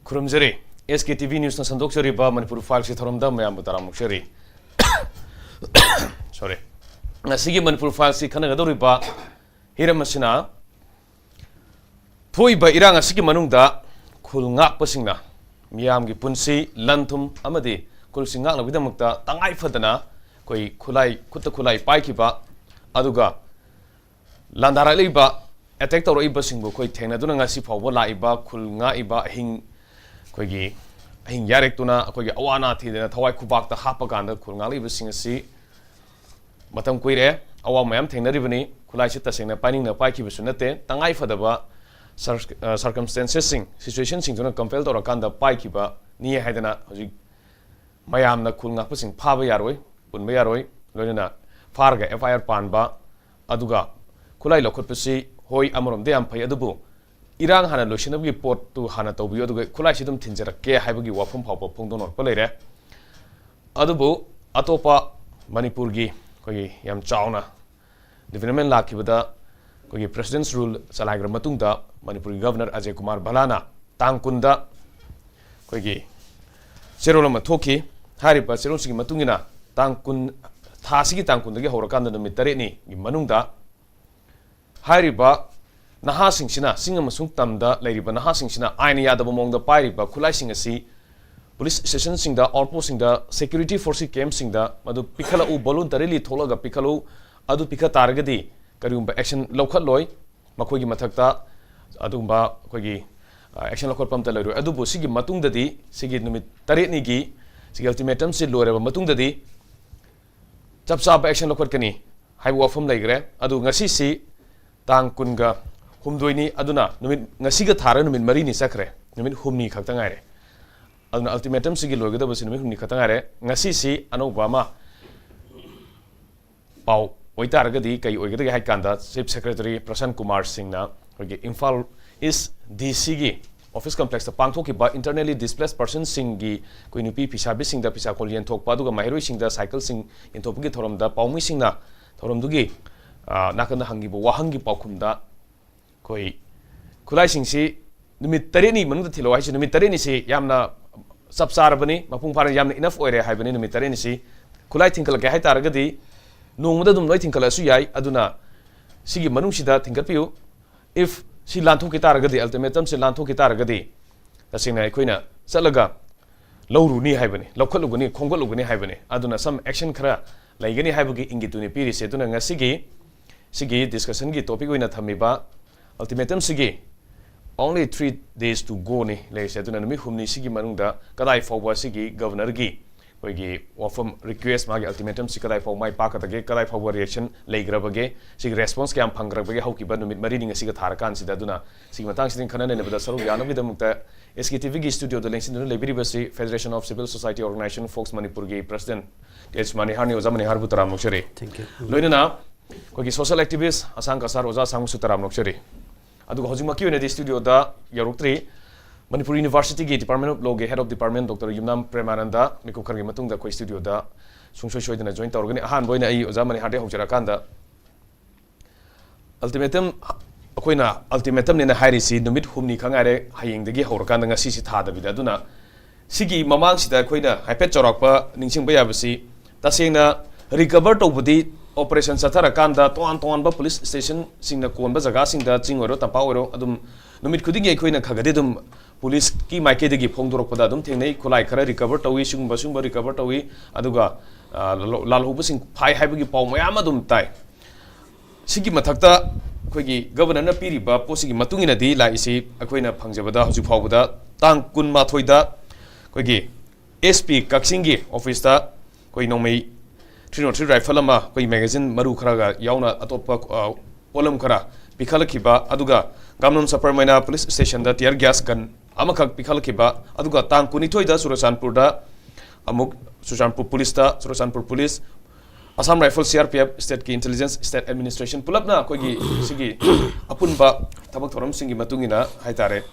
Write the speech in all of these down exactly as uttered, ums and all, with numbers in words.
ꯈꯨꯔꯨꯝꯖꯔꯤ꯫ ꯑꯦꯁ ꯀꯦ T V ꯅ꯭ꯌꯨꯁꯅ ꯁꯟꯗꯣꯛꯆꯔꯤꯕ Manipur ꯐꯥꯏꯜꯁꯀꯤ ꯊꯧꯔꯝꯗ ꯃꯌꯥꯝꯕꯨ ꯇꯔꯥꯝꯅ ꯑꯣꯛꯆꯔꯤ꯫ Sorry꯫ ꯉꯁꯤꯒꯤ ꯃꯅꯤꯄꯨꯔ ꯐꯥꯏꯜꯁꯀꯤ ꯈꯟꯅꯒꯗꯧꯔꯤꯕ ꯍꯤꯔꯝ ꯑꯁꯤꯅ ꯊꯣꯛꯏꯕ ꯏꯔꯥꯡ ꯑꯁꯤꯒꯤ ꯃꯅꯨꯡꯗ ꯈꯨꯜ ꯉꯥꯛꯄꯁꯤꯡꯅ ꯃꯤꯌꯥꯝꯒꯤ ꯄꯨꯟꯁꯤ, ꯂꯟ ꯊꯨꯝ ꯑꯃꯗꯤ ꯈꯨꯜꯁꯤꯡ ꯉꯥꯛꯅꯕꯒꯤꯗꯃꯛꯇ ꯇꯉꯥꯏ ꯐꯗꯅ ꯑꯩꯈꯣꯏ ꯈꯨꯠꯂꯥꯏ, ꯈꯨꯠꯇ ꯈꯨꯠꯂꯥꯏ ꯄꯥꯏꯈꯤꯕ, ꯑꯗꯨꯒ ꯂꯥꯟꯗꯥꯔꯛꯂꯤꯕ, ꯑꯦꯇꯦꯛ ꯇꯧꯔꯛꯏꯕꯁꯤꯡꯕꯨ ꯑꯩꯈꯣꯏ ꯊꯦꯡꯅꯗꯨꯅ ꯉꯁꯤ ꯐꯥꯎꯕ ꯂꯥꯛꯏꯕ ꯈꯨꯜ ꯉꯥꯛꯏꯕ ꯑꯍꯤꯡ, ꯑꯩꯈꯣꯏꯒꯤ ꯑꯍꯤꯡ ꯌꯥꯔꯦꯛꯇꯨꯅ ꯑꯩꯈꯣꯏꯒꯤ ꯑꯋꯥ ꯑꯅꯥ ꯊꯤꯗꯅ ꯊꯋꯥꯏ ꯈꯨꯕꯥꯛꯇ ꯍꯥꯞꯄ ꯀꯥꯟꯗ ꯈꯨꯜ ꯉꯥꯛꯂꯤꯕꯁꯤꯡ ꯑꯁꯤ ꯃꯇꯝ ꯀꯨꯏꯔꯦ, ꯑꯋꯥꯕ ꯃꯌꯥꯝ ꯊꯦꯡꯅꯔꯤꯕꯅꯤ꯫ ꯈꯨꯠꯂꯥꯏꯁꯤ ꯇꯁꯦꯡꯅ ꯄꯥꯏꯅꯤꯡꯅ ꯄꯥꯏꯈꯤꯕꯁꯨ ꯅꯠꯇꯦ, ꯇꯉꯥꯏ ꯐꯗꯕ circumstances ꯁꯤꯡ, situation ꯁꯤꯡꯗꯨꯅ compel ꯇꯧꯔꯀꯥꯟꯗ ꯄꯥꯏꯈꯤꯕꯅꯤ ꯍꯥꯏꯗꯅ ꯍꯧꯖꯤꯛ ꯃꯌꯥꯝꯅ ꯈꯨꯜ ꯉꯥꯛꯄꯁꯤꯡ ꯐꯥꯕ ꯌꯥꯔꯣꯏ, ꯄꯨꯟꯕ ꯌꯥꯔꯣꯏ, ꯂꯣꯏꯅꯅ ꯐꯥꯔꯒ F I R ꯄꯥꯟꯕ, ꯑꯗꯨꯒ ꯈꯨꯠꯂꯥꯏ ꯂꯧꯈꯠꯄꯁꯤ ꯍꯣꯏ ꯑꯃꯔꯣꯝꯗ ꯌꯥꯝ ꯐꯩ, ꯑꯗꯨꯕꯨ ꯏꯔꯥꯡ ꯍꯥꯟꯅ ꯂꯣꯏꯁꯤꯟꯅꯕꯒꯤ ꯄꯣꯠꯇꯨ ꯍꯥꯟꯅ ꯇꯧꯕꯤꯌꯨ, ꯑꯗꯨꯒ ꯈꯨꯠꯂꯥꯏꯁꯤ ꯑꯗꯨꯝ ꯊꯤꯟꯖꯔꯛꯀꯦ ꯍꯥꯏꯕꯒꯤ ꯋꯥꯐꯝ ꯐꯥꯎꯕ ꯐꯣꯡꯗꯣꯛꯅꯔꯛꯄ ꯂꯩꯔꯦ꯫ ꯑꯗꯨꯕꯨ ꯑꯇꯣꯞꯄ ꯃꯅꯤꯄꯨꯔꯒꯤ ꯑꯩꯈꯣꯏꯒꯤ ꯌꯥꯝ ꯆꯥꯎꯅ development ꯂꯥꯛꯈꯤꯕꯗ ꯑꯩꯈꯣꯏꯒꯤ President's Rule ꯆꯂꯥꯏꯈ꯭ꯔ ꯃꯇꯨꯡꯗ ꯃꯅꯤꯄꯨꯔꯒꯤ Governor ꯑꯖꯌ ꯀꯨꯃꯥꯔ ꯚꯜꯂꯥꯅ ꯇꯥꯡ ꯀꯨꯟꯗ ꯑꯩꯈꯣꯏꯒꯤ ꯆꯦꯔꯣꯜ ꯑꯃ ꯊꯣꯛꯈꯤ꯫ ꯍꯥꯏꯔꯤꯕ ꯆꯦꯔꯣꯜꯁꯤꯒꯤ ꯃꯇꯨꯡ ꯏꯟꯅ ꯇꯥꯡ ꯀꯨꯟ, ꯊꯥ ꯑꯁꯤꯒꯤ ꯇꯥꯡ ꯀꯨꯟꯗꯒꯤ ꯍꯧꯔꯀꯥꯟꯗ ꯅꯨꯃꯤꯠ ꯇꯔꯦꯠꯅꯤꯒꯤ ꯃꯅꯨꯡꯗ ꯍꯥꯏꯔꯤꯕ ꯅꯍꯥꯁꯤꯡꯁꯤꯅ, ꯆꯤꯡ ꯑꯃꯁꯨꯡ ꯇꯝꯗ ꯂꯩꯔꯤꯕ ꯅꯍꯥꯁꯤꯡꯁꯤꯅ ꯑꯥꯏꯟ ꯌꯥꯗꯕ ꯃꯑꯣꯡꯗ ꯄꯥꯏꯔꯤꯕ ꯈꯨꯠꯂꯥꯏꯁꯤꯡ ꯑꯁꯤ police station ꯁꯤꯡꯗ, outpost ꯁꯤꯡꯗ, security force ꯀꯤ camp ꯁꯤꯡꯗ ꯃꯗꯨ ꯄꯤꯈꯠꯂꯛꯎ, voluntarily ꯊꯣꯛꯂꯒ ꯄꯤꯈꯠꯂꯨ, ꯑꯗꯨ ꯄꯤꯈꯠ ꯇꯥꯔꯒꯗꯤ ꯀꯔꯤꯒꯨꯝꯕ action ꯂꯧꯈꯠꯂꯣꯏ, ꯃꯈꯣꯏꯒꯤ ꯃꯊꯛꯇ ꯑꯗꯨꯒꯨꯝꯕ ꯑꯩꯈꯣꯏꯒꯤ, ꯑ, action ꯂꯧꯈꯠꯄ ꯑꯝꯇ ꯂꯩꯔꯣꯏ꯫ ꯑꯗꯨꯕꯨ ꯁꯤꯒꯤ ꯃꯇꯨꯡꯗꯗꯤ, ꯁꯤꯒꯤ ꯅꯨꯃꯤꯠ ꯇꯔꯦꯠꯅꯤꯒꯤ ꯁꯤꯒꯤ ultimatum ꯁꯤ ꯂꯣꯏꯔꯕ ꯃꯇꯨꯡꯗꯗꯤ ꯆꯞ ꯆꯥꯕ action ꯂꯧꯈꯠꯀꯅꯤ ꯍꯥꯏꯕ ꯋꯥꯐꯝ ꯂꯩꯈ꯭ꯔꯦ꯫ ꯑꯗꯨ ꯉꯁꯤꯁꯤ ꯇꯥꯡ ꯀꯨꯟꯒ ꯍꯨꯝꯗꯣꯏꯅꯤ, ꯑꯗꯨꯅ ꯅꯨꯃꯤꯠ, ꯉꯁꯤꯒ ꯊꯥꯔꯒ ꯅꯨꯃꯤꯠ ꯃꯔꯤꯅꯤ ꯆꯠꯈ꯭ꯔꯦ, ꯅꯨꯃꯤꯠ ꯍꯨꯝꯅꯤ ꯈꯛꯇ ꯉꯥꯏꯔꯦ꯫ ꯑꯗꯨꯅ ultimatum ꯁꯤꯒꯤ ꯂꯣꯏꯒꯗꯕꯁꯤ ꯅꯨꯃꯤꯠ ꯍꯨꯝꯅꯤ ꯈꯛꯇ ꯉꯥꯏꯔꯦ꯫ ꯉꯁꯤꯁꯤ ꯑꯅꯧꯕ ꯑꯃ ꯄꯥꯎ ꯑꯣꯏꯇꯥꯔꯒꯗꯤ ꯀꯔꯤ ꯑꯣꯏꯒꯗꯒꯦ ꯍꯥꯏ ꯀꯥꯟꯗ, Chief Secretary ꯄ꯭ꯔꯁꯥꯟ ꯀꯨꯃꯥꯔ ꯁꯤꯡꯅ ꯑꯩꯈꯣꯏꯒꯤ ꯏꯝꯐꯥꯜ East D C ꯒꯤ office complex ꯇ ꯄꯥꯡꯊꯣꯛꯈꯤꯕ internally displaced person ꯁꯤꯡꯒꯤ ꯑꯩꯈꯣꯏ ꯅꯨꯄꯤ ꯐꯤꯁꯥꯕꯤꯁꯤꯡꯗ ꯐꯤꯁꯥꯀꯣꯜ ꯌꯦꯟꯊꯣꯛꯄ, ꯑꯗꯨꯒ ꯃꯍꯩꯔꯣꯏꯁꯤꯡꯗ cycle ꯁꯤꯡ ꯌꯦꯟꯊꯣꯛꯄꯒꯤ ꯊꯧꯔꯝꯗ ꯄꯥꯎꯃꯤꯁꯤꯡꯅ ꯊꯧꯔꯝꯗꯨꯒꯤ, ꯑ, ꯅꯥꯀꯟꯗ ꯍꯪꯈꯤꯕ ꯋꯥꯍꯪꯒꯤ ꯄꯥꯎꯈꯨꯝꯗ ꯑꯩꯈꯣꯏ ꯈꯨꯠꯂꯥꯏꯁꯤꯡꯁꯤ ꯅꯨꯃꯤꯠ ꯇꯔꯦꯠꯅꯤ ꯃꯅꯨꯡꯗ ꯊꯤꯜꯂꯛꯑꯣ ꯍꯥꯏꯁꯦ, ꯅꯨꯃꯤꯠ ꯇꯔꯦꯠꯅꯤꯁꯤ ꯌꯥꯝꯅ ꯆꯞ ꯆꯥꯔꯕꯅꯤ, ꯃꯄꯨꯡ ꯐꯥꯅ ꯌꯥꯝꯅ enough ꯑꯣꯏꯔꯦ ꯍꯥꯏꯕꯅꯤ꯫ ꯅꯨꯃꯤꯠ ꯇꯔꯦꯠꯅꯤꯁꯤ ꯈꯨꯠꯂꯥꯏ ꯊꯤꯟꯀꯠꯂꯛꯀꯦ ꯍꯥꯏ ꯇꯥꯔꯒꯗꯤ ꯅꯣꯡꯃꯗ ꯑꯗꯨꯝ ꯂꯣꯏ ꯊꯤꯟꯀꯠꯂꯛꯑꯁꯨ ꯌꯥꯏ꯫ ꯑꯗꯨꯅ ꯁꯤꯒꯤ ꯃꯅꯨꯡꯁꯤꯗ ꯊꯤꯟꯒꯠꯄꯤꯌꯨ꯫ If ꯁꯤ ꯂꯥꯟꯊꯣꯛꯈꯤ ꯇꯥꯔꯒꯗꯤ, ultimatumꯁꯤ ꯂꯥꯟꯊꯣꯛꯈꯤ ꯇꯥꯔꯒꯗꯤ, ꯇꯁꯦꯡꯅ ꯑꯩꯈꯣꯏꯅ ꯆꯠꯂꯒ ꯂꯧꯔꯨꯅꯤ ꯍꯥꯏꯕꯅꯤ, ꯂꯧꯈꯠꯂꯨꯒꯅꯤ, ꯈꯣꯝꯒꯠꯂꯨꯒꯅꯤ ꯍꯥꯏꯕꯅꯤ꯫ ꯑꯗꯨꯅ some action ꯈꯔ ꯂꯩꯒꯅꯤ ꯍꯥꯏꯕꯒꯤ ꯏꯪꯒꯤꯠꯇꯨꯅꯤ ꯄꯤꯔꯤꯁꯦ꯫ ꯑꯗꯨꯅ ꯉꯁꯤꯒꯤ ꯁꯤꯒꯤ discussionꯒꯤ topic ꯑꯣꯏꯅ ꯊꯝꯃꯤꯕ ultimatumꯁꯤꯒꯤ only three days to goꯅꯤ ꯂꯩꯔꯤꯁꯦ꯫ ꯑꯗꯨꯅ ꯅꯨꯃꯤꯠ ꯍꯨꯝꯅꯤꯁꯤꯒꯤ ꯃꯅꯨꯡꯗ ꯀꯗꯥꯏ ꯐꯥꯎꯕ ꯁꯤꯒꯤ governorꯒꯤ ꯑꯩꯈꯣꯏꯒꯤ ꯋꯥꯐꯝ, requestꯁꯤ, ꯃꯥꯒꯤ ultimatumꯁꯤ ꯀꯗꯥꯏ ꯐꯥꯎ ꯃꯥꯏ ꯄꯥꯛꯀꯗꯒꯦ, ꯀꯗꯥꯏ ꯐꯥꯎꯕ reaction ꯂꯩꯈ꯭ꯔꯕꯒꯦ, ꯁꯤꯒꯤ response ꯀꯌꯥꯝ ꯐꯪꯈ꯭ꯔꯕꯒꯦ ꯍꯧꯈꯤꯕ ꯅꯨꯃꯤꯠ ꯃꯔꯤꯅꯤ ꯉꯁꯤꯒ ꯊꯥꯔꯀꯥꯟꯁꯤꯗ꯫ ꯑꯗꯨꯅ ꯁꯤꯒꯤ ꯃꯇꯥꯡꯁꯤꯗ ꯈꯟꯅ ꯅꯩꯅꯕꯗ ꯁꯔꯨꯛ ꯌꯥꯅꯕꯒꯤꯗꯃꯛꯇ SKTVꯒꯤ studioꯗ ꯂꯦꯡꯁꯤꯟꯗꯨꯅ ꯂꯩꯕꯤꯔꯤꯕꯁꯤ Federation of Civil Society Organization Fox Manipurꯒꯤ president H ꯃꯅꯤꯍꯥꯔꯅꯤ꯫ ꯑꯣꯖꯥ ꯃꯅꯤꯍꯥꯔꯕꯨ ꯇꯔꯥꯝꯅ ꯑꯣꯛꯆꯔꯤ꯫ Thank you. ꯂꯣꯏꯅꯅ ꯑꯩꯈꯣꯏꯒꯤ social activist ꯑꯁꯥꯡ ꯀꯁꯥꯔ ꯑꯣꯖꯥ ꯑꯁꯥꯡꯕꯨꯁꯨ ꯇꯔꯥꯝꯅ ꯑꯣꯛꯆꯔꯤ꯫ ꯑꯗꯨꯒ ꯍꯧꯖꯤꯛꯃꯛꯀꯤ ꯑꯣꯏꯅꯗꯤ studioꯗ ꯌꯧꯔꯛꯇ꯭ꯔꯤ꯫ Manipur Universityꯒꯤ Department of Lawꯒꯤ Head of Department Doctor ꯌꯨꯝꯅꯥꯝ ꯄ꯭ꯔꯦꯃꯥꯅꯟꯗ ꯃꯤꯀꯨꯞ ꯈꯔꯒꯤ ꯃꯇꯨꯡꯗ ꯑꯩꯈꯣꯏ studioꯗ ꯁꯨꯡꯁꯣꯏ ꯁꯣꯏꯗꯅ join ꯇꯧꯔꯒꯅꯤ꯫ ꯑꯍꯥꯟꯕ ꯑꯣꯏꯅ ꯑꯩ ꯑꯣꯖꯥ ꯃꯅꯤꯍꯥꯔꯗꯒꯤ ꯍꯧꯖꯔꯛꯑꯀꯥꯟꯗ, ultimatum, ꯑꯩꯈꯣꯏꯅ ultimatumꯅꯦꯅ ꯍꯥꯏꯔꯤꯁꯤ ꯅꯨꯃꯤꯠ ꯍꯨꯝꯅꯤ ꯈꯛ ꯉꯥꯏꯔꯦ, ꯍꯌꯦꯡꯗꯒꯤ ꯍꯧꯔꯀꯥꯟꯗ ꯉꯁꯤꯁꯤ ꯊꯥꯗꯕꯤꯗ꯫ ꯑꯗꯨꯅ ꯁꯤꯒꯤ ꯃꯃꯥꯡꯁꯤꯗ ꯑꯩꯈꯣꯏꯅ ꯍꯥꯏꯐꯦꯠ ꯆꯥꯎꯔꯥꯛꯄ ꯅꯤꯡꯁꯤꯡꯕ ꯌꯥꯕꯁꯤ, ꯇꯁꯦꯡꯅ recover ꯇꯧꯕꯗꯤ operation ꯆꯠꯊꯔꯀꯥꯟꯗ ꯇꯣꯉꯥꯟ ꯇꯣꯉꯥꯟꯕ police stationꯁꯤꯡꯅ ꯀꯣꯟꯕ ꯖꯒꯥꯁꯤꯡꯗ, ꯆꯤꯡ ꯑꯣꯏꯔꯣ ꯇꯝꯄꯥꯛ ꯑꯣꯏꯔꯣ, ꯑꯗꯨꯝ ꯅꯨꯃꯤꯠ ꯈꯨꯗꯤꯡꯒꯤ ꯑꯩꯈꯣꯏꯅ ꯈꯒꯗꯤ ꯑꯗꯨꯝ policeꯀꯤ ꯃꯥꯏꯀꯩꯗꯒꯤ ꯐꯣꯡꯗꯣꯔꯛꯄꯗ ꯑꯗꯨꯝ ꯊꯦꯡꯅꯩ, ꯈꯨꯠꯂꯥꯏ ꯈꯔ recover ꯇꯧꯏ, ꯁꯤꯒꯨꯝꯕ ꯁꯤꯒꯨꯝꯕ recover ꯇꯧꯏ, ꯑꯗꯨꯒ, ꯑ, ꯂꯥꯜꯍꯧ-, ꯂꯥꯜꯍꯧꯕꯁꯤꯡ ꯐꯥꯏ ꯍꯥꯏꯕꯒꯤ ꯄꯥꯎ ꯃꯌꯥꯝ ꯑꯗꯨꯝ ꯇꯥꯏ꯫ ꯁꯤꯒꯤ ꯃꯊꯛꯇ ꯑꯩꯈꯣꯏꯒꯤ governorꯅ ꯄꯤꯔꯤꯕ ꯄꯣꯠꯁꯤꯒꯤ ꯃꯇꯨꯡ ꯏꯟꯅꯗꯤ ꯂꯥꯛꯏꯁꯤ ꯑꯩꯈꯣꯏꯅ ꯐꯪꯖꯕꯗ ꯍꯧꯖꯤꯛ ꯐꯥꯎꯕꯗ ꯇꯥꯡ ꯀꯨꯟꯃꯥꯊꯣꯏꯗ ꯑꯩꯈꯣꯏꯒꯤ SP ꯀꯛꯆꯤꯡꯒꯤ officeꯇ ꯑꯩꯈꯣꯏ ꯅꯣꯡꯃꯩ three nought three rifle ꯑꯃ, ꯑꯩꯈꯣꯏ magazine ꯃꯔꯨ ꯈꯔꯒ ꯌꯥꯎꯅ ꯑꯇꯣꯞꯄ, ꯑ, ꯄꯣꯠꯂꯝ ꯈꯔ ꯄꯤꯈꯠꯂꯛꯈꯤꯕ, ꯑꯗꯨꯒ ꯒꯥꯝꯅꯝ ꯁꯄꯔ ꯃꯩꯅꯥ police stationꯗ tear gas gun ꯑꯃꯈꯛ ꯄꯤꯈꯠꯂꯛꯈꯤꯕ, ꯑꯗꯨꯒ ꯇꯥꯡ ꯀꯨꯟꯅꯤꯊꯣꯏꯗ ꯆꯨꯔꯆꯥꯟꯄꯨꯔꯗ ꯑꯃꯨꯛ Churachandpur policeꯇ, Churachandpur police, Assam Rifle, CRPF, stateꯀꯤ intelligence, state administration ꯄꯨꯂꯞꯅ ꯑꯩꯈꯣꯏꯒꯤ ꯁꯤꯒꯤ ꯑꯄꯨꯟꯕ ꯊꯕꯛ ꯊꯧꯔꯝꯁꯤꯡꯒꯤ ꯃꯇꯨꯡ ꯏꯟꯅ ꯍꯥꯏꯇꯥꯔꯦ,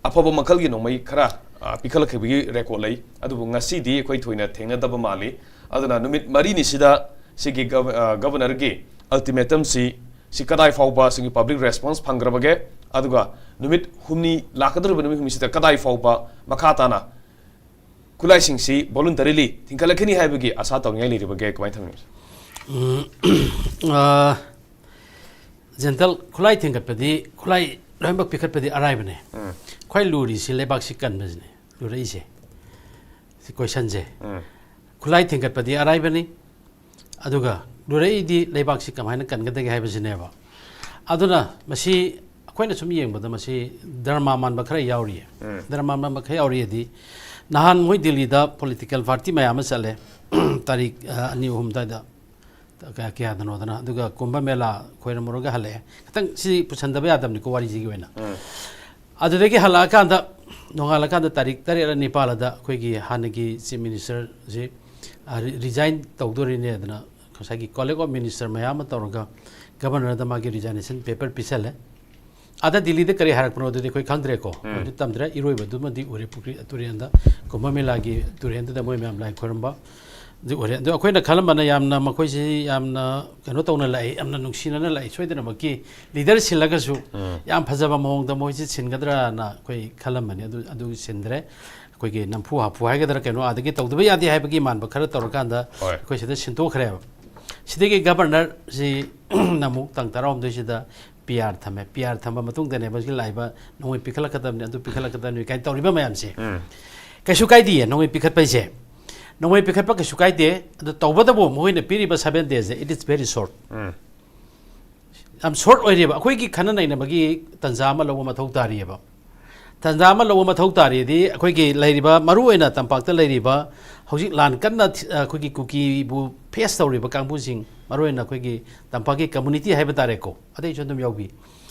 ꯑꯐꯕ ꯃꯈꯜꯒꯤ ꯅꯣꯡꯃꯩ ꯈꯔ, ꯑ, ꯄꯤꯈꯠꯂꯛꯈꯤꯕꯒꯤ record ꯂꯩ꯫ ꯑꯗꯨꯕꯨ ꯉꯁꯤꯗꯤ ꯑꯩꯈꯣꯏ ꯊꯣꯏꯅ ꯊꯦꯡꯅꯗꯕ ꯃꯥꯜꯂꯤ꯫ ꯑꯗꯨꯅ ꯅꯨꯃꯤꯠ ꯃꯔꯤꯅꯤꯁꯤꯗ ꯁꯤꯒꯤ gov-, ꯑ, governorꯒꯤ ultimatumꯁꯤ, ꯁꯤ ꯀꯗꯥꯏ ꯐꯥꯎꯕ ꯁꯤꯒꯤ public response ꯐꯪꯈ꯭ꯔꯕꯒꯦ, ꯑꯗꯨꯒ ꯅꯨꯃꯤꯠ ꯍꯨꯝꯅꯤ, ꯂꯥꯛꯀꯗꯧꯔꯤꯕ ꯅꯨꯃꯤꯠ ꯍꯨꯝꯅꯤꯁꯤꯗ ꯀꯗꯥꯏ ꯐꯥꯎꯕ ꯃꯈꯥ ꯇꯥꯅ ꯈꯨꯠꯂꯥꯏꯁꯤꯡꯁꯤ voluntarily ꯊꯤꯡꯒꯠꯂꯛꯀꯅꯤ ꯍꯥꯏꯕꯒꯤ ꯑꯁꯥ ꯇꯧꯅꯤꯡꯉꯥꯏ ꯂꯩꯔꯤꯕꯒꯦ? ꯀꯃꯥꯏꯅ ꯊꯝꯕꯤꯕꯁꯦ? ꯎꯝ, ꯑ, ꯖꯦꯟꯇꯜ, ꯈꯨꯠꯂꯥꯏ ꯊꯤꯡꯒꯠꯄꯗꯤ, ꯈꯨꯠꯂꯥꯏ ꯂꯣꯏꯅꯃꯛ ꯄꯤꯈꯠꯄꯗꯤ ꯑꯔꯥꯏꯕꯅꯦ꯫ ꯈ꯭ꯋꯥꯏ ꯂꯨꯔꯤꯁꯤ ꯂꯩꯕꯥꯛꯁꯤ ꯀꯟꯕꯁꯤꯅꯦ, ꯂꯨꯔꯛꯏꯁꯦ꯫ ꯁꯤ ꯀꯣꯏꯁꯟꯁꯦ꯫ ꯈꯨꯠꯂꯥꯏ ꯊꯤꯡꯒꯠꯄꯗꯤ ꯑꯔꯥꯏꯕꯅꯤ, ꯑꯗꯨꯒ ꯂꯨꯔꯛꯏꯗꯤ ꯂꯩꯕꯥꯛꯁꯤ ꯀꯃꯥꯏꯅ ꯀꯟꯒꯗꯒꯦ ꯍꯥꯏꯕꯁꯤꯅꯦꯕ꯫ ꯑꯗꯨꯅ ꯃꯁꯤ ꯑꯩꯈꯣꯏꯅ ꯁꯨꯝ ꯌꯦꯡꯕꯗ ꯃꯁꯤ ꯗ꯭ꯔꯃꯥ ꯃꯥꯟꯕ ꯈꯔ ꯌꯥꯎꯔꯤꯌꯦ꯫ ꯗ꯭ꯔꯃꯥ ꯃꯥꯟꯕ ꯈꯔ ꯌꯥꯎꯔꯤꯌꯦꯗꯤ, ꯅꯍꯥꯟ ꯃꯣꯏ ꯗꯤꯜꯂꯤꯗ ꯄꯣꯂꯤꯇꯤꯀꯦꯜ ꯄꯥꯔꯇꯤ ꯃꯌꯥꯝ ꯑꯃ ꯆꯠꯂꯦ, ꯇꯥꯔꯤꯛ, ꯑ, ꯑꯅꯤ ꯑꯍꯨꯝ ꯑꯗꯨꯋꯥꯏꯗ, ꯀꯌꯥ-, ꯀꯌꯥꯗꯅꯣꯗꯅ, ꯑꯗꯨꯒ ꯀꯨꯝꯚ ꯃꯦꯂꯥ ꯈꯣꯏꯔꯝꯃꯨꯔꯒ ꯍꯜꯂꯛꯑꯦ꯫ ꯈꯤꯇꯪ ꯁꯤ ꯄꯨꯁꯟꯗꯕ ꯌꯥꯗꯕꯅꯤꯀꯣ, ꯋꯥꯔꯤꯁꯤꯒꯤ ꯑꯣꯏꯅ꯫ ꯑꯗꯨꯗꯒꯤ ꯍꯜꯂꯛꯑꯀꯥꯟꯗ, ꯅꯣꯡꯉꯥꯜꯂꯀꯥꯟꯗ ꯇꯥꯔꯤꯛ ꯇꯔꯦꯠꯂ ꯅꯤꯄꯥꯜꯂꯗ ꯑꯩꯈꯣꯏꯒꯤ ꯍꯥꯟꯅꯒꯤ ꯆꯤꯐ ꯃꯤꯅꯤꯁꯇꯔꯁꯤ, ꯑ, ꯔꯤ-, ꯔꯤꯖꯥꯏꯟ ꯇꯧꯗꯣꯔꯤꯅꯦꯗꯅ ꯉꯁꯥꯏꯒꯤ ꯀꯣꯂꯦꯖ ꯑꯣꯐ ꯃꯤꯅꯤꯁꯇꯔ ꯃꯌꯥꯝ ꯑꯃ ꯇꯧꯔꯒ ꯒꯕꯔꯅꯔꯗ ꯃꯥꯒꯤ ꯔꯤꯖꯥꯏꯅꯦꯁꯟ ꯄꯦꯄꯔ ꯄꯤꯁꯜꯂꯦ꯫ ꯑꯥꯗ ꯗꯤꯜꯂꯤꯗ ꯀꯔꯤ ꯍꯥꯏꯔꯛꯄꯅꯣ ꯑꯗꯨꯗꯤ ꯑꯩꯈꯣꯏ ꯈꯪꯗ꯭ꯔꯦꯀꯣ꯫ ꯎꯝ꯫ ꯑꯗꯨ ꯇꯝꯗ꯭ꯔꯦ, ꯏꯔꯣꯏꯕꯗꯨꯃꯗꯤ ꯎꯔꯦ, ꯄꯨꯈ꯭ꯔꯤ ꯇꯨꯔꯦꯟꯗ, ꯀꯨꯝꯚ ꯃꯦꯂꯥꯒꯤ ꯇꯨꯔꯦꯟꯗꯨꯗ ꯃꯣꯏ ꯃꯌꯥꯝ ꯂꯥꯏ ꯈꯣꯏꯔꯝꯕ ꯑꯗꯨ ꯎꯔꯦ꯫ ꯑꯗꯣ ꯑꯩꯈꯣꯏꯅ ꯈꯜꯂꯝꯕꯅ ꯌꯥꯝꯅ ꯃꯈꯣꯏꯁꯤ ꯌꯥꯝꯅ ꯀꯩꯅꯣ ꯇꯧꯅ ꯂꯥꯛꯏ, ꯌꯥꯝꯅ ꯅꯨꯡꯁꯤꯅꯅ ꯂꯥꯛꯏ, ꯁꯣꯏꯗꯅꯃꯛꯀꯤ ꯂꯤꯗꯔ ꯁꯤꯜꯂꯒꯁꯨ ꯎꯝ꯫ ꯌꯥꯝ ꯐꯖꯕ ꯃꯑꯣꯡꯗ ꯃꯣꯏꯁꯤ ꯁꯤꯟꯒꯗ꯭ꯔꯥꯅ ꯑꯩꯈꯣꯏ ꯈꯜꯂꯝꯕꯅꯤ꯫ ꯑꯗꯨ, ꯑꯗꯨ ꯁꯤꯟꯗ꯭ꯔꯦ꯫ ꯑꯩꯈꯣꯏꯒꯤ ꯅꯝꯐꯨ ꯍꯥꯐꯨ ꯍꯥꯏꯒꯗ꯭ꯔꯥ ꯀꯩꯅꯣ, ꯑꯥꯗꯒꯤ ꯇꯧꯗꯕ ꯌꯥꯗꯦ ꯍꯥꯏꯕꯒꯤ ꯃꯥꯟꯕ ꯈꯔ ꯇꯧꯔꯀꯥꯟꯗ ꯍꯣꯏ꯫ ꯑꯩꯈꯣꯏ ꯁꯤꯗ ꯁꯤꯟꯗꯣꯛꯈ꯭ꯔꯦꯕ꯫ ꯁꯤꯗꯒꯤ ꯒꯕꯔꯅꯔꯁꯤ ꯑꯃꯨꯛ ꯇꯥꯡ ꯇꯔꯥꯍꯨꯝꯗꯣꯏꯁꯤꯗ ꯄꯤ ꯑꯥꯔ ꯊꯝꯃꯦ꯫ ꯄꯤ ꯑꯥꯔ ꯊꯝꯕ ꯃꯇꯨꯡꯗꯅꯦꯕ ꯍꯧꯖꯤꯛ ꯂꯥꯛꯏꯕ ꯅꯣꯡꯃꯩ ꯄꯤꯈꯠꯂꯛꯀꯗꯕꯅꯤ, ꯑꯗꯨ ꯄꯤꯈꯠꯂꯛꯀꯗꯕꯅꯤ ꯀꯥꯏꯅ ꯇꯧꯔꯤꯕ ꯃꯌꯥꯝꯁꯦ꯫ ꯎꯝ꯫ ꯀꯩꯁꯨ ꯀꯥꯏꯗꯤꯌꯦ ꯅꯣꯡꯃꯩ ꯄꯤꯈꯠꯄꯩꯁꯦ꯫ ꯅꯣꯡꯃꯩ ꯄꯤꯈꯠꯄ ꯀꯩꯁꯨ ꯀꯥꯏꯗꯦ꯫ ꯑꯗꯨ ꯇꯧꯕꯇꯕꯨ ꯃꯈꯣꯏꯅ ꯄꯤꯔꯤꯕ seven days say, it is very short꯫ ꯎꯝ꯫ ꯌꯥꯝ short ꯑꯣꯏꯔꯤꯕ꯫ ꯑꯩꯈꯣꯏꯒꯤ ꯈꯟꯅ ꯅꯩꯅꯕꯒꯤ ꯇꯥꯟꯖꯥ ꯑꯃ ꯂꯧꯕ ꯃꯊꯧ ꯇꯥꯔꯤꯑꯕ꯫ ꯇꯥꯟꯖꯥ ꯑꯃ ꯂꯧꯕ ꯃꯊꯧ ꯇꯥꯔꯤꯗꯤ ꯑꯩꯈꯣꯏꯒꯤ ꯂꯩꯔꯤꯕ, ꯃꯔꯨꯑꯣꯏꯅ ꯇꯝꯄꯥꯛꯇ ꯂꯩꯔꯤꯕ, ꯍꯧꯖꯤꯛ ꯂꯥꯟ ꯀꯟꯅ ꯊꯤ-, ꯑꯩꯈꯣꯏꯒꯤ ꯀꯨꯀꯤꯕꯨ face ꯇꯧꯔꯤꯕ ꯀꯥꯡꯕꯨꯁꯤꯡ, ꯃꯔꯨꯑꯣꯏꯅ ꯑꯩꯈꯣꯏꯒꯤ ꯇꯝꯄꯥꯛꯀꯤ community ꯍꯥꯏꯕ ꯇꯥꯔꯦꯀꯣ, ꯑꯇꯩꯁꯨ ꯑꯗꯨꯝ ꯌꯥꯎꯕꯤ꯫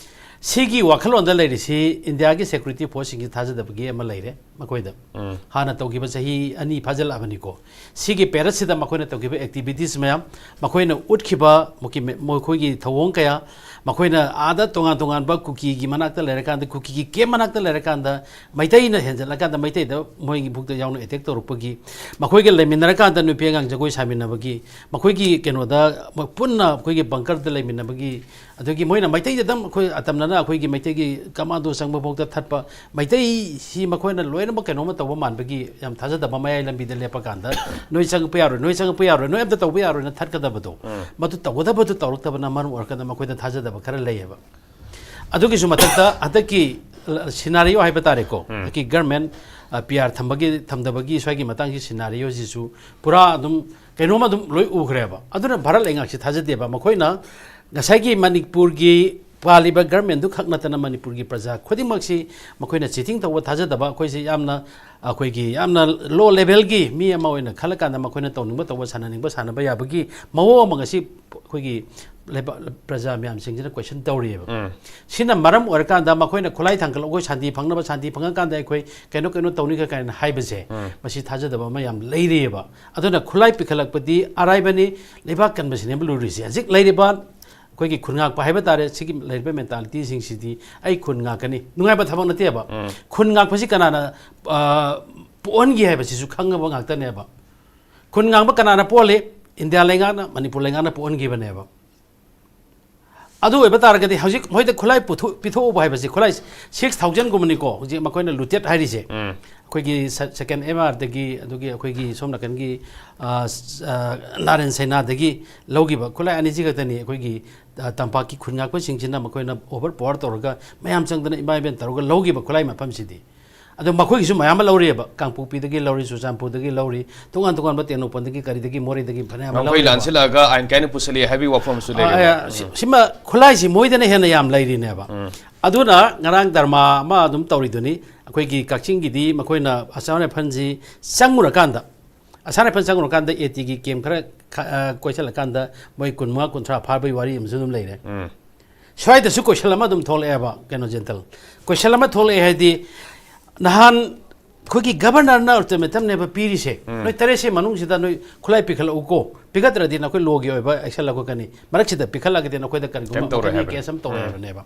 ꯁꯤꯒꯤ ꯋꯥꯈꯜꯂꯣꯟꯗ ꯂꯩꯔꯤꯁꯤ ꯏꯟꯗꯤꯌꯥꯒꯤ security force ꯁꯤꯡꯁꯤ ꯊꯥꯖꯗꯕꯒꯤ ꯑꯃ ꯂꯩꯔꯦ ꯃꯈꯣꯏꯗ꯫ ꯎꯝ꯫ ꯍꯥꯟꯅ ꯇꯧꯈꯤꯕ ꯆꯍꯤ ꯑꯅꯤ ꯐꯥꯖꯤꯜꯂꯛꯑꯕꯅꯤꯀꯣ꯫ ꯁꯤꯒꯤ ꯄꯦꯔꯠꯁꯤꯗ ꯃꯈꯣꯏꯅ ꯇꯧꯈꯤꯕ activities ꯃꯌꯥꯝ, ꯃꯈꯣꯏꯅ ꯎꯠꯈꯤꯕ ꯃꯈꯣꯏꯒꯤ ꯊꯧꯑꯣꯡ ꯀꯌꯥ, ꯃꯈꯣꯏꯅ ꯑꯥꯗ ꯇꯣꯉꯥꯟ ꯇꯣꯉꯥꯟꯕ ꯀꯨꯀꯤꯒꯤ ꯃꯅꯥꯛꯇ ꯂꯩꯔꯀꯥꯟꯗ, ꯀꯨꯀꯤꯒꯤ camp ꯃꯅꯥꯛꯇ ꯂꯩꯔꯀꯥꯟꯗ ꯃꯩꯇꯩꯅ ꯍꯦꯟꯖꯜꯂꯀꯥꯟꯗ ꯃꯩꯇꯩꯗ ꯃꯣꯏꯒꯤ ꯏꯕꯨꯛꯇ ꯌꯥꯎꯅ attack ꯇꯧꯔꯛꯄꯒꯤ, ꯃꯈꯣꯏꯒ ꯂꯩꯃꯤꯟꯅꯔꯀꯥꯟꯗ ꯅꯨꯄꯤ ꯑꯉꯥꯡ ꯖꯒꯣꯏ ꯁꯥꯃꯤꯟꯅꯕꯒꯤ, ꯃꯈꯣꯏꯒꯤ ꯀꯩꯅꯣꯗ ꯄꯨꯟꯅ ꯑꯩꯈꯣꯏꯒꯤ bunker ꯗ ꯂꯩꯃꯤꯟꯅꯕꯒꯤ, ꯑꯗꯒꯤ ꯃꯣꯏꯅ ꯃꯩꯇꯩꯗ ꯑꯗꯨꯝ ꯑꯩꯈꯣꯏ ꯑꯇꯝꯅ ꯑꯩꯈꯣꯏꯒꯤ ꯃꯩꯇꯩꯒꯤ ꯀꯃꯥꯟꯗꯣ ꯆꯪꯕ ꯐꯥꯎꯗ ꯊꯠꯄ, ꯃꯩꯇꯩꯁꯤ ꯃꯈꯣꯏꯅ ꯂꯣꯏꯅꯃꯛ ꯀꯩꯅꯣꯝꯃ ꯇꯧꯕ ꯃꯥꯟꯕꯒꯤ ꯌꯥꯝ ꯊꯥꯖꯗꯕ ꯃꯌꯥꯏ ꯂꯝꯕꯤꯗ ꯂꯦꯞꯄ ꯀꯥꯟꯗ, "ꯅꯣꯏ ꯆꯪꯉꯛꯄ ꯌꯥꯔꯣꯏ, ꯅꯣꯏ ꯆꯪꯉꯛꯄ ꯌꯥꯔꯣꯏ, ꯅꯣꯏ ꯑꯝꯇ ꯇꯧꯕ ꯌꯥꯔꯣꯏꯅ" ꯊꯠꯀꯗꯕꯗꯣ, ꯎꯝ꯫ ꯃꯗꯨ ꯇꯧꯒꯗꯕꯗꯨ ꯇꯧꯔꯛꯇꯕꯅ ꯃꯔꯝ ꯑꯣꯏꯔꯀꯥꯟꯗ ꯃꯈꯣꯏꯗ ꯊꯥꯖꯗꯕ ꯈꯔ ꯂꯩꯌꯦꯕ꯫ ꯑꯗꯨꯒꯤꯁꯨ ꯃꯊꯛꯇ ꯍꯟꯗꯛꯀꯤ ꯁꯤꯅꯥꯔꯤꯑꯣ ꯍꯥꯏꯕ ꯇꯥꯔꯦꯀꯣ, ꯎꯝ꯫ ꯍꯟꯗꯛꯀꯤ ꯒꯔꯃꯦꯟ ꯄꯤ ꯑꯥꯔ ꯊꯝꯕꯒꯤ ꯊꯝꯗꯕꯒꯤ ꯁ꯭ꯋꯥꯏꯒꯤ ꯃꯇꯥꯡꯒꯤ ꯁꯤꯅꯥꯔꯤꯑꯣꯁꯤꯁꯨ ꯄꯨꯔꯥ ꯑꯗꯨꯝ ꯀꯩꯅꯣꯝ ꯑꯗꯨꯝ ꯂꯣꯏ ꯎꯈ꯭ꯔꯦꯕ꯫ ꯑꯗꯨꯅ ꯚꯥꯔꯠ ꯂꯩꯉꯥꯛꯁꯤ ꯊꯥꯖꯗꯦꯕ꯫ ꯃꯈꯣꯏꯅ ꯉꯁꯥꯏꯒꯤ ꯃꯅꯤꯄꯨꯔꯒꯤ ꯄꯥꯜꯂꯤꯕ ꯒꯔꯃꯦꯟꯗꯨ ꯈꯛ ꯅꯠꯇꯅ ꯃꯅꯤꯄꯨꯔꯒꯤ ꯄ꯭ꯔꯖꯥ ꯈꯨꯗꯤꯡꯃꯛꯁꯤ ꯃꯈꯣꯏꯅ ꯆꯤꯊꯤꯡ ꯇꯧꯕ ꯊꯥꯖꯗꯕ, ꯑꯩꯈꯣꯏꯁꯤ ꯌꯥꯝꯅ, ꯑꯩꯈꯣꯏꯒꯤ ꯌꯥꯝꯅ ꯂꯣ ꯂꯦꯚꯦꯜꯒꯤ ꯃꯤ ꯑꯃ ꯑꯣꯏꯅ ꯈꯜꯂꯀꯥꯟꯗ ꯃꯈꯣꯏꯅ ꯇꯧꯅꯤꯡꯕ ꯇꯧꯕ, ꯁꯥꯟꯅꯅꯤꯡꯕ ꯁꯥꯟꯅꯕ ꯌꯥꯕꯒꯤ ꯃꯑꯣꯡ ꯑꯃ ꯉꯁꯤ ꯑꯩꯈꯣꯏꯒꯤ ꯂꯩꯕꯥꯛ ꯄ꯭ꯔꯖꯥ ꯃꯌꯥꯝꯁꯤꯡꯁꯤꯅ ꯀꯣꯏꯁꯟ ꯇꯧꯔꯤꯑꯕ꯫ ꯎꯝ꯫ ꯁꯤꯅ ꯃꯔꯝ ꯑꯣꯏꯔꯀꯥꯟꯗ ꯃꯈꯣꯏꯅ ꯈꯨꯠꯂꯥꯏ ꯊꯥꯡꯒꯠꯂꯛꯑꯣ, ꯑꯩꯈꯣꯏ ꯁꯥꯟꯇꯤ ꯐꯪꯅꯕ, ꯁꯥꯟꯇꯤ ꯐꯪꯉꯀꯥꯟꯗ ꯑꯩꯈꯣꯏ ꯀꯩꯅꯣ ꯀꯩꯅꯣ ꯇꯧꯅꯤꯒ ꯀꯥꯏꯅ ꯍꯥꯏꯕꯁꯦ, ꯎꯝ꯫ ꯃꯁꯤ ꯊꯥꯖꯗꯕ ꯑꯃ ꯌꯥꯝ ꯂꯩꯔꯤꯑꯕ꯫ ꯑꯗꯨꯅ ꯈꯨꯠꯂꯥꯏ ꯄꯤꯈꯠꯂꯛꯄꯗꯤ ꯑꯔꯥꯏꯕꯅꯤ, ꯂꯩꯕꯥꯛ ꯀꯟꯕꯁꯤꯅꯦꯕ ꯂꯨꯔꯤꯁꯦ꯫ ꯍꯧꯖꯤꯛ ꯂꯩꯔꯤꯕ ꯑꯩꯈꯣꯏꯒꯤ ꯈꯨꯟꯉꯥꯛꯄ ꯍꯥꯏꯕ ꯇꯥꯔꯦ, ꯁꯤꯒꯤ ꯂꯩꯔꯤꯕ ꯃꯦꯟꯇꯥꯂꯤꯇꯤꯁꯤꯡꯁꯤꯗꯤ "ꯑꯩ ꯈꯨꯟ ꯉꯥꯛꯀꯅꯤ", ꯅꯨꯡꯉꯥꯏꯕ ꯊꯕꯛ ꯅꯠꯇꯦꯕ꯫ ꯎꯝ꯫ ꯈꯨꯟ ꯉꯥꯛꯄꯁꯤ ꯀꯅꯥꯅ, ꯑ, ꯄꯣꯛꯍꯟꯒꯦ ꯍꯥꯏꯕꯁꯤꯁꯨ ꯈꯪꯉꯕ ꯉꯥꯛꯇꯅꯦꯕ꯫ ꯈꯨꯟ ꯉꯥꯛꯄ ꯀꯅꯥꯅ ꯄꯣꯛꯍꯜꯂꯤ? ꯏꯟꯗꯤꯌꯥ ꯂꯩꯉꯥꯛꯅ, ꯃꯅꯤꯄꯨꯔ ꯂꯩꯉꯥꯛꯅ ꯄꯣꯛꯍꯟꯈꯤꯕꯅꯦꯕ꯫ ꯑꯗꯨ ꯑꯣꯏꯕ ꯇꯥꯔꯒꯗꯤ ꯍꯧꯖꯤꯛ ꯃꯣꯏꯗ ꯈꯨꯠꯂꯥꯏ ꯄꯨꯊꯣꯛ-, ꯄꯤꯊꯣꯛꯎꯕ ꯍꯥꯏꯕꯁꯤ, ꯈꯨꯠꯂꯥꯏ ꯁꯤꯛꯁ ꯊꯥꯎꯖꯟꯒꯨꯝꯕꯅꯤꯀꯣ ꯍꯧꯖꯤꯛ ꯃꯈꯣꯏꯅ ꯂꯨꯇꯦꯠ ꯍꯥꯏꯔꯤꯁꯦ꯫ ꯎꯝ꯫ ꯑꯩꯈꯣꯏꯒꯤ ꯁꯦ-, ꯁꯦꯀꯦꯟ ꯑꯦꯝ ꯑꯥꯔꯗꯒꯤ, ꯑꯗꯨꯒꯤ ꯑꯩꯈꯣꯏꯒꯤ ꯁꯣꯝ ꯅꯥꯀꯟꯒꯤ, ꯑ, ꯁ-, ꯑ, ꯅꯥꯔꯦꯟ ꯁꯩꯅꯥꯗꯒꯤ ꯂꯧꯈꯤꯕ ꯈꯨꯠꯂꯥꯏ ꯑꯅꯤꯁꯤ ꯈꯛꯇꯅꯤ ꯑꯩꯈꯣꯏꯒꯤ, ꯑ, ꯇꯝꯄꯥꯛꯀꯤ ꯈꯨꯟ ꯉꯥꯛꯄꯁꯤꯡꯁꯤꯅ ꯃꯈꯣꯏꯅ ꯑꯣꯚꯔ ꯄꯋꯥꯔ ꯇꯧꯔꯒ, ꯃꯌꯥꯝ ꯆꯪꯗꯅ ꯏꯃꯥ ꯏꯕꯦꯟ ꯇꯧꯔꯒ ꯂꯧꯈꯤꯕ ꯈꯨꯠꯂꯥꯏ ꯃꯐꯝꯁꯤꯗꯤ꯫ ꯑꯗꯣ ꯃꯈꯣꯏꯒꯤꯁꯨ ꯃꯌꯥꯝ ꯑꯃ ꯂꯧꯔꯤꯑꯕ, ꯀꯥꯡꯄꯣꯛꯄꯤꯗꯒꯤ ꯂꯧꯔꯤ, ꯆꯨꯔꯆꯥꯟꯄꯨꯔꯗꯒꯤ ꯂꯧꯔꯤ, ꯇꯣꯉꯥꯟ ꯇꯣꯉꯥꯟꯕ ꯇꯦꯡꯅꯧꯄꯜꯗꯒꯤ ꯀꯔꯤꯗꯒꯤ ꯃꯣꯔꯦꯗꯒꯤ ꯐꯅꯌꯥꯝ ꯑꯃ ꯃꯈꯣꯏ ꯂꯧꯔꯤꯕ꯫ ꯂꯥꯟꯁꯤꯜꯂꯛꯑꯒ ꯑꯥꯏꯟ ꯀꯥꯏꯅ ꯄꯨꯁꯜꯂꯛꯑꯦ ꯍꯥꯏꯕꯒꯤ ꯋꯥꯐꯝꯁꯨ ꯑ, ꯂꯩꯔꯦꯕ꯫ ꯑ, ꯁꯤ-, ꯎꯝ꯫ ꯁꯤꯃ ꯈꯨꯠꯂꯥꯏꯁꯤ ꯃꯣꯏꯗꯅ ꯍꯦꯟꯅ ꯌꯥꯝ ꯂꯩꯔꯤꯅꯦꯕ꯫ ꯎꯝ꯫ ꯑꯗꯨꯅ ꯉꯔꯥꯡ ꯙꯔꯃ ꯑꯃ ꯑꯗꯨꯝ ꯇꯧꯔꯤꯗꯨꯅꯤ, ꯑꯩꯈꯣꯏꯒꯤ ꯀꯛꯆꯤꯡꯒꯤꯗꯤ ꯃꯈꯣꯏꯅ ꯑꯁꯥꯝ ꯔꯥꯏꯐꯜꯁꯤ ꯆꯪꯉꯨꯔꯀꯥꯟꯗ, ꯑꯁꯥꯝ ꯔꯥꯏꯐꯜ ꯆꯪꯉꯨꯔꯀꯥꯟꯗ ꯑꯦ ꯇꯤꯒꯤ ꯀꯦꯝ ꯈꯔ ꯈ-, ꯑ, ꯀꯣꯏꯁꯜꯂꯀꯥꯟꯗ ꯃꯣꯏ ꯀꯨꯟꯃꯉꯥ ꯀꯨꯟꯊ꯭ꯔꯥ ꯐꯥꯕꯒꯤ ꯋꯥꯔꯤ ꯑꯃꯁꯨ ꯑꯗꯨꯝ ꯂꯩꯔꯦ꯫ ꯎꯝ꯫ ꯁ꯭ꯋꯥꯏꯗꯁꯨ ꯀꯣꯏꯁꯟ ꯑꯃ ꯑꯗꯨꯝ ꯊꯣꯛꯂꯛꯑꯦꯕ, ꯀꯩꯅꯣ, ꯖꯦꯟꯇꯜ꯫ ꯀꯣꯏꯁꯟ ꯑꯃ ꯊꯣꯛꯂꯛꯑꯦ ꯍꯥꯏꯗꯤ, ꯅꯍꯥꯟ ꯑꯩꯈꯣꯏꯒꯤ ꯒꯕꯔꯅꯔꯅ ꯑꯜꯇꯤꯃꯦꯇꯝꯅꯦꯕ ꯄꯤꯔꯤꯁꯦ, ꯎꯝ꯫ "ꯅꯣꯏ ꯇꯔꯦꯠꯁꯦ ꯃꯅꯨꯡꯁꯤꯗ ꯅꯣꯏ ꯈꯨꯠꯂꯥꯏ ꯄꯤꯈꯠꯂꯛꯎꯀꯣ, ꯄꯤꯈꯠꯇ꯭ꯔꯗꯤ ꯅꯈꯣꯏ ꯂꯣꯒꯤ ꯑꯣꯏꯕ ꯑꯦꯛꯁꯟ ꯂꯧꯈꯠꯀꯅꯤ, ꯃꯔꯛꯁꯤꯗ ꯄꯤꯈꯠꯂꯒꯗꯤ ꯅꯈꯣꯏꯗ ꯀꯔꯤꯒꯨꯝꯕ ꯀꯩꯝ ꯇꯧꯔꯣꯏ ꯑꯃ ꯍꯥꯏꯕꯅꯤ꯫ ꯀꯦꯁ ꯑꯃ ꯇꯧꯔꯣꯏ" ꯎꯝ꯫ ꯍꯥꯏꯕꯅꯦꯕ꯫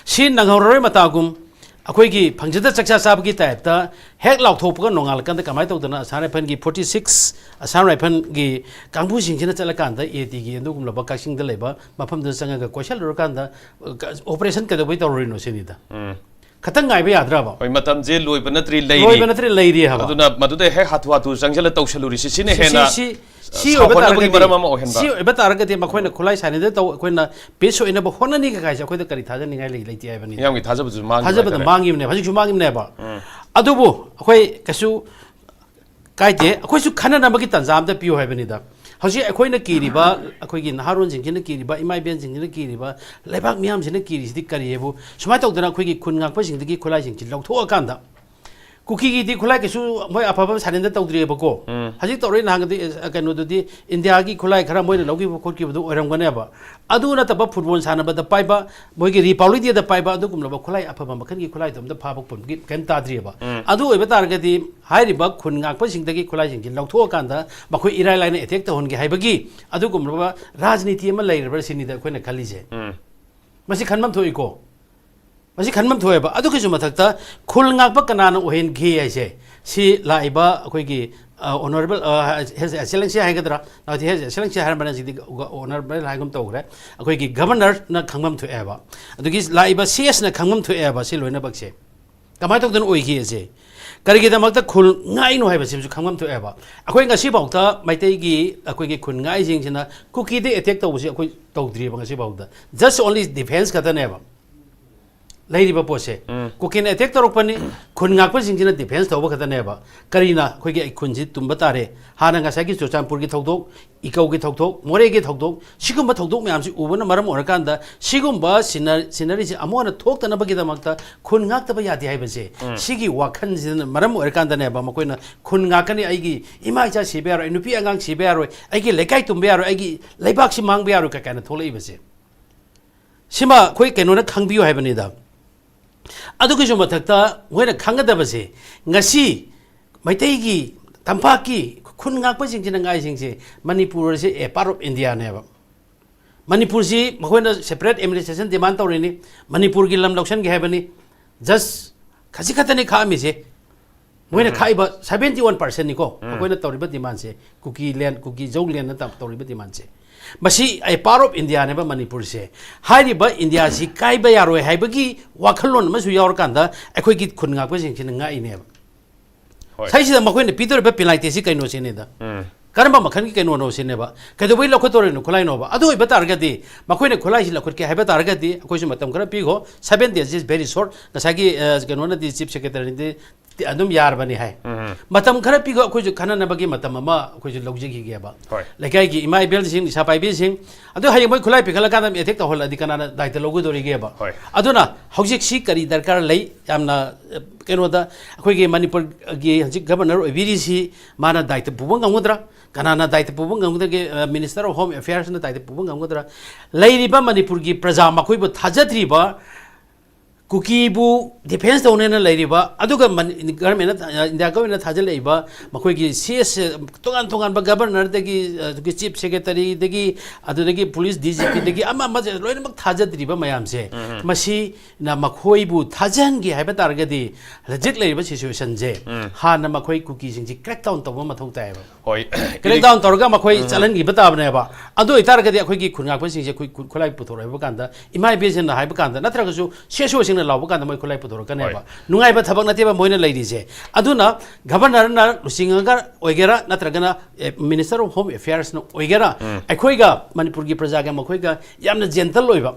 ꯁꯤ ꯅꯪꯍꯧꯔꯔꯣꯏ ꯃꯇꯥꯒꯨꯝ, ꯑꯩꯈꯣꯏꯒꯤ ꯐꯪꯖꯗ ꯆꯥꯛꯆꯥ ꯆꯥꯕꯒꯤ ꯇꯥꯏꯞꯇ ꯍꯦꯛ ꯂꯥꯎꯊꯣꯛꯄꯒ ꯅꯣꯡꯉꯥꯜꯂꯀꯥꯟꯗ ꯀꯃꯥꯏꯅ ꯇꯧꯗꯅ ꯑꯁꯥꯝ ꯔꯥꯏꯐꯜꯒꯤ ꯐꯣꯔꯇꯤ ꯁꯤꯛꯁ ꯑꯁꯥꯝ ꯔꯥꯏꯐꯜꯒꯤ ꯀꯥꯡꯕꯨꯁꯤꯡꯁꯤꯅ ꯆꯠꯂꯀꯥꯟꯗ ꯑꯦ ꯇꯤꯒꯤ ꯑꯗꯨꯒꯨꯝꯂꯕ ꯀꯛꯆꯤꯡꯗ ꯂꯩꯕ ꯃꯐꯝꯗꯨꯗ ꯆꯪꯉꯒ ꯀꯣꯏꯁꯜꯂꯨꯔꯀꯥꯟꯗ ꯑꯣꯄꯔꯦꯁꯟ ꯀꯩꯗꯧꯕꯩ ꯇꯧꯔꯨꯔꯤꯅꯣ ꯁꯤꯅꯤꯗ꯫ ꯎꯝ꯫ ꯈꯇꯪ ꯉꯥꯏꯕ ꯌꯥꯗ꯭ꯔꯕ? ꯍꯣꯏ, ꯃꯇꯝꯁꯦ ꯂꯣꯏꯕ ꯅꯠꯇ꯭ꯔꯤ, ꯂꯩꯔꯤ꯫ ꯂꯣꯏꯕ ꯅꯠꯇ꯭ꯔꯤ, ꯂꯩꯔꯤ ꯍꯥꯏꯕ꯫ ꯑꯗꯨꯅ ꯃꯗꯨꯗ ꯍꯦꯛ ꯍꯥꯊꯨ ꯍꯥꯊꯨ ꯆꯪꯁꯤꯜꯂ ꯇꯧꯁꯜꯂꯨꯔꯤꯁꯤ, ꯁꯤꯅ ꯁꯤ- ꯍꯦꯟꯅ ꯁꯤ- ꯁꯤ- ꯁꯤ ꯑꯣꯏꯕ ꯁꯥꯎꯒꯠꯅꯕꯒꯤ ꯇꯥꯔꯒꯗꯤ- ꯃꯔꯝ ꯑꯃ ꯑꯣꯏꯍꯟꯕ꯫ ꯁꯤ ꯑꯣꯏꯕ ꯇꯥꯔꯒꯗꯤ ꯃꯈꯣꯏꯅ ꯈꯨꯠꯂꯥꯏ ꯁꯥꯟꯅꯗ ꯇꯧ, ꯑꯩꯈꯣꯏꯅ ꯄꯤꯁ ꯑꯣꯏꯅꯕ ꯍꯣꯠꯅꯅꯤ ꯀꯥꯏꯁꯦ ꯑꯩꯈꯣꯏꯗ ꯀꯔꯤ ꯊꯥꯖꯅꯤꯡꯉꯥꯏ ꯂꯩ? ꯂꯩꯇꯦ ꯍꯥꯏꯕꯅꯤ꯫ ꯃꯤꯌꯥꯝꯒꯤ ꯊꯥꯖꯕꯁꯨ ꯃꯥꯡꯈꯤꯕ ꯊꯥꯖꯕꯗ ꯍꯥꯏꯇꯥꯔꯦ꯫ ꯃꯥꯡꯈꯤꯕꯅꯦꯕ, ꯍꯧꯖꯤꯛꯁꯨ ꯃꯥꯡꯈꯤꯕꯅꯦꯕ꯫ ꯎꯝ꯫ ꯑꯗꯨꯕꯨ ꯑꯩꯈꯣꯏ ꯀꯩꯁꯨ ꯀꯥꯏꯗꯦ, ꯑꯩꯈꯣꯏꯁꯨ ꯈꯟꯅꯅꯕꯒꯤ ꯇꯥꯟꯖꯥ ꯑꯝꯇ ꯄꯤꯌꯨ ꯍꯥꯏꯕꯅꯤꯗ꯫ ꯍꯧꯖꯤꯛ ꯑꯩꯈꯣꯏꯅ ꯀꯤꯔꯤꯕ, ꯑꯩꯈꯣꯏꯒꯤ ꯅꯍꯥꯔꯣꯟꯁꯤꯡꯁꯤꯅ ꯀꯤꯔꯤꯕ, ꯏꯃꯥ ꯏꯕꯦꯟꯁꯤꯡꯁꯤꯅ ꯀꯤꯔꯤꯕ, ꯂꯩꯕꯥꯛ ꯃꯤꯌꯥꯝꯁꯤꯅ ꯀꯤꯔꯤꯁꯤꯗꯤ ꯀꯔꯤ ꯍꯥꯏꯕꯨ, ꯁꯨꯃꯥꯏꯅ ꯇꯧꯗꯅ ꯑꯩꯈꯣꯏꯒꯤ ꯈꯨꯟ ꯉꯥꯛꯄꯁꯤꯡꯗꯒꯤ ꯈꯨꯠꯂꯥꯏꯁꯤꯡꯁꯤ ꯂꯧꯊꯣꯛꯑꯀꯥꯟꯗ, ꯀꯨꯀꯤꯒꯤꯗꯤ ꯈꯨꯠꯂꯥꯏ ꯀꯩꯁꯨ ꯃꯣꯏ ꯑꯐꯕ ꯁꯥꯔꯦꯟꯗꯔ ꯇꯧꯗ꯭ꯔꯤꯑꯕꯀꯣ꯫ ꯎꯝ꯫ ꯍꯧꯖꯤꯛ ꯇꯧꯔꯛꯏ ꯅꯍꯥꯟꯒꯗꯤ, ꯑ, ꯀꯩꯅꯣꯗꯨꯗꯤ ꯏꯟꯗꯤꯌꯥꯒꯤ ꯈꯨꯠꯂꯥꯏ ꯈꯔ ꯃꯣꯏꯅ ꯂꯧꯈꯤꯕ ꯈꯣꯠꯈꯤꯕꯗꯨ ꯑꯣꯏꯔꯝꯒꯅꯦꯕ꯫ ꯑꯗꯨ ꯅꯠꯇꯕ ꯐꯨꯠꯕꯣꯜ ꯁꯥꯟꯅꯕꯗ ꯄꯥꯏꯕ, ꯃꯣꯏꯒꯤ ꯔꯤꯄꯕ꯭ꯂꯤꯛ ꯗꯦꯗ ꯄꯥꯏꯕ ꯑꯗꯨꯒꯨꯝꯂꯕ ꯈꯨꯠꯂꯥꯏ ꯑꯐꯕ ꯃꯈꯜꯒꯤ ꯈꯨꯠꯂꯥꯏꯗꯣ ꯑꯝꯇ ꯐꯥꯕ ꯄꯨꯝ-, ꯀꯩꯝ ꯇꯥꯗ꯭ꯔꯤꯑꯕ꯫ ꯎꯝ꯫ ꯑꯗꯨ ꯑꯣꯏꯕ ꯇꯥꯔꯒꯗꯤ ꯍꯥꯏꯔꯤꯕ ꯈꯨꯟ ꯉꯥꯛꯄꯁꯤꯡꯗꯒꯤ ꯈꯨꯠꯂꯥꯏꯁꯤꯡꯁꯤ ꯂꯧꯊꯣꯛꯑꯀꯥꯟꯗ ꯃꯈꯣꯏ ꯏꯔꯥꯏ ꯂꯥꯏꯅ ꯑꯦꯇꯦꯛ ꯇꯧꯍꯟꯒꯦ ꯍꯥꯏꯕꯒꯤ ꯑꯗꯨꯒꯨꯝꯂꯕ ꯔꯥꯖꯅꯤꯇꯤ ꯑꯃ ꯂꯩꯔꯕ꯭ꯔꯥ ꯁꯤꯅꯤꯗ ꯑꯩꯈꯣꯏꯅ ꯈꯜꯂꯤꯁꯦ꯫ ꯎꯝ꯫ ꯃꯁꯤ ꯈꯟꯐꯝ ꯊꯣꯛꯏꯀꯣ꯫ ꯃꯁꯤ ꯈꯟꯐꯝ ꯊꯣꯛꯑꯦꯕ꯫ ꯑꯗꯨꯒꯤꯁꯨ ꯃꯊꯛꯇ ꯈꯨꯜ ꯉꯥꯛꯄ ꯀꯅꯥꯅ ꯑꯣꯏꯍꯟꯒꯦ ꯍꯥꯏꯁꯦ, ꯁꯤ ꯂꯥꯛꯏꯕ ꯑꯩꯈꯣꯏꯒꯤ, ꯑ, ꯑꯣꯅꯔꯦꯕꯜ, ꯑ, ꯍꯤꯖ ꯑꯦꯛꯁꯦꯂꯦꯟꯁꯤ ꯍꯥꯏꯒꯗ꯭ꯔꯥ? ꯅꯠꯇꯦ, ꯍꯤꯖ ꯑꯦꯛꯁꯦꯂꯦꯟꯁꯤ ꯍꯥꯏꯔꯝꯕꯅ ꯍꯧꯖꯤꯛꯇꯤ ꯑꯣꯅꯔꯦꯕꯜ ꯍꯥꯏꯒꯨꯝ ꯇꯧꯈ꯭ꯔꯦ꯫ ꯑꯩꯈꯣꯏꯒꯤ ꯒꯕꯔꯅꯔꯅ ꯈꯪꯐꯝ ꯊꯣꯛꯑꯦꯕ꯫ ꯑꯗꯨꯒꯤ ꯂꯥꯛꯏꯕ ꯁꯤ ꯑꯦꯁꯅ ꯈꯪꯐꯝ ꯊꯣꯛꯑꯦꯕ ꯁꯤ ꯂꯣꯏꯅꯃꯛꯁꯦ꯫ ꯀꯃꯥꯏꯅ ꯇꯧꯗꯅ ꯑꯣꯏꯈꯤ ꯑꯁꯦ? ꯀꯔꯤꯒꯤꯗꯃꯛꯇ ꯈꯨꯜ ꯉꯥꯛꯏꯅꯣ ꯍꯥꯏꯕꯁꯤꯃꯁꯨ ꯈꯪꯐꯝ ꯊꯣꯛꯑꯦꯕ꯫ ꯑꯩꯈꯣꯏ ꯉꯁꯤꯐꯥꯎꯗ ꯃꯩꯇꯩꯒꯤ, ꯑꯩꯈꯣꯏꯒꯤ ꯈꯨꯟ ꯉꯥꯛꯏꯁꯤꯡꯁꯤꯅ ꯀꯨꯀꯤꯗ ꯑꯦꯇꯦꯛ ꯇꯧꯕꯁꯤ ꯑꯩꯈꯣꯏ ꯇꯧꯗ꯭ꯔꯤꯕ ꯉꯁꯤꯐꯥꯎꯗ꯫ Just only defence ꯈꯛꯇꯅꯦꯕ ꯂꯩꯔꯤꯕ ꯄꯣꯠꯁꯦ꯫ ꯎꯝ꯫ ꯀꯨꯀꯤꯅ ꯑꯦꯇꯦꯛ ꯇꯧꯔꯛꯄꯅꯤ, ꯈꯨꯟ ꯉꯥꯛꯄꯁꯤꯡꯁꯤꯅ ꯗꯤꯐꯦꯟꯁ ꯇꯧꯕ ꯈꯛꯇꯅꯦꯕ꯫ ꯀꯔꯤꯅ ꯑꯩꯈꯣꯏꯒꯤ ꯑꯩ ꯈꯨꯟꯁꯤ ꯇꯨꯝꯕ ꯇꯥꯔꯦ? ꯍꯥꯟꯅ ꯉꯁꯥꯏꯒꯤ ꯆꯨꯔꯆꯥꯟꯄꯨꯔꯒꯤ ꯊꯧꯗꯣꯛ, ꯏꯀꯧꯒꯤ ꯊꯧꯗꯣꯛ, ꯃꯣꯔꯦꯒꯤ ꯊꯧꯗꯣꯛ, ꯁꯤꯒꯨꯝꯕ ꯊꯧꯗꯣꯛ ꯃꯌꯥꯝꯁꯤ ꯎꯕꯅ ꯃꯔꯝ ꯑꯣꯏꯔꯀꯥꯟꯗ ꯁꯤꯒꯨꯝꯕ ꯁꯤꯅ-, ꯁꯤꯅꯔꯤꯁꯤ ꯑꯃꯨꯛ ꯍꯟꯅ ꯊꯣꯛꯇꯅꯕꯒꯤꯗꯃꯛꯇ ꯈꯨꯟ ꯉꯥꯛꯇꯕ ꯌꯥꯗꯦ ꯍꯥꯏꯕꯁꯦ, ꯎꯝ꯫ ꯁꯤꯒꯤ ꯋꯥꯈꯜꯁꯤꯅ ꯃꯔꯝ ꯑꯣꯏꯔꯀꯥꯟꯗꯅꯦꯕ ꯃꯈꯣꯏꯅ ꯈꯨꯟ ꯉꯥꯛꯀꯅꯤ, ꯑꯩꯒꯤ ꯏꯃꯥ ꯏꯆꯥ ꯁꯤꯕ ꯌꯥꯔꯣꯏ, ꯑꯩ ꯅꯨꯄꯤ ꯑꯉꯥꯡ ꯁꯤꯕ ꯌꯥꯔꯣꯏ, ꯑꯩꯒꯤ ꯂꯩꯀꯥꯏ ꯇꯨꯝꯕ ꯌꯥꯔꯣꯏ, ꯑꯩꯒꯤ ꯂꯩꯕꯥꯛꯁꯤ ꯃꯥꯡꯕ ꯌꯥꯔꯣꯏ ꯀ-, ꯀꯥꯏꯅ ꯊꯣꯛꯂꯛꯏꯕꯁꯦ꯫ ꯁꯤꯃ ꯑꯩꯈꯣꯏ ꯀꯩꯅꯣꯅ ꯈꯪꯕꯤꯌꯨ ꯍꯥꯏꯕꯅꯤꯗ꯫ ꯑꯗꯨꯒꯤꯁꯨ ꯃꯊꯛꯇ ꯃꯣꯏꯅ ꯈꯪꯒꯗꯕꯁꯦ, ꯉꯁꯤ ꯃꯩꯇꯩꯒꯤ ꯇꯝꯄꯥꯛꯀꯤ ꯈꯨꯟ ꯉꯥꯛꯄꯁꯤꯡꯁꯤꯅ ꯉꯥꯏꯁꯤꯡꯁꯦ, ꯃꯅꯤꯄꯨꯔ ꯑꯁꯤ a part of Indiaꯅꯦꯕ꯫ ꯃꯅꯤꯄꯨꯔꯁꯤ ꯃꯈꯣꯏꯅ separate administration demand ꯇꯧꯔꯤꯅꯤ, ꯃꯅꯤꯄꯨꯔꯒꯤ ꯂꯝ ꯂꯧꯁꯤꯟꯒꯦ ꯍꯥꯏꯕꯅꯤ꯫ ꯖꯁ ꯈꯖꯤꯛ ꯈꯛꯇꯅꯤ ꯈꯥꯛꯑꯝꯃꯤꯁꯦ꯫ ꯃꯣꯏꯅ ꯈꯥꯛꯏꯕ ꯁꯕꯦꯟꯇꯤ ꯋꯥꯟ ꯄꯥꯔꯁꯦꯟꯅꯤꯀꯣ ꯑꯩꯈꯣꯏꯅ ꯇꯧꯔꯤꯕ ꯗꯤꯃꯥꯟꯁꯦ, ꯀꯨꯀꯤ ꯂꯦꯟ, ꯀꯨꯀꯤ ꯖꯧ ꯂꯦꯟꯅ ꯇꯧ- ꯇꯧꯔꯤꯕ ꯗꯤꯃꯥꯟꯁꯦ꯫ ꯃꯁꯤ ꯑꯦ ꯄꯥꯔꯠ ꯑꯣꯐ ꯏꯟꯗꯤꯌꯥꯅꯦꯕ ꯃꯅꯤꯄꯨꯔꯁꯦ꯫ ꯍꯥꯏꯔꯤꯕ ꯏꯟꯗꯤꯌꯥꯁꯤ ꯀꯥꯏꯕ ꯌꯥꯔꯣꯏ ꯍꯥꯏꯕꯒꯤ ꯋꯥꯈꯜꯂꯣꯟ ꯑꯃꯁꯨ ꯌꯥꯎꯔꯀꯥꯟꯗ ꯑꯩꯈꯣꯏꯒꯤ ꯈꯨꯟ ꯉꯥꯛꯄꯁꯤꯡꯁꯤꯅ ꯉꯥꯛꯏꯅꯦꯕ꯫ ꯍꯣꯏ꯫ ꯁꯤꯗꯩꯁꯤꯗ ꯃꯈꯣꯏꯅ ꯄꯤꯗꯧꯔꯤꯕ ꯄꯦꯅꯥꯜꯇꯤꯁꯤ ꯀꯩꯅꯣ ꯁꯤꯅꯤꯗ꯫ ꯀꯔꯝꯕ ꯃꯈꯜꯒꯤ ꯀꯩꯅꯣꯅꯣ ꯁꯤꯅꯦꯕ? ꯀꯩꯗꯧꯕꯩ ꯂꯧꯈꯠꯇꯧꯔꯤꯅꯣ ꯈꯨꯠꯂꯥꯏꯅꯣꯕ? ꯑꯗꯨ ꯑꯣꯏꯕ ꯇꯥꯔꯒꯗꯤ, ꯃꯈꯣꯏꯅ ꯈꯨꯠꯂꯥꯏꯁꯤ ꯂꯧꯈꯠꯀꯦ ꯍꯥꯏꯕ ꯇꯥꯔꯒꯗꯤ, ꯑꯩꯈꯣꯏꯁꯨ ꯃꯇꯝ ꯈꯔ ꯄꯤꯈꯣ, seven days is very short꯫ ꯉꯁꯥꯏꯒꯤ ꯑ, ꯀꯩꯅꯣꯅꯗꯤ, ꯆꯤꯐ ꯁꯦꯀ꯭ꯔꯦꯇꯔꯤꯗꯤ ꯑꯗꯨꯝ ꯌꯥꯔꯕꯅꯤ ꯍꯥꯏ꯫ ꯃꯇꯝ ꯈꯔ ꯄꯤꯈꯣ, ꯑꯩꯈꯣꯏꯁꯨ ꯈꯟꯅꯅꯕꯒꯤ ꯃꯇꯝ ꯑꯃ ꯑꯩꯈꯣꯏꯁꯨ ꯂꯧꯖꯈꯤꯒꯦꯕ꯫ ꯍꯣꯏ꯫ ꯂꯩꯀꯥꯏꯒꯤ ꯏꯃꯥ ꯏꯕꯦꯜꯁꯤꯡ, ꯅꯤꯁꯥ ꯄꯥꯏꯕꯤꯁꯤꯡ, ꯑꯗꯨ ꯍꯌꯦꯡ ꯃꯣꯏ ꯈꯨꯠꯂꯥꯏ ꯄꯤꯈꯠꯂꯀꯥꯟꯗ ꯑꯦꯇꯦꯛ ꯇꯧꯍꯜꯂꯗꯤ ꯀꯅꯥꯅ ꯗꯥꯏꯇ ꯂꯧꯒꯗꯧꯔꯤꯒꯦꯕ? ꯍꯣꯏ꯫ ꯑꯗꯨꯅ ꯍꯧꯖꯤꯛꯁꯤ ꯀꯔꯤ ꯗꯔꯀꯥꯔ ꯂꯩ? ꯌꯥꯝꯅ ꯑ, ꯀꯩꯅꯣꯗ, ꯑꯩꯈꯣꯏꯒꯤ ꯃꯅꯤꯄꯨꯔꯒꯤ ꯍꯧꯖꯤꯛ ꯒꯕꯔꯅꯔ ꯑꯣꯏꯕꯤꯔꯤꯁꯤ ꯃꯥꯅ ꯗꯥꯏꯇ ꯄꯨꯕ ꯉꯝꯒꯗ꯭ꯔꯥ? ꯀꯅꯥꯅ ꯗꯥꯏꯇ ꯄꯨꯕ ꯉꯝꯒꯗꯒꯦ? ꯑ, ꯃꯤꯅꯤꯁꯇꯔ ꯑꯣꯐ ꯍꯣꯝ ꯑꯦꯐꯤꯌꯔꯁꯅ ꯗꯥꯏꯇ ꯄꯨꯕ ꯉꯝꯒꯗ꯭ꯔꯥ? ꯂꯩꯔꯤꯕ ꯃꯅꯤꯄꯨꯔꯒꯤ ꯄ꯭ꯔꯖꯥ, ꯃꯈꯣꯏꯕꯨ ꯊꯥꯖꯗ꯭ꯔꯤꯕ, ꯀꯨꯀꯤꯕꯨ ꯗꯤꯐꯦꯟꯁ ꯇꯧꯅꯦꯅ ꯂꯩꯔꯤꯕ, ꯑꯗꯨꯒ ꯃꯅꯤ-, ꯒꯚꯔꯟꯃꯦꯟꯅ, ꯑ, ꯏꯟꯗꯤꯌꯥ ꯒꯚꯔꯟꯃꯦꯟꯅ ꯊꯥꯖꯤꯜꯂꯛꯏꯕ ꯃꯈꯣꯏꯒꯤ ꯁꯤ ꯑꯦꯁ, ꯇꯣꯉꯥꯟ ꯇꯣꯉꯥꯟꯕ ꯒꯚꯔꯅꯔꯗꯒꯤ, ꯑ, ꯑꯗꯨꯒꯤ ꯆꯤꯐ ꯁꯦꯀ꯭ꯔꯦꯇꯔꯤꯗꯒꯤ, ꯑꯗꯨꯗꯒꯤ ꯄꯨꯂꯤꯁ ꯗꯤ ꯖꯤ ꯄꯤꯗꯒꯤ ꯑꯃ ꯑꯃ ꯂꯣꯏꯅꯃꯛ ꯊꯥꯖꯗ꯭ꯔꯤꯕ ꯃꯌꯥꯝꯁꯦ, ꯃꯁꯤꯅ ꯃꯈꯣꯏꯕꯨ ꯊꯥꯖꯍꯟꯒꯦ ꯍꯥꯏꯕ ꯇꯥꯔꯒꯗꯤ, ꯍꯧꯖꯤꯛ ꯂꯩꯔꯤꯕ ꯁꯤꯆꯨꯋꯦꯁꯟꯁꯦ ꯍꯥꯟꯅ ꯃꯈꯣꯏ ꯀꯨꯀꯤꯁꯤꯡꯁꯤ ꯀ꯭ꯔꯦꯛ ꯗꯥꯎꯟ ꯇꯧꯕ ꯃꯊꯧ ꯇꯥꯏꯌꯦꯕ꯫ ꯍꯣꯏ꯫ ꯀ꯭ꯔꯦꯛ ꯗꯥꯎꯟ ꯇꯧꯔꯒ ꯃꯈꯣꯏ ꯆꯠꯍꯟꯈꯤꯕ ꯇꯥꯕꯅꯦꯕ꯫ ꯑꯗꯨ ꯑꯣꯏꯇꯥꯔꯒꯗꯤ ꯑꯩꯈꯣꯏꯒꯤ ꯈꯨꯟ ꯉꯥꯛꯄꯁꯤꯡꯁꯦ ꯑꯩꯈꯣꯏ ꯈꯨ-, ꯈꯨꯠꯂꯥꯏ ꯄꯨꯊꯣꯔꯛꯑꯦ ꯍꯥꯏꯕ ꯀꯥꯟꯗ, ꯏꯃꯥ ꯏꯕꯦꯟꯁꯤꯡꯅ ꯍꯥꯏꯕ ꯀꯥꯟꯗ, ꯅꯠꯇ꯭ꯔꯒꯁꯨ ꯁꯤ ꯑꯦꯁ ꯑꯣꯁꯤꯡꯅ ꯂꯥꯎꯕ ꯀꯥꯟꯗ ꯃꯣꯏ ꯈꯨꯠꯂꯥꯏ ꯄꯨꯊꯣꯔꯛꯀꯅꯦꯕ꯫ ꯍꯣꯏ꯫ ꯅꯨꯡꯉꯥꯏꯕ ꯊꯕꯛ ꯅꯠꯇꯦꯕ ꯃꯣꯏꯅ ꯂꯩꯔꯤꯁꯦ꯫ ꯑꯗꯨꯅ ꯒꯚꯔꯅꯔꯅ ꯂꯨꯆꯤꯡꯉꯒ ꯑꯣꯏꯒꯦꯔꯥ, ꯅꯠꯇ꯭ꯔꯒꯅ, ꯑꯦ, ꯃꯤꯅꯤꯁꯇꯔ ꯑꯣꯐ ꯍꯣꯝ ꯑꯦꯐꯤꯌꯔꯁꯅ ꯑꯣꯏꯒꯦꯔꯥ, ꯑꯩꯈꯣꯏꯒ ꯃꯅꯤꯄꯨꯔꯒꯤ ꯄ꯭ꯔꯖꯥꯒ ꯃꯈꯣꯏꯒ ꯌꯥꯝꯅ ꯖꯦꯟꯇꯜ ꯑꯣꯏꯕ,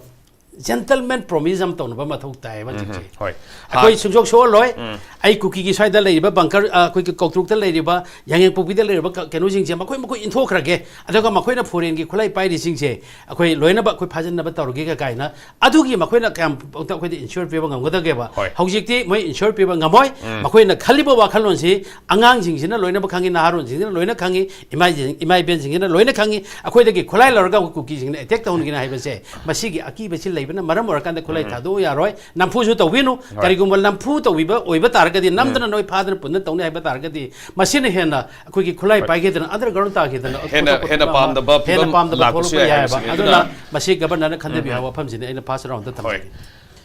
ꯖꯦꯟꯇꯜꯃꯦꯟ ꯄ꯭ꯔꯣꯃꯤꯁ ꯑꯃ ꯇꯧꯅꯕ ꯃꯊꯧ ꯇꯥꯏꯌꯦꯕ ꯍꯧꯖꯤꯛꯁꯦ꯫ ꯍꯣꯏ꯫ ꯑꯩꯈꯣꯏ ꯍꯥ- ꯁꯨꯡꯁꯣꯛ ꯁꯣꯛꯍꯜꯂꯣꯏ꯫ ꯑꯩ ꯀꯨꯀꯤꯒꯤ ꯁ꯭ꯋꯥꯏꯗ ꯂꯩꯔꯤꯕ ꯕꯪꯀꯔ, ꯑ, ꯑꯩꯈꯣꯏꯒꯤ ꯀꯧꯇ꯭ꯔꯨꯛꯇ ꯂꯩꯔꯤꯕ, ꯌꯥꯡꯉꯦꯡꯄꯣꯛꯄꯤꯗ ꯂꯩꯔꯤꯕ ꯀ-, ꯀꯩꯅꯣꯁꯤꯡꯁꯦ ꯃꯈꯣꯏ ꯃꯈꯣꯏ ꯏꯟꯊꯣꯛꯈ꯭ꯔꯒꯦ, ꯑꯗꯨꯒ ꯃꯈꯣꯏꯅ ꯐꯣꯔꯦꯟꯒꯤ ꯈꯨꯠꯂꯥꯏ ꯄꯥꯏꯔꯤꯁꯤꯡꯁꯦ ꯑꯩꯈꯣꯏ ꯂꯣꯏꯅꯃꯛ ꯑꯩꯈꯣꯏ ꯐꯥꯖꯤꯟꯅꯕ ꯇꯧꯔꯒꯦꯒ ꯀꯥꯏꯅ, ꯑꯗꯨꯒꯤ ꯃꯈꯣꯏꯅ ꯀꯌꯥꯝ ꯑꯩꯈꯣꯏꯗ ꯏꯟꯁꯨꯔ ꯄꯤꯕ ꯉꯝꯒꯗꯒꯦꯕ? ꯍꯣꯏ꯫ ꯍꯧꯖꯤꯛꯇꯤ ꯃꯣꯏ ꯏꯟꯁꯨꯔ ꯄꯤꯕ ꯉꯝꯃꯣꯏ꯫ ꯃꯈꯣꯏꯅ ꯈꯜꯂꯤꯕ ꯋꯥꯈꯜꯂꯣꯟꯁꯤ ꯑꯉꯥꯡꯁꯤꯡꯁꯤꯅ ꯂꯣꯏꯅ ꯈꯪꯉꯤ, ꯅꯍꯥꯔꯣꯟꯁꯤꯡꯁꯤꯅ ꯂꯣꯏꯅ ꯈꯪꯉꯤ, ꯏꯃꯥ ꯏꯕꯦꯟꯁꯤꯡꯁꯤꯅ ꯂꯣꯏꯅ ꯈꯪꯉꯤ꯫ ꯑꯩꯈꯣꯏꯗꯒꯤ ꯈꯨꯠꯂꯥꯏ ꯂꯧꯔꯒ ꯑꯩꯈꯣꯏ ꯀꯨꯀꯤꯁꯤꯡꯅ ꯑꯦꯇꯦꯛ ꯇꯧꯍꯟꯒꯅꯤ ꯍꯥꯏꯕꯁꯦ, ꯃꯁꯤꯒꯤ ꯑꯀꯤꯕꯁꯤ ꯂꯩꯕꯅ ꯃꯔꯝ ꯑꯣꯏꯔꯀꯥꯟꯗ ꯈꯨꯠꯂꯥꯏ ꯊꯥꯗꯣꯛꯎ ꯌꯥꯔꯣꯏ꯫ ꯅꯝꯐꯨꯁꯨ ꯇꯧꯕꯤꯅꯨ꯫ ꯀꯔꯤꯒꯨꯝꯕ ꯅꯝꯐꯨ ꯇꯧꯕꯤꯕ ꯑꯣꯏꯕ ꯇꯥꯔꯒꯗꯤ, ꯅꯝꯗꯅ ꯅꯣꯏ ꯐꯥꯗꯅ ꯄꯨꯟꯅ ꯇꯧꯅꯤ ꯍꯥꯏꯕ ꯇꯥꯔꯒꯗꯤ, ꯃꯁꯤꯅ ꯍꯦꯟꯅ ꯑꯩꯈꯣꯏꯒꯤ ꯈꯨꯠꯂꯥꯏ ꯄꯥꯏꯈꯤꯗꯅ, ꯑꯟꯗꯔꯒ꯭ꯔꯥꯎꯟ ꯇꯥꯈꯤꯗꯅ, ꯍꯦꯟꯅ- ꯊꯣꯛꯄ ꯍꯦꯟꯅ ꯊꯣꯛꯄ ꯄꯥꯝꯗꯕ ꯍꯦꯟꯅ ꯐꯤꯕꯝ ꯄꯥꯝꯗꯕ ꯂꯥꯛꯄꯁꯨ ꯊꯣꯛꯂꯛꯄ ꯌꯥꯏ ꯌꯥꯏꯑꯕ꯫ ꯍꯥꯏꯕꯁꯤꯅꯤ꯫ ꯑꯗꯨꯅ ꯑꯗꯨꯅ ꯃꯁꯤ ꯒꯕꯔꯅꯔꯅ ꯈꯟꯊꯕꯤꯌꯨ ꯍꯥꯏꯕ ꯋꯥꯐꯝꯁꯤꯅꯤ ꯑꯩꯅ ꯐꯥꯔꯁ ꯔꯥꯎꯟꯗ ꯍꯣꯏ꯫ ꯊꯝꯖꯒꯦ꯫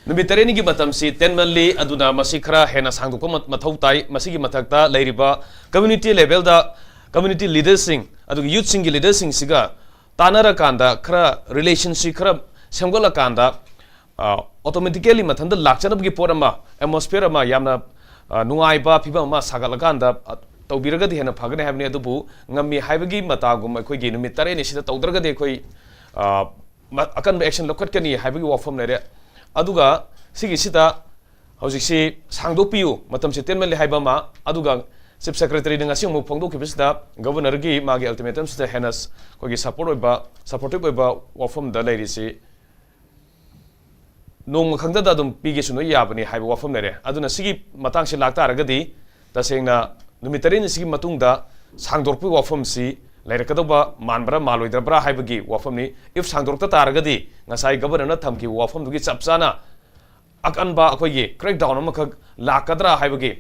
ꯅꯨꯃꯤꯠ ꯇꯔꯦꯠꯅꯤꯒꯤ ꯃꯇꯝꯁꯤ ꯇꯦꯟꯃꯜꯂꯤ, ꯑꯗꯨꯅ ꯃꯁꯤ ꯈꯔ ꯍꯦꯟꯅ ꯁꯥꯡꯗꯣꯛꯄ ꯃ- ꯃꯊꯧ ꯇꯥꯏ꯫ ꯃꯁꯤꯒꯤ ꯃꯊꯛꯇ ꯂꯩꯔꯤꯕ community levelꯗ community leaderꯁꯤꯡ, ꯑꯗꯨꯒ youthꯁꯤꯡꯒꯤ leaderꯁꯤꯡꯁꯤꯒ ꯇꯥꯟꯅꯔꯀꯥꯟꯗ, ꯈꯔ relationꯁꯤ ꯈꯔ ꯁꯦꯝꯒꯠꯂꯀꯥꯟꯗ, ꯑ, automatically ꯃꯊꯟꯇ ꯂꯥꯛꯆꯅꯕꯒꯤ ꯄꯣꯠ ꯑꯃ, atmosphere ꯑꯃ, ꯌꯥꯝꯅ, ꯑ, ꯅꯨꯡꯉꯥꯏꯕ ꯐꯤꯕꯝ ꯑꯃ ꯁꯥꯒꯠꯂꯀꯥꯟꯗ, ꯑ, ꯇꯧꯕꯤꯔꯒꯗꯤ ꯍꯦꯟꯅ ꯐꯒꯅꯤ ꯍꯥꯏꯕꯅꯤ꯫ ꯑꯗꯨꯕꯨ ꯉꯝꯃꯤ ꯍꯥꯏꯕꯒꯤ ꯃꯇꯥꯒꯨꯝ ꯑꯩꯈꯣꯏꯒꯤ ꯅꯨꯃꯤꯠ ꯇꯔꯦꯠꯅꯤꯁꯤꯗ ꯇꯧꯗ꯭ꯔꯒꯗꯤ ꯑꯩꯈꯣꯏ, ꯑ, ꯃ- ꯑꯀꯟꯕ action ꯂꯧꯈꯠꯀꯅꯤ ꯍꯥꯏꯕꯒꯤ ꯋꯥꯐꯝ ꯂꯩꯔꯦ꯫ ꯑꯗꯨꯒ ꯁꯤꯒꯤꯁꯤꯗ ꯍꯧꯖꯤꯛꯁꯤ ꯁꯥꯡꯗꯣꯛꯄꯤꯌꯨ, ꯃꯇꯝꯁꯤ ꯇꯦꯟꯃꯜꯂꯦ ꯍꯥꯏꯕ ꯑꯃ, ꯑꯗꯨꯒ Chief Secretaryꯅ ꯉꯁꯤ ꯑꯃꯨꯛ ꯐꯣꯡꯗꯣꯛꯈꯤꯕꯁꯤꯗ Governorꯒꯤ ꯃꯥꯒꯤ ultimatumꯁꯤꯗ ꯍꯦꯟꯅ ꯁ- ꯑꯩꯈꯣꯏꯒꯤ support ꯑꯣꯏꯕ, supportive ꯑꯣꯏꯕ ꯋꯥꯐꯝꯗ ꯂꯩꯔꯤꯁꯤ ꯅꯣꯡꯃ ꯈꯪꯗꯗ ꯑꯗꯨꯝ ꯄꯤꯒꯦꯁꯨ ꯅꯣꯏ ꯌꯥꯕꯅꯤ ꯍꯥꯏꯕ ꯋꯥꯐꯝ ꯂꯩꯔꯦ꯫ ꯑꯗꯨꯅ ꯁꯤꯒꯤ ꯃꯇꯥꯡꯁꯤ ꯂꯥꯛꯇꯥꯔꯒꯗꯤ ꯇꯁꯦꯡꯅ ꯅꯨꯃꯤꯠ ꯇꯔꯦꯠꯅꯤꯁꯤꯒꯤ ꯃꯇꯨꯡꯗ ꯁꯥꯡꯗꯣꯔꯛꯄꯒꯤ ꯋꯥꯐꯝꯁꯤ ꯂꯩꯔꯛꯀꯗꯧꯕ ꯃꯥꯟꯕ꯭ꯔꯥ ꯃꯥꯜꯂꯣꯏꯗꯕ꯭ꯔꯥ ꯍꯥꯏꯕꯒꯤ ꯋꯥꯐꯝꯅꯤ꯫ If ꯁꯥꯡꯗꯣꯔꯛꯇ ꯇꯥꯔꯒꯗꯤ ꯉꯁꯥꯏ Governorꯅ ꯊꯝꯈꯤꯕ ꯋꯥꯐꯝꯗꯨꯒꯤ ꯆꯞ ꯆꯥꯅ ꯑꯀꯟꯕ ꯑꯩꯈꯣꯏꯒꯤ crackdown ꯑꯃꯈꯛ ꯂꯥꯛꯀꯗ꯭ꯔꯥ ꯍꯥꯏꯕꯒꯤ,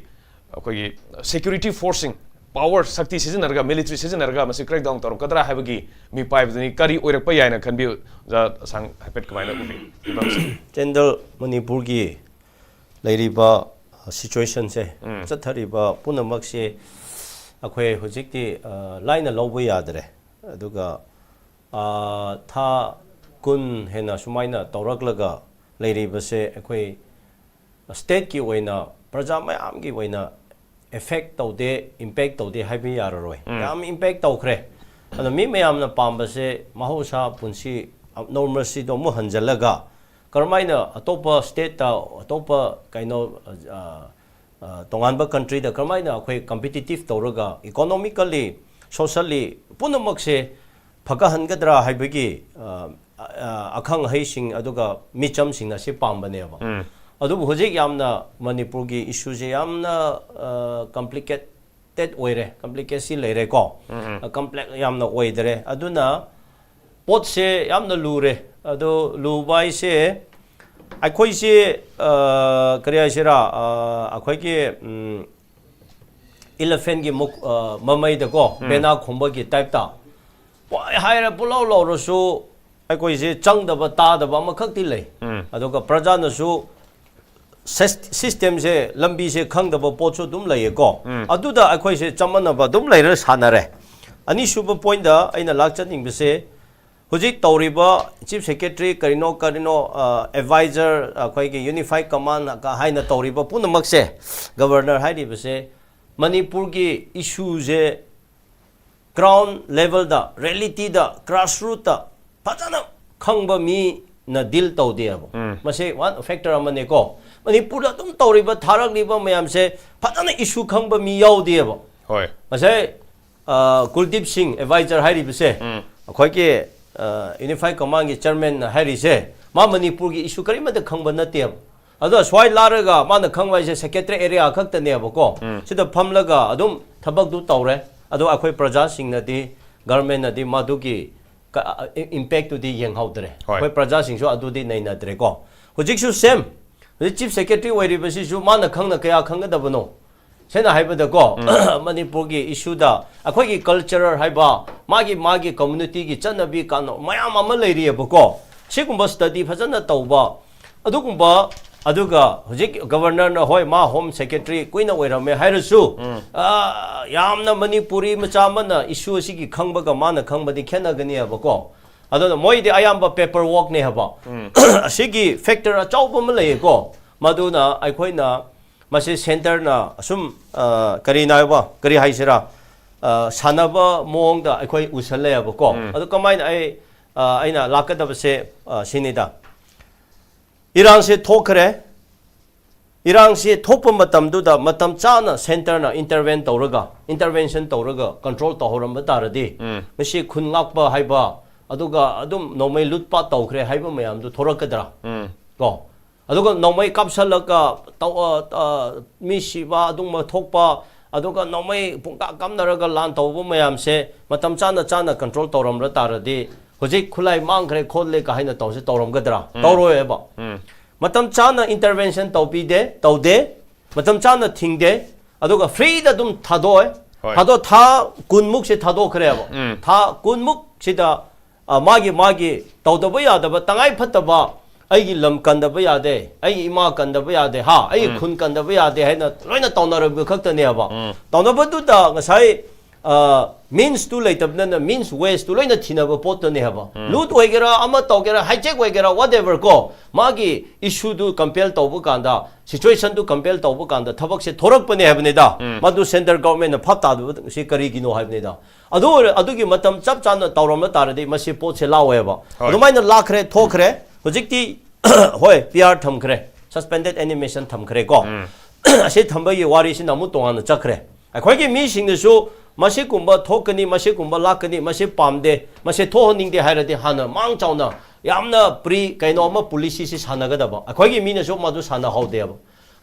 ꯑꯩꯈꯣꯏꯒꯤ security forceꯁꯤꯡ, power, ꯁꯛꯇꯤ ꯁꯤꯖꯤꯟꯅꯔꯒ, military ꯁꯤꯖꯤꯟꯅꯔꯒ ꯃꯁꯤ crackdown ꯇꯧꯔꯛꯀꯗ꯭ꯔꯥ ꯍꯥꯏꯕꯒꯤ ꯃꯤꯄꯥꯏꯕꯗꯨꯅꯤ꯫ ꯀꯔꯤ ꯑꯣꯏꯔꯛꯄ ꯌꯥꯏꯅ ꯈꯟꯕꯤꯌꯨ? ꯑꯣꯖꯥ ꯑꯁꯥꯡ ꯍꯥꯏꯐꯦꯠ ꯀꯃꯥꯏꯅ ꯎꯕꯤ? ꯐꯤꯕꯝꯁꯤ꯫ ꯆꯦꯟꯗꯜ, ꯃꯅꯤꯄꯨꯔꯒꯤ ꯂꯩꯔꯤꯕ situationꯁꯦ, ꯆꯠꯊꯔꯤꯕ ꯄꯨꯝꯅꯃꯛꯁꯦ ꯑꯩꯈꯣꯏ ꯍꯧꯖꯤꯛꯇꯤ ꯑ, ꯂꯥꯏꯅ ꯂꯧꯕ ꯌꯥꯗ꯭ꯔꯦ꯫ ꯑꯗꯨꯒ ꯑ, ꯊꯥ ꯀꯨꯟ ꯍꯦꯟꯅ ꯁꯨꯃꯥꯏꯅ ꯇꯧꯔꯛꯂꯒ ꯂꯩꯔꯤꯕꯁꯦ ꯑꯩꯈꯣꯏ stateꯀꯤ ꯑꯣꯏꯅ, ꯄ꯭ꯔꯖꯥ ꯃꯌꯥꯝꯒꯤ ꯑꯣꯏꯅ effect ꯇꯧꯗꯦ, impact ꯇꯧꯗꯦ ꯍꯥꯏꯕ ꯌꯥꯔꯔꯣꯏ꯫ ꯌꯥꯝ impact ꯇꯧꯈ꯭ꯔꯦ꯫ ꯑꯗꯣ ꯃꯤ ꯃꯌꯥꯝꯅ ꯄꯥꯝꯕꯁꯦ ꯃꯍꯧꯁꯥ ꯄꯨꯟꯁꯤ normalcyꯗꯣ ꯑꯃꯨꯛ ꯍꯟꯖꯜꯂꯒ ꯀꯔꯝꯍꯥꯏꯅ ꯑꯇꯣꯞꯄ stateꯇ, ꯑꯇꯣꯞꯄ ꯀꯩꯅꯣ, ꯑ, ꯑ, ꯇꯣꯉꯥꯟꯕ countryꯗ ꯀꯔꯝꯍꯥꯏꯅ ꯑꯩꯈꯣꯏ competitive ꯇꯧꯔꯒ economically, socially ꯄꯨꯝꯅꯃꯛꯁꯦ ꯐꯒꯠꯍꯟꯒꯗ꯭ꯔꯥ ꯍꯥꯏꯕꯒꯤ, ꯑ, ꯑ, ꯑꯈꯪ ꯑꯍꯩꯁꯤꯡ ꯑꯗꯨꯒ ꯃꯤꯆꯝꯁꯤꯡꯅ ꯁꯤ ꯄꯥꯝꯕꯅꯦꯕ꯫ ꯑꯗꯨꯕꯨ ꯍꯧꯖꯤꯛ ꯌꯥꯝꯅ ꯃꯅꯤꯄꯨꯔꯒꯤ issueꯁꯦ ꯌꯥꯝꯅ, ꯑ, complicated ꯑꯣꯏꯔꯦ, complicacy ꯂꯩꯔꯦꯀꯣ꯫ ꯑ, complex ꯌꯥꯝꯅ ꯑꯣꯏꯗ꯭ꯔꯦ꯫ ꯑꯗꯨꯅ ꯄꯣꯠꯁꯦ ꯌꯥꯝꯅ ꯂꯨꯔꯦ꯫ ꯑꯗꯣ ꯂꯨꯕ ꯍꯥꯏꯁꯦ ꯑꯩꯈꯣꯏꯁꯦ, ꯑ, ꯀꯔꯤ ꯍꯥꯏꯁꯤꯔꯥ, ꯑ, ꯑꯩꯈꯣꯏꯒꯤ, ꯎꯝ, elephantꯀꯤ ꯃꯨꯛ-, ꯑ, ꯃꯃꯩꯗꯀꯣ ꯄꯦꯅꯥ ꯈꯣꯡꯕꯒꯤ typeꯇ ꯄꯣꯏ ꯍꯥꯏꯔ ꯄꯨꯂꯧ ꯂꯧꯔꯁꯨ ꯑꯩꯈꯣꯏꯁꯦ ꯆꯪꯗꯕ ꯇꯥꯗꯕ ꯑꯃꯈꯛꯇꯤ ꯂꯩ꯫ ꯑꯗꯨꯒ ꯄ꯭ꯔꯖꯥꯅꯁꯨ ꯁꯤꯁ- systemꯁꯦ, ꯂꯝꯕꯤꯁꯦ ꯈꯪꯗꯕ ꯄꯣꯠꯁꯨ ꯑꯗꯨꯝ ꯂꯩꯌꯦꯀꯣ꯫ ꯑꯗꯨꯗ ꯑꯩꯈꯣꯏꯁꯦ ꯆꯃꯝꯅꯕ ꯑꯗꯨꯝ ꯂꯩꯔ ꯁꯥꯟꯅꯔꯦ꯫ ꯑꯅꯤꯁꯨꯕ pointꯇ ꯑꯩꯅ ꯂꯥꯛꯆꯅꯤꯡꯕꯁꯦ, ꯍꯧꯖꯤꯛ ꯇꯧꯔꯤꯕ chief secretary ꯀꯔꯤꯅꯣ ꯀꯔꯤꯅꯣ, ꯑ, advisor, ꯑꯩꯈꯣꯏꯒꯤ unified command ꯀ ꯍꯥꯏꯅ ꯇꯧꯔꯤꯕ ꯄꯨꯝꯅꯃꯛꯁꯦ, governor ꯍꯥꯏꯔꯤꯕꯁꯦ, ꯃꯅꯤꯄꯨꯔꯒꯤ issueꯁꯦ ground levelꯗ, realityꯗ, grassrootꯇ ꯐꯖꯅ ꯈꯪꯕ ꯃꯤꯅ deal ꯇꯧꯗꯦꯕ꯫ ꯃꯁꯤ one factor ꯑꯃꯅꯦꯀꯣ꯫ ꯃꯅꯤꯄꯨꯔꯗ ꯑꯗꯨꯝ ꯇꯧꯔꯤꯕ, ꯊꯥꯔꯛꯂꯤꯕ ꯃꯌꯥꯝꯁꯦ ꯐꯖꯅ issue ꯈꯪꯕ ꯃꯤ ꯌꯥꯎꯗꯦꯕ꯫ ꯍꯣꯏ꯫ ꯉꯁꯥꯏ, ꯑ, ꯀꯨꯜꯗꯤꯞ ꯁꯤꯡ, advisor ꯍꯥꯏꯔꯤꯕꯁꯦ, ꯑꯩꯈꯣꯏꯒꯤ, ꯑ, unified commandꯀꯤ chairmanꯅ ꯍꯥꯏꯔꯤꯁꯦ, ꯃꯥ ꯃꯅꯤꯄꯨꯔꯒꯤ issue ꯀꯔꯤꯃꯠꯇ ꯈꯪꯕ ꯅꯠꯇꯦꯕ꯫ ꯑꯗꯣ ꯁ꯭ꯋꯥꯏ ꯂꯥꯛꯔꯒ ꯃꯥꯅ ꯈꯪꯕ ꯍꯥꯏꯁꯦ secretary area ꯈꯛꯇꯅꯦꯕꯀꯣ꯫ ꯁꯤꯗ ꯐꯝꯂꯒ ꯑꯗꯨꯝ ꯊꯕꯛꯇꯨ ꯇꯧꯔꯦ꯫ ꯑꯗꯣ ꯑꯩꯈꯣꯏ ꯄ꯭ꯔꯖꯥꯁꯤꯡꯅꯗꯤ, governmentꯅꯗꯤ ꯃꯗꯨꯒꯤ ꯀ-, ꯑ, impactꯇꯨꯗꯤ ꯌꯦꯡꯍꯧꯗ꯭ꯔꯦ꯫ ꯍꯣꯏ꯫ ꯑꯩꯈꯣꯏ ꯄ꯭ꯔꯖꯥꯁꯤꯡꯁꯨ ꯑꯗꯨꯗꯤ ꯅꯩꯅꯗ꯭ꯔꯦꯀꯣ꯫ ꯍꯧꯖꯤꯛꯁꯨ same꯫ ꯍꯧꯖꯤꯛ chief secretary ꯑꯣꯏꯔꯤꯕꯁꯤꯁꯨ ꯃꯥꯅ ꯈꯪꯅ ꯀꯌꯥ ꯈꯪꯒꯗꯕꯅꯣ? ꯁꯦꯡꯅ ꯍꯥꯏꯕꯗꯀꯣ, ꯃꯅꯤꯄꯨꯔꯒꯤ issueꯗ ꯑꯩꯈꯣꯏꯒꯤ culture ꯍꯥꯏꯕ, ꯃꯥꯒꯤ, ꯃꯥꯒꯤ communityꯒꯤ ꯆꯠꯅꯕꯤ ꯀꯥꯅꯣ ꯃꯌꯥꯝ ꯑꯃ ꯂꯩꯔꯤꯑꯕꯀꯣ꯫ ꯁꯤꯒꯨꯝꯕ study ꯐꯖꯅ ꯇꯧꯕ, ꯑꯗꯨꯒꯨꯝꯕ, ꯑꯗꯨꯒ ꯍꯧꯖꯤꯛ governorꯅ, ꯍꯣꯏ, ꯃꯥ home secretary ꯀꯨꯏꯅ ꯑꯣꯏꯔꯝꯃꯦ ꯍꯥꯏꯔꯁꯨ, ꯑ, ꯌꯥꯝꯅ ꯃꯅꯤꯄꯨꯔꯤ ꯃꯆꯥ ꯑꯃꯅ issue ꯑꯁꯤꯒꯤ ꯈꯪꯕꯒ ꯃꯥꯅ ꯈꯪꯕꯗꯤ ꯈꯦꯠꯅꯒꯅꯤꯕꯀꯣ꯫ ꯑꯗꯨꯅ ꯃꯣꯏꯗꯤ ꯑꯌꯥꯝꯕ paper workꯅꯦ ꯍꯥꯏꯕ꯫ ꯑꯁꯤꯒꯤ factor ꯑꯆꯧꯕ ꯑꯃ ꯂꯩꯌꯦꯀꯣ꯫ ꯃꯗꯨꯅ ꯑꯩꯈꯣꯏꯅ ꯃꯁꯤ centreꯅ ꯑꯁꯨꯝ, ꯑ, ꯀꯔꯤꯅꯣ ꯍꯥꯏꯕ, ꯀꯔꯤ ꯍꯥꯏꯁꯤꯔꯥ, ꯑ, ꯁꯥꯟꯅꯕ ꯃꯑꯣꯡꯗ ꯑꯩꯈꯣꯏ ꯎꯁꯜꯂꯦꯕꯀꯣ꯫ ꯑꯗꯨ ꯀꯃꯥꯏꯅ ꯑꯩ, ꯑ, ꯑꯩꯅ ꯂꯥꯛꯀꯗꯕꯁꯦ, ꯑ, ꯁꯤꯅꯤꯗ꯫ ꯏꯔꯥꯡꯁꯦ ꯊꯣꯛꯈ꯭ꯔꯦ꯫ ꯏꯔꯥꯡꯁꯦ ꯊꯣꯛꯄ ꯃꯇꯝꯗꯨꯗ ꯃꯇꯝ ꯆꯥꯅ centreꯅ intervene ꯇꯧꯔꯒ, intervention ꯇꯧꯔꯒ control ꯇꯧꯍꯧꯔꯝꯕ ꯇꯥꯔꯗꯤ, ꯉꯁꯤ ꯈꯨꯟ ꯉꯥꯛꯄ ꯍꯥꯏꯕ, ꯑꯗꯨꯒ ꯑꯗꯨꯝ ꯅꯣꯡꯃꯩ ꯂꯨꯠꯄ ꯇꯧꯈ꯭ꯔꯦ ꯍꯥꯏꯕ ꯃꯌꯥꯝꯗꯨ ꯊꯣꯔꯛꯀꯗ꯭ꯔꯥ? ꯀꯣ? ꯑꯗꯨꯒ ꯅꯣꯡꯃꯩ ꯀꯥꯞꯁꯜꯂꯒ ꯇꯧ-, ꯑ, ꯑ, ꯃꯤ ꯁꯤꯕ ꯑꯗꯨꯒꯨꯝꯕ ꯊꯣꯛꯄ, ꯑꯗꯨꯒ ꯅꯣꯡꯃꯩ ꯄꯨꯡꯀꯥꯞ ꯀꯥꯞꯅꯔꯒ ꯂꯥꯟ ꯇꯧꯕ ꯃꯌꯥꯝꯁꯦ ꯃꯇꯝ ꯆꯥꯅ ꯆꯥꯅ control ꯇꯧꯔꯝꯕ ꯇꯥꯔꯗꯤ, ꯍꯧꯖꯤꯛ ꯈꯨꯠꯂꯥꯏ ꯃꯥꯡꯈ꯭ꯔꯦ ꯈꯣꯠꯂꯦ ꯀ ꯍꯥꯏꯅ ꯇꯧꯁꯦ ꯇꯧꯔꯝꯒꯗ꯭ꯔꯥ? ꯇꯧꯔꯣꯏꯕ꯫ ꯃꯇꯝ ꯆꯥꯅ intervention ꯇꯧꯕꯤꯗꯦ, ꯇꯧꯗꯦ, ꯃꯇꯝ ꯆꯥꯅ ꯊꯤꯡꯗꯦ, ꯑꯗꯨꯒ freeꯗ ꯑꯗꯨꯝ ꯊꯥꯗꯣꯛꯑꯦ꯫ ꯍꯣꯏ꯫ ꯊꯥꯗꯣꯛ-, ꯊꯥ ꯀꯨꯟꯃꯨꯛꯁꯦ ꯊꯥꯗꯣꯛꯈ꯭ꯔꯦꯕ꯫ ꯊꯥ ꯀꯨꯟꯃꯨꯛꯁꯤꯗ ꯑ, ꯃꯥꯒꯤ ꯃꯥꯒꯤ ꯇꯧꯗꯕ ꯌꯥꯗꯕ, ꯇꯉꯥꯏ ꯐꯠꯇꯕ, ꯑꯩꯒꯤ ꯂꯝ ꯀꯟꯗꯕ ꯌꯥꯗꯦ, ꯑꯩꯒꯤ ꯏꯃꯥ ꯀꯟꯗꯕ ꯌꯥꯗꯦ, ꯍꯥ, ꯑꯩꯒꯤ ꯎꯝ꯫ ꯈꯨꯟ ꯀꯟꯗꯕ ꯌꯥꯗꯦ ꯍꯥꯏꯅ ꯂꯣꯏꯅ ꯇꯧꯅꯔꯕ ꯈꯛꯇꯅꯦꯕ꯫ ꯎꯝ꯫ ꯇꯧꯅꯕꯗꯨꯗ ꯉꯁꯥꯏ, ꯑ, means ꯇꯨ ꯂꯩꯇꯕꯅꯤꯅ means ways ꯇꯨ ꯂꯣꯏꯅ ꯊꯤꯅꯕ ꯄꯣꯠꯇꯨꯅꯦ ꯍꯥꯏꯕ꯫ ꯎꯝ꯫ Loot ꯑꯣꯏꯒꯦꯔꯥ, ꯑꯃ ꯇꯧꯒꯦꯔꯥ, hijack ꯑꯣꯏꯒꯦꯔꯥ, whatever ꯀꯣ, ꯃꯥꯒꯤ issue ꯗꯨ compel ꯇꯧꯕ ꯀꯥꯟꯗ, situation ꯗꯨ compel ꯇꯧꯕ ꯀꯥꯟꯗ ꯊꯕꯛꯁꯦ ꯊꯣꯔꯛꯄꯅꯦ ꯍꯥꯏꯕꯅꯤꯗ꯫ ꯎꯝ꯫ ꯃꯗꯨ central government ꯅ ꯚꯥꯞ ꯇꯥꯗꯕꯁꯤ ꯀꯔꯤꯒꯤꯅꯣ ꯍꯥꯏꯕꯅꯤꯗ꯫ ꯑꯗꯨ ꯑꯣꯏꯔ-, ꯑꯗꯨꯒꯤ ꯃꯇꯝ ꯆꯞ ꯆꯥꯅ ꯇꯧꯔꯝꯕ ꯇꯥꯔꯗꯤ ꯃꯁꯤ ꯄꯣꯠꯁꯦ ꯂꯥꯛꯑꯣꯏꯕ꯫ ꯍꯣꯏ꯫ ꯑꯗꯨꯃꯥꯏꯅ ꯂꯥꯛꯈ꯭ꯔꯦ, ꯊꯣꯛꯈ꯭ꯔꯦ꯫ ꯍꯧꯖꯤꯛꯇꯤ ꯍꯣꯏ, P R ꯊꯝꯈ꯭ꯔꯦ, suspended animation ꯊꯝꯈ꯭ꯔꯦꯀꯣ꯫ ꯎꯝ꯫ ꯑꯁꯤ ꯊꯝꯕꯒꯤ ꯋꯥꯔꯤꯁꯤꯅ ꯑꯃꯨꯛ ꯇꯣꯉꯥꯟꯅ ꯆꯠꯈ꯭ꯔꯦ꯫ ꯑꯩꯈꯣꯏꯒꯤ ꯃꯤꯁꯤꯡꯅꯁꯨ ꯃꯁꯤꯒꯨꯝꯕ ꯊꯣꯛꯀꯅꯤ, ꯃꯁꯤꯒꯨꯝꯕ ꯂꯥꯛꯀꯅꯤ, ꯃꯁꯤ ꯄꯥꯝꯗꯦ, ꯃꯁꯤ ꯊꯣꯛꯍꯟꯅꯤꯡꯗꯦ ꯍꯥꯏꯔꯗꯤ ꯍꯥꯟꯅ ꯃꯥꯡ ꯆꯥꯎꯅ ꯌꯥꯝꯅ pre ꯀꯩꯅꯣ ꯑꯃ policy ꯁꯤ ꯁꯥꯟꯅꯒꯗꯕ꯫ ꯑꯩꯈꯣꯏꯒꯤ ꯃꯤꯅꯁꯨ ꯃꯗꯨ ꯁꯥꯟꯅꯍꯧꯗꯦꯕ꯫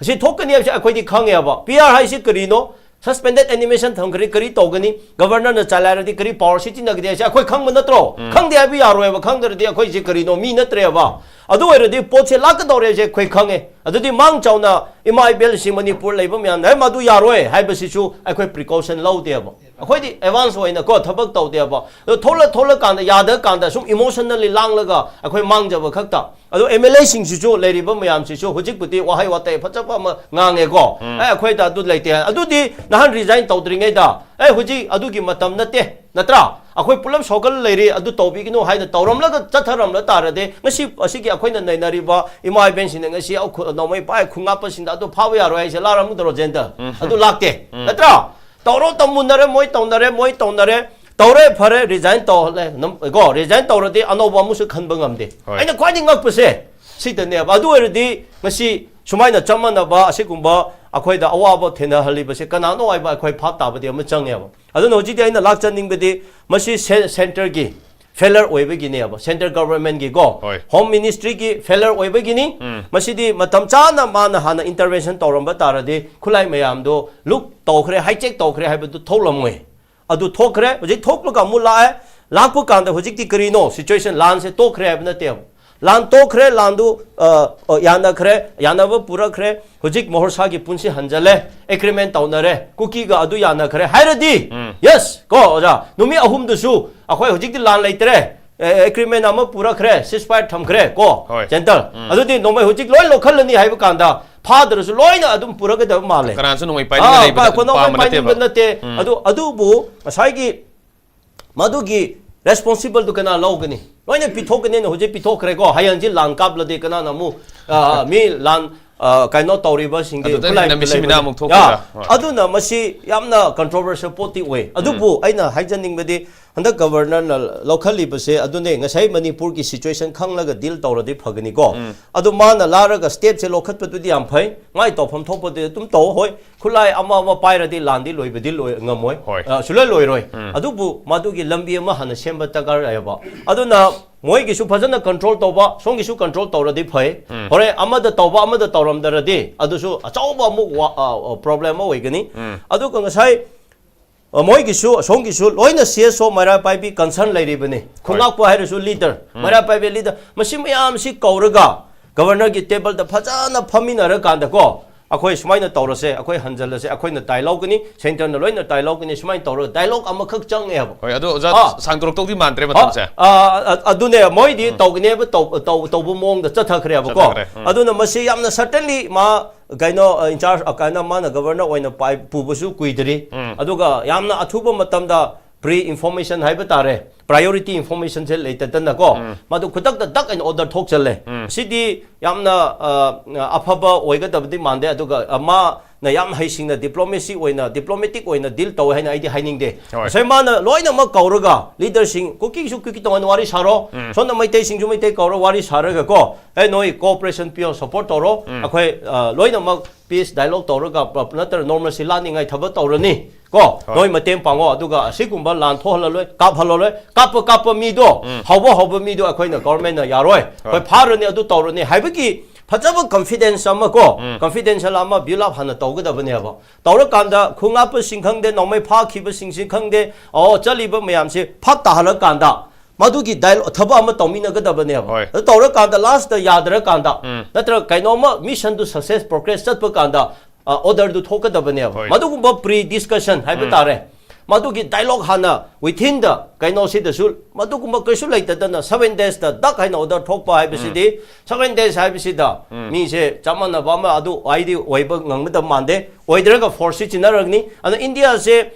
ꯑꯁꯤ ꯊꯣꯛꯀꯅꯤ ꯍꯥꯏꯕꯁꯦ ꯑꯩꯈꯣꯏꯗꯤ ꯈꯪꯉꯦꯕ꯫ P R ꯍꯥꯏꯁꯤ ꯀꯔꯤꯅꯣ? Suspended animation ꯊꯝꯈ꯭ꯔꯦ, ꯀꯔꯤ ꯇꯧꯒꯅꯤ? Governor ꯅ ꯆꯂꯥꯏꯔꯗꯤ ꯀꯔꯤ power ꯁꯤꯖꯤꯟꯅꯒꯅꯤ ꯍꯥꯏꯁꯦ ꯑꯩꯈꯣꯏ ꯈꯪꯕ ꯅꯠꯇ꯭ꯔꯣ? ꯎꯝ꯫ ꯈꯪꯗꯦ ꯍꯥꯏꯕ ꯌꯥꯔꯣꯏꯕ, ꯈꯪꯗ꯭ꯔꯗꯤ ꯑꯩꯈꯣꯏꯁꯦ ꯀꯔꯤꯅꯣ? ꯃꯤ ꯅꯠꯇ꯭ꯔꯦꯕ꯫ ꯑꯗꯨ ꯑꯣꯏꯔꯗꯤ ꯄꯣꯠꯁꯦ ꯂꯥꯛꯀꯗꯧꯔꯦ ꯍꯥꯏꯁꯦ ꯑꯩꯈꯣꯏ ꯈꯪꯉꯦ꯫ ꯑꯗꯨꯗꯤ ꯃꯥꯡ ꯆꯥꯎꯅ ꯏꯃꯥ ꯏꯕꯦꯜꯁꯤꯡ ꯃꯅꯤꯄꯨꯔ ꯂꯩꯕ ꯃꯌꯥꯝꯅ, "ꯍꯦ, ꯃꯗꯨ ꯌꯥꯔꯣꯏ" ꯍꯥꯏꯕꯁꯤꯁꯨ ꯑꯩꯈꯣꯏ precaution ꯂꯧꯗꯦꯕ꯫ ꯑꯩꯈꯣꯏꯗꯤ advance ꯑꯣꯏꯅꯀꯣ ꯊꯕꯛ ꯇꯧꯗꯦꯕ꯫ ꯑꯗꯣ ꯊꯣꯛꯂ-, ꯊꯣꯛꯂꯀꯥꯟꯗ, ꯌꯥꯗꯀꯥꯟꯗ ꯁꯨꯝ emotionally ꯂꯥꯡꯂꯒ ꯑꯩꯈꯣꯏ ꯃꯥꯡꯖꯕ ꯈꯛꯇ꯫ ꯑꯗꯣ M L A ꯁꯤꯡꯁꯤꯁꯨ, ꯂꯩꯔꯤꯕ ꯃꯌꯥꯝꯁꯤꯁꯨ ꯍꯧꯖꯤꯛꯄꯨꯗꯤ ꯋꯥꯍꯩ ꯋꯥꯇꯩ ꯐꯖꯕ ꯑꯃ ꯉꯥꯡꯉꯦꯀꯣ꯫ ꯎꯝ꯫ "ꯑꯦ, ꯑꯩꯈꯣꯏꯗ ꯑꯗꯨ ꯂꯩꯇꯦ" ꯍꯥꯏ꯫ ꯑꯗꯨꯗꯤ ꯅꯍꯥꯟ resign ꯇꯧꯗ꯭ꯔꯤꯉꯩꯗ, "ꯑꯦ, ꯍꯧꯖꯤꯛ ꯑꯗꯨꯒꯤ ꯃꯇꯝ ꯅꯠꯇꯦ, ꯅꯠꯇ꯭ꯔꯥ? ꯑꯩꯈꯣꯏ ꯄꯨꯂꯞ ꯁꯣꯛꯀꯜ ꯂꯩꯔꯤ, ꯑꯗꯨ ꯇꯧꯕꯤꯒꯅꯨ" ꯍꯥꯏꯅ ꯇꯧꯔꯝꯂꯒ ꯆꯠꯊꯔꯝꯂ ꯇꯥꯔꯗꯤ, ꯉꯁꯤ ꯑꯁꯤꯒꯤ ꯑꯩꯈꯣꯏꯅ ꯅꯩꯅꯔꯤꯕ ꯏꯃꯥ ꯏꯕꯦꯟꯁꯤꯡꯅ ꯉꯁꯤ ꯑꯩꯈꯣꯏ ꯅꯣꯡꯃꯩ ꯄꯥꯏ ꯈꯨꯟ ꯉꯥꯛꯄꯁꯤꯡꯗ ꯑꯗꯨ ꯐꯥꯕ ꯌꯥꯔꯣꯏ ꯍꯥꯏꯁꯦ ꯂꯥꯛꯔꯝꯒꯗꯧꯔꯣ, ꯖꯦꯟꯗ? ꯎꯝ꯫ ꯑꯗꯨ ꯂꯥꯛꯇꯦ, ꯎꯝ꯫ ꯅꯠꯇ꯭ꯔꯥ? ꯇꯧꯔꯣ, ꯇꯧꯃꯨꯟꯅꯔꯦ, ꯃꯣꯏ ꯇꯧꯅꯔꯦ, ꯃꯣꯏ ꯇꯧꯅꯔꯦ, ꯇꯧꯔꯦ, ꯐꯔꯦ, resign ꯇꯧꯍꯜꯂꯦ꯫ ꯅꯝ-, ꯀꯣ, resign ꯇꯧꯔꯗꯤ ꯑꯅꯧꯕ ꯑꯃꯨꯛꯁꯨ ꯈꯟꯕ ꯉꯝꯗꯦ꯫ ꯍꯣꯏ꯫ ꯑꯩꯅ ꯈ꯭ꯋꯥꯏꯗꯒꯤ ꯉꯛꯄꯁꯦ ꯁꯤꯗꯅꯦꯕ꯫ ꯑꯗꯨ ꯑꯣꯏꯔꯗꯤ ꯉꯁꯤ ꯁꯨꯃꯥꯏꯅ ꯆꯞ ꯃꯥꯟꯅꯕ ꯑꯁꯤꯒꯨꯝꯕ ꯑꯩꯈꯣꯏꯗ ꯑꯋꯥꯕ ꯊꯦꯡꯅꯍꯜꯂꯤꯕꯁꯦ ꯀꯅꯥꯅꯣ ꯍꯥꯏꯕ ꯑꯩꯈꯣꯏ ꯚꯥꯞ ꯇꯥꯕꯗꯤ ꯑꯃ ꯆꯪꯉꯦꯕ꯫ ꯑꯗꯨꯅ ꯍꯧꯖꯤꯛꯇꯤ ꯑꯩꯅ ꯂꯥꯛꯆꯅꯤꯡꯕꯗꯤ ꯃꯁꯤ ꯁꯦ-, centre ꯒꯤ failure ꯑꯣꯏꯕꯒꯤꯅꯦꯕ, central government ꯒꯤ ꯀꯣ, ꯍꯣꯏ꯫ Home Ministry ꯒꯤ failure ꯑꯣꯏꯕꯒꯤꯅꯤ꯫ ꯎꯝ꯫ ꯃꯁꯤꯗꯤ ꯃꯇꯝ ꯆꯥꯅ ꯃꯥꯅ ꯍꯥꯟꯅ intervention ꯇꯧꯔꯝꯕ ꯇꯥꯔꯗꯤ ꯈꯨꯠꯂꯥꯏ ꯃꯌꯥꯝꯗꯣ ꯂꯨꯠ ꯇꯧꯈ꯭ꯔꯦ, hijack ꯇꯧꯈ꯭ꯔꯦ ꯍꯥꯏꯕꯗꯨ ꯊꯣꯛꯂꯝꯃꯣꯏ꯫ ꯑꯗꯨ ꯊꯣꯛꯈ꯭ꯔꯦ, ꯍꯧꯖꯤꯛ ꯊꯣꯛꯂꯒ ꯑꯃꯨꯛ ꯂꯥꯛꯑꯦ꯫ ꯂꯥꯛꯄ ꯀꯥꯟꯗ ꯍꯧꯖꯤꯛꯇꯤ ꯀꯔꯤꯅꯣ? Situation, ꯂꯥꯟꯁꯦ ꯇꯣꯛꯈ꯭ꯔꯦ ꯍꯥꯏꯕ ꯅꯠꯇꯦꯕ꯫ ꯂꯥꯟ ꯇꯣꯛꯈ꯭ꯔꯦ, ꯂꯥꯟꯗꯨ, ꯑ, ꯑ, ꯌꯥꯅꯈ꯭ꯔꯦ, ꯌꯥꯅꯕ ꯄꯨꯔꯛꯈ꯭ꯔꯦ, ꯍꯧꯖꯤꯛ ꯃꯍꯧꯁꯥꯒꯤ ꯄꯨꯟꯁꯤ ꯍꯟꯖꯜꯂꯦ, agreement ꯇꯧꯅꯔꯦ, ꯀꯨꯀꯤꯒ ꯑꯗꯨ ꯌꯥꯅꯈ꯭ꯔꯦ ꯍꯥꯏꯔꯗꯤ, ꯎꯝ꯫ Yes, ꯀꯣ, ꯑꯣꯖꯥ, ꯅꯨꯃꯤꯠ ꯑꯍꯨꯝꯗꯨꯁꯨ ꯑꯩꯈꯣꯏ ꯍꯧꯖꯤꯛꯇꯤ ꯂꯥꯟ ꯂꯩꯇ꯭ꯔꯦ, ꯑꯦꯒ꯭ꯔꯤꯃꯦꯟ ꯑꯃ ꯄꯨꯔꯛꯈ꯭ꯔꯦ, ꯁꯤꯁ ꯐꯥꯏꯌꯔ ꯊꯝꯈ꯭ꯔꯦ ꯀꯣ, ꯍꯣꯏ. ꯖꯦꯟꯇꯜ꯫ ꯑꯗꯨꯗꯤ ꯅꯣꯡꯃꯩ ꯍꯧꯖꯤꯛ ꯂꯣꯏ ꯂꯧꯈꯠꯂꯅꯤ ꯍꯥꯏꯕ ꯀꯥꯟꯗ ꯐꯥꯗ꯭ꯔꯁꯨ ꯂꯣꯏꯅ ꯑꯗꯨꯝ ꯄꯨꯔꯛꯀꯗꯕ ꯃꯥꯜꯂꯦ꯫ ꯀꯅꯥꯁꯨ ꯅꯣꯡꯃꯩ ꯄꯥꯏꯅꯤꯡꯕ ꯑꯥ, ꯂꯩꯕ ꯄꯥꯏ-, ꯀꯣ, ꯅꯣꯡꯃꯩ ꯄꯥꯝꯕ ꯅꯠꯇꯦꯕ꯫ ꯄꯥꯏꯅꯤꯡꯕ ꯅꯠꯇꯦ꯫ ꯑꯗꯨ ꯑꯗꯨꯕꯨ ꯉꯁꯥꯏꯒꯤ ꯃꯗꯨꯒꯤ ꯔꯦꯁꯄꯣꯟꯁꯤꯕꯜꯗꯨ ꯀꯅꯥ ꯂꯧꯒꯅꯤ? ꯂꯣꯏꯅ ꯄꯤꯊꯣꯛꯀꯅꯤꯅ ꯍꯧꯖꯤꯛ ꯄꯤꯊꯣꯛꯈ꯭ꯔꯦꯀꯣ꯫ ꯍꯌꯦꯡꯁꯤ ꯂꯥꯟ ꯀꯥꯞꯂꯗꯤ ꯀꯅꯥꯅ ꯑꯃꯨꯛ, ꯑ, ꯃꯤ ꯂꯥꯟ, ꯑ, ꯀꯩꯅꯣ ꯇꯧꯔꯤꯕꯁꯤꯡꯗꯤ ꯑꯗꯨꯗ ꯈꯨꯠꯂꯥꯏ ꯍꯦꯟꯅ ꯃꯤꯁꯤ ꯂꯩꯕꯗꯤ-, ꯃꯤꯅꯥ ꯑꯃꯨꯛ ꯊꯣꯛꯇꯣꯏꯔꯥ? ꯌꯥ, ꯑꯗꯨꯅ ꯃꯁꯤ ꯌꯥꯝꯅ ꯀꯟꯇ꯭ꯔꯣꯚꯔꯁꯤꯌꯦꯜ ꯄꯣꯠꯇꯤ ꯑꯣꯏ꯫ ꯑꯗꯨꯕꯨ ꯑꯩꯅ ꯍꯥꯏꯖꯅꯤꯡꯕꯗꯤ ꯍꯟꯗꯛ ꯒꯕꯔꯅꯔꯅ ꯂꯧꯈꯠꯂꯤꯕꯁꯦ ꯑꯗꯨꯅꯦ, ꯉꯁꯥꯏ ꯃꯅꯤꯄꯨꯔꯒꯤ ꯁꯤꯆꯨꯋꯦꯁꯟ ꯈꯪꯂꯒ ꯗꯤꯜ ꯇꯧꯔꯗꯤ ꯐꯒꯅꯤꯀꯣ꯫ ꯑꯗꯨ ꯃꯥꯅ ꯂꯥꯛꯂꯒ ꯁ꯭ꯇꯦꯞꯁꯦ ꯂꯧꯈꯠꯄꯗꯨꯗꯤ ꯌꯥꯝ ꯐꯩ, ꯃꯥꯏ ꯇꯧꯐꯝ ꯊꯣꯛꯄꯗꯤ ꯑꯗꯨꯝ ꯇꯧ꯫ ꯍꯣꯏ, ꯈꯨꯠꯂꯥꯏ ꯑꯃ ꯑꯃ ꯄꯥꯏꯔꯗꯤ ꯂꯥꯟꯗꯤ ꯂꯣꯏꯕꯗꯤ ꯂꯣꯏ ꯉꯝꯃꯣꯏ꯫ ꯍꯣꯏ. ꯑ, ꯁꯨꯡꯂꯣꯏ ꯂꯣꯏꯔꯣꯏ꯫ ꯑꯗꯨꯕꯨ ꯃꯗꯨꯒꯤ ꯂꯝꯕꯤ ꯑꯃ ꯍꯥꯟꯅ ꯁꯦꯝꯕ ꯗꯔꯀꯥꯔ ꯂꯩꯌꯦꯕ꯫ ꯑꯗꯨꯅ ꯃꯣꯏꯒꯤꯁꯨ ꯐꯖꯅ ꯀꯟꯇ꯭ꯔꯣꯜ ꯇꯧꯕ, ꯁꯣꯝꯒꯤꯁꯨ ꯀꯟꯇ꯭ꯔꯣꯜ ꯇꯧꯔꯗꯤ ꯐꯩ꯫ ꯍꯣꯔꯦꯟ ꯑꯃꯗ ꯇꯧꯕ, ꯑꯃꯗ ꯇꯧꯔꯝꯗ꯭ꯔꯗꯤ ꯑꯗꯨꯁꯨ ꯑꯆꯧꯕ ꯑꯃꯨꯛ ꯋꯥ-, ꯑ, ꯑ, ꯄ꯭ꯔꯣꯕ꯭ꯂꯦꯝ ꯑꯃ ꯑꯣꯏꯒꯅꯤ꯫ ꯑꯗꯨꯒ ꯉꯁꯥꯏ, ꯑ, ꯃꯣꯏꯒꯤꯁꯨ, ꯁꯣꯝꯒꯤꯁꯨ ꯂꯣꯏꯅ ꯁꯤ ꯑꯦꯁ ꯑꯣ ꯃꯩꯔꯥ ꯄꯥꯏꯕꯤ ꯀꯟꯁꯔꯟ ꯂꯩꯔꯤꯕꯅꯤ꯫ ꯈꯨꯉꯥꯛꯄ ꯍꯥꯏꯔꯁꯨ ꯂꯤꯗꯔ, ꯃꯩꯔꯥ ꯄꯥꯏꯕꯤ ꯂꯤꯗꯔ, ꯃꯁꯤ ꯃꯌꯥꯝꯁꯤ ꯀꯧꯔꯒ ꯒꯕꯔꯅꯔꯒꯤ ꯇꯦꯕꯜꯗ ꯐꯖꯅ ꯐꯝꯃꯤꯟꯅꯔꯀꯥꯟꯗꯀꯣ, ꯑꯩꯈꯣꯏ ꯁꯨꯃꯥꯏꯅ ꯇꯧꯔꯁꯦ, ꯑꯩꯈꯣꯏ ꯍꯟꯖꯜꯂꯁꯦ, ꯑꯩꯈꯣꯏꯅ ꯇꯥꯏ ꯂꯧꯒꯅꯤ, ꯁꯦꯟꯇꯔꯅ ꯂꯣꯏꯅ ꯇꯥꯏ ꯂꯧꯒꯅꯤ, ꯁꯨꯃꯥꯏꯅ ꯇꯧꯔꯒ ꯗꯥꯏꯂꯣꯒ ꯑꯃꯈꯛ ꯆꯪꯉꯦꯕ꯫ ꯍꯣꯏ, ꯑꯗꯨ ꯑꯣꯖꯥ ꯑꯥ. ꯁꯥꯡꯗꯣꯔꯛꯇꯧꯗꯤ ꯃꯥꯟꯗ꯭ꯔꯦ ꯑ, ꯃꯇꯝꯁꯦ꯫ ꯑ, ꯑ, ꯑꯗꯨꯅꯦ, ꯃꯣꯏꯗꯤ ꯇꯧꯒꯅꯦꯕ, ꯇꯧ-, ꯇꯧ-, ꯇꯧꯕ ꯃꯑꯣꯡꯗ ꯆꯠꯊꯈ꯭ꯔꯦꯕꯀꯣ꯫ ꯆꯠꯊꯈ꯭ꯔꯦ. ꯎꯝ. ꯑꯗꯨꯅ ꯃꯁꯤ ꯌꯥꯝꯅ ꯁꯔꯇꯟꯂꯤ ꯃꯥ ꯀꯩꯅꯣ, ꯑ, ꯏꯟꯆꯥꯔꯖ, ꯑ, ꯀꯩꯅꯣ, ꯃꯥꯅ ꯒꯕꯔꯅꯔ ꯑꯣꯏꯅ ꯄꯥꯏ-, ꯄꯨꯕꯁꯨ ꯀꯨꯏꯗ꯭ꯔꯤ꯫ ꯑꯗꯨꯒ ꯌꯥꯝꯅ ꯑꯊꯨꯕ ꯃꯇꯝꯗ ꯄ꯭ꯔꯤ ꯏꯟꯐꯣꯔꯃꯦꯁꯟ ꯍꯥꯏꯕ ꯇꯥꯔꯦ, ꯄ꯭ꯔꯥꯏꯌꯣꯔꯤꯇꯤ ꯏꯟꯐꯣꯔꯃꯦꯁꯟꯁꯦ ꯂꯩꯇꯗꯅꯀꯣ, ꯃꯗꯨ ꯈꯨꯗꯛꯇ ꯗꯛ ꯑꯩꯅ ꯑꯣꯔꯗꯔ ꯊꯣꯛꯆꯜꯂꯦ꯫ ꯁꯤꯗꯤ ꯌꯥꯝꯅ, ꯑ, ꯑꯐꯕ ꯑꯣꯏꯒꯗꯕꯗꯤ ꯃꯥꯟꯗꯦ꯫ ꯑꯗꯨꯒ, ꯑ, ꯃꯥꯅ ꯌꯥꯝ ꯍꯩꯁꯤꯡꯅ ꯗꯤꯄ꯭ꯂꯣꯃꯦꯁꯤ ꯑꯣꯏꯅ, ꯗꯤꯄ꯭ꯂꯣꯃꯦꯇꯤꯛ ꯑꯣꯏꯅ ꯗꯤꯜ ꯇꯧꯋꯦ ꯍꯥꯏꯅ ꯑꯩꯗꯤ ꯍꯥꯏꯅꯤꯡꯗꯦ꯫ ꯍꯣꯏ. ꯉꯁꯥꯏ ꯃꯥꯅ ꯂꯣꯏꯅꯃꯛ ꯀꯧꯔꯒ, ꯂꯤꯗꯔꯁꯤꯡ, ꯀꯨꯀꯤꯁꯨ ꯀꯨꯀꯤ ꯇꯣꯉꯥꯟꯅ ꯋꯥꯔꯤ ꯁꯥꯔꯣ, ꯁꯣꯝꯗ ꯃꯩꯇꯩꯁꯤꯡꯁꯨ ꯃꯩꯇꯩ ꯀꯧꯔ ꯋꯥꯔꯤ ꯁꯥꯔꯒ ꯀꯣ, ꯑꯦ, ꯅꯣꯏ ꯀꯣꯑꯣꯄꯔꯦꯁꯟ ꯄꯤꯌꯣ, ꯁꯄꯣꯔꯠ ꯇꯧꯔꯣ, ꯑꯩꯈꯣꯏ, ꯑ, ꯂꯣꯏꯅꯃꯛ ꯄꯤꯁ ꯗꯥꯏꯂꯣꯒ ꯇꯧꯔꯒ, ꯄ-, ꯅꯠꯇ꯭ꯔ ꯅꯣꯔꯃꯦꯜꯁꯤ ꯂꯥꯛꯅꯤꯡꯉꯥꯏ ꯊꯕꯛ ꯇꯧꯔꯅꯤ ꯀꯣ, ꯅꯣꯏ ꯃꯇꯦꯡ ꯄꯥꯡꯉꯣ, ꯑꯗꯨꯒ ꯑꯁꯤꯒꯨꯝꯕ ꯂꯥꯟ ꯊꯣꯛꯍꯜꯂꯔꯣꯏ, ꯀꯥꯞꯍꯜꯂꯔꯣꯏ, ꯀꯥꯞꯄ ꯀꯥꯞꯄ ꯃꯤꯗꯣ, ꯍꯧꯕ ꯍꯧꯕ ꯃꯤꯗꯣ ꯑꯩꯈꯣꯏꯅ ꯒꯣꯔꯃꯦꯟꯅ ꯌꯥꯔꯣꯏ, ꯑꯩꯈꯣꯏ ꯐꯥꯔꯅꯤ, ꯑꯗꯨ ꯇꯧꯔꯅꯤ ꯍꯥꯏꯕꯒꯤ ꯐꯖꯕ ꯀꯟꯐꯤꯗꯦꯟꯁ ꯑꯃ ꯀꯣ, ꯀꯟꯐꯤꯗꯦꯟꯁꯤꯌꯦꯜ ꯑꯃ ꯕꯤꯜ ꯑꯞ ꯍꯥꯟꯅ ꯇꯧꯒꯗꯕꯅꯦꯕ꯫ ꯇꯧꯔꯀꯥꯟꯗ ꯈꯨꯉꯥꯛꯄꯁꯤꯡ ꯈꯪꯗꯦ, ꯅꯣꯡꯃꯩ ꯐꯥꯈꯤꯕꯁꯤꯡꯁꯤ ꯈꯪꯗꯦ, ꯑꯣ, ꯆꯠꯂꯤꯕ ꯃꯌꯥꯝꯁꯤ ꯐꯛ ꯇꯥꯍꯜꯂꯀꯥꯟꯗ ꯃꯗꯨꯒꯤ ꯗꯥꯏꯂꯣ-, ꯊꯕꯛ ꯑꯃ ꯇꯧꯃꯤꯟꯅꯒꯗꯕꯅꯦꯕ꯫ ꯍꯣꯏ. ꯑꯗꯨ ꯇꯧꯔꯀꯥꯟꯗ ꯂꯥꯁꯇ ꯌꯥꯗ꯭ꯔꯀꯥꯟꯗ, ꯅꯠꯇ꯭ꯔꯒ ꯀꯩꯅꯣꯝꯃ ꯃꯤꯁꯟꯗꯨ ꯁꯛꯁꯦꯁ ꯄ꯭ꯔꯣꯒ꯭ꯔꯦꯁ ꯆꯠꯄ ꯀꯥꯟꯗ, ꯑ, ꯑꯣꯔꯗꯔꯗꯨ ꯊꯣꯛꯀꯗꯕꯅꯦꯕ꯫ ꯍꯣꯏ. ꯃꯗꯨꯒꯨꯝꯕ ꯄ꯭ꯔꯤ ꯗꯤꯁꯀꯁꯟ ꯍꯥꯏꯕ ꯇꯥꯔꯦ, ꯃꯗꯨꯒꯤ dialogue ꯍꯥꯟꯅ within the ꯀꯩꯅꯣꯁꯤꯗꯁꯨ ꯃꯗꯨꯒꯨꯝꯕ ꯀꯩꯁꯨ ꯂꯩꯇꯗꯅ seven days ꯇ ꯗꯛ ꯍꯥꯏꯅ order ꯊꯣꯛꯄ ꯍꯥꯏꯕꯁꯤꯗꯤ, seven days ꯍꯥꯏꯕꯁꯤꯗ ꯃꯤꯁꯦ ꯆꯞ ꯃꯥꯟꯅꯕ ꯑꯃ ꯑꯗꯨ ꯍꯥꯏꯗꯤ ꯑꯣꯏꯕ ꯉꯝꯒꯗꯕ ꯃꯥꯟꯗꯦ꯫ ꯑꯣꯏꯗ꯭ꯔꯒ force ꯁꯤꯖꯤꯟꯅꯔꯒꯅꯤ꯫ ꯑꯗꯣ ꯏꯟꯗꯤꯌꯥꯁꯦ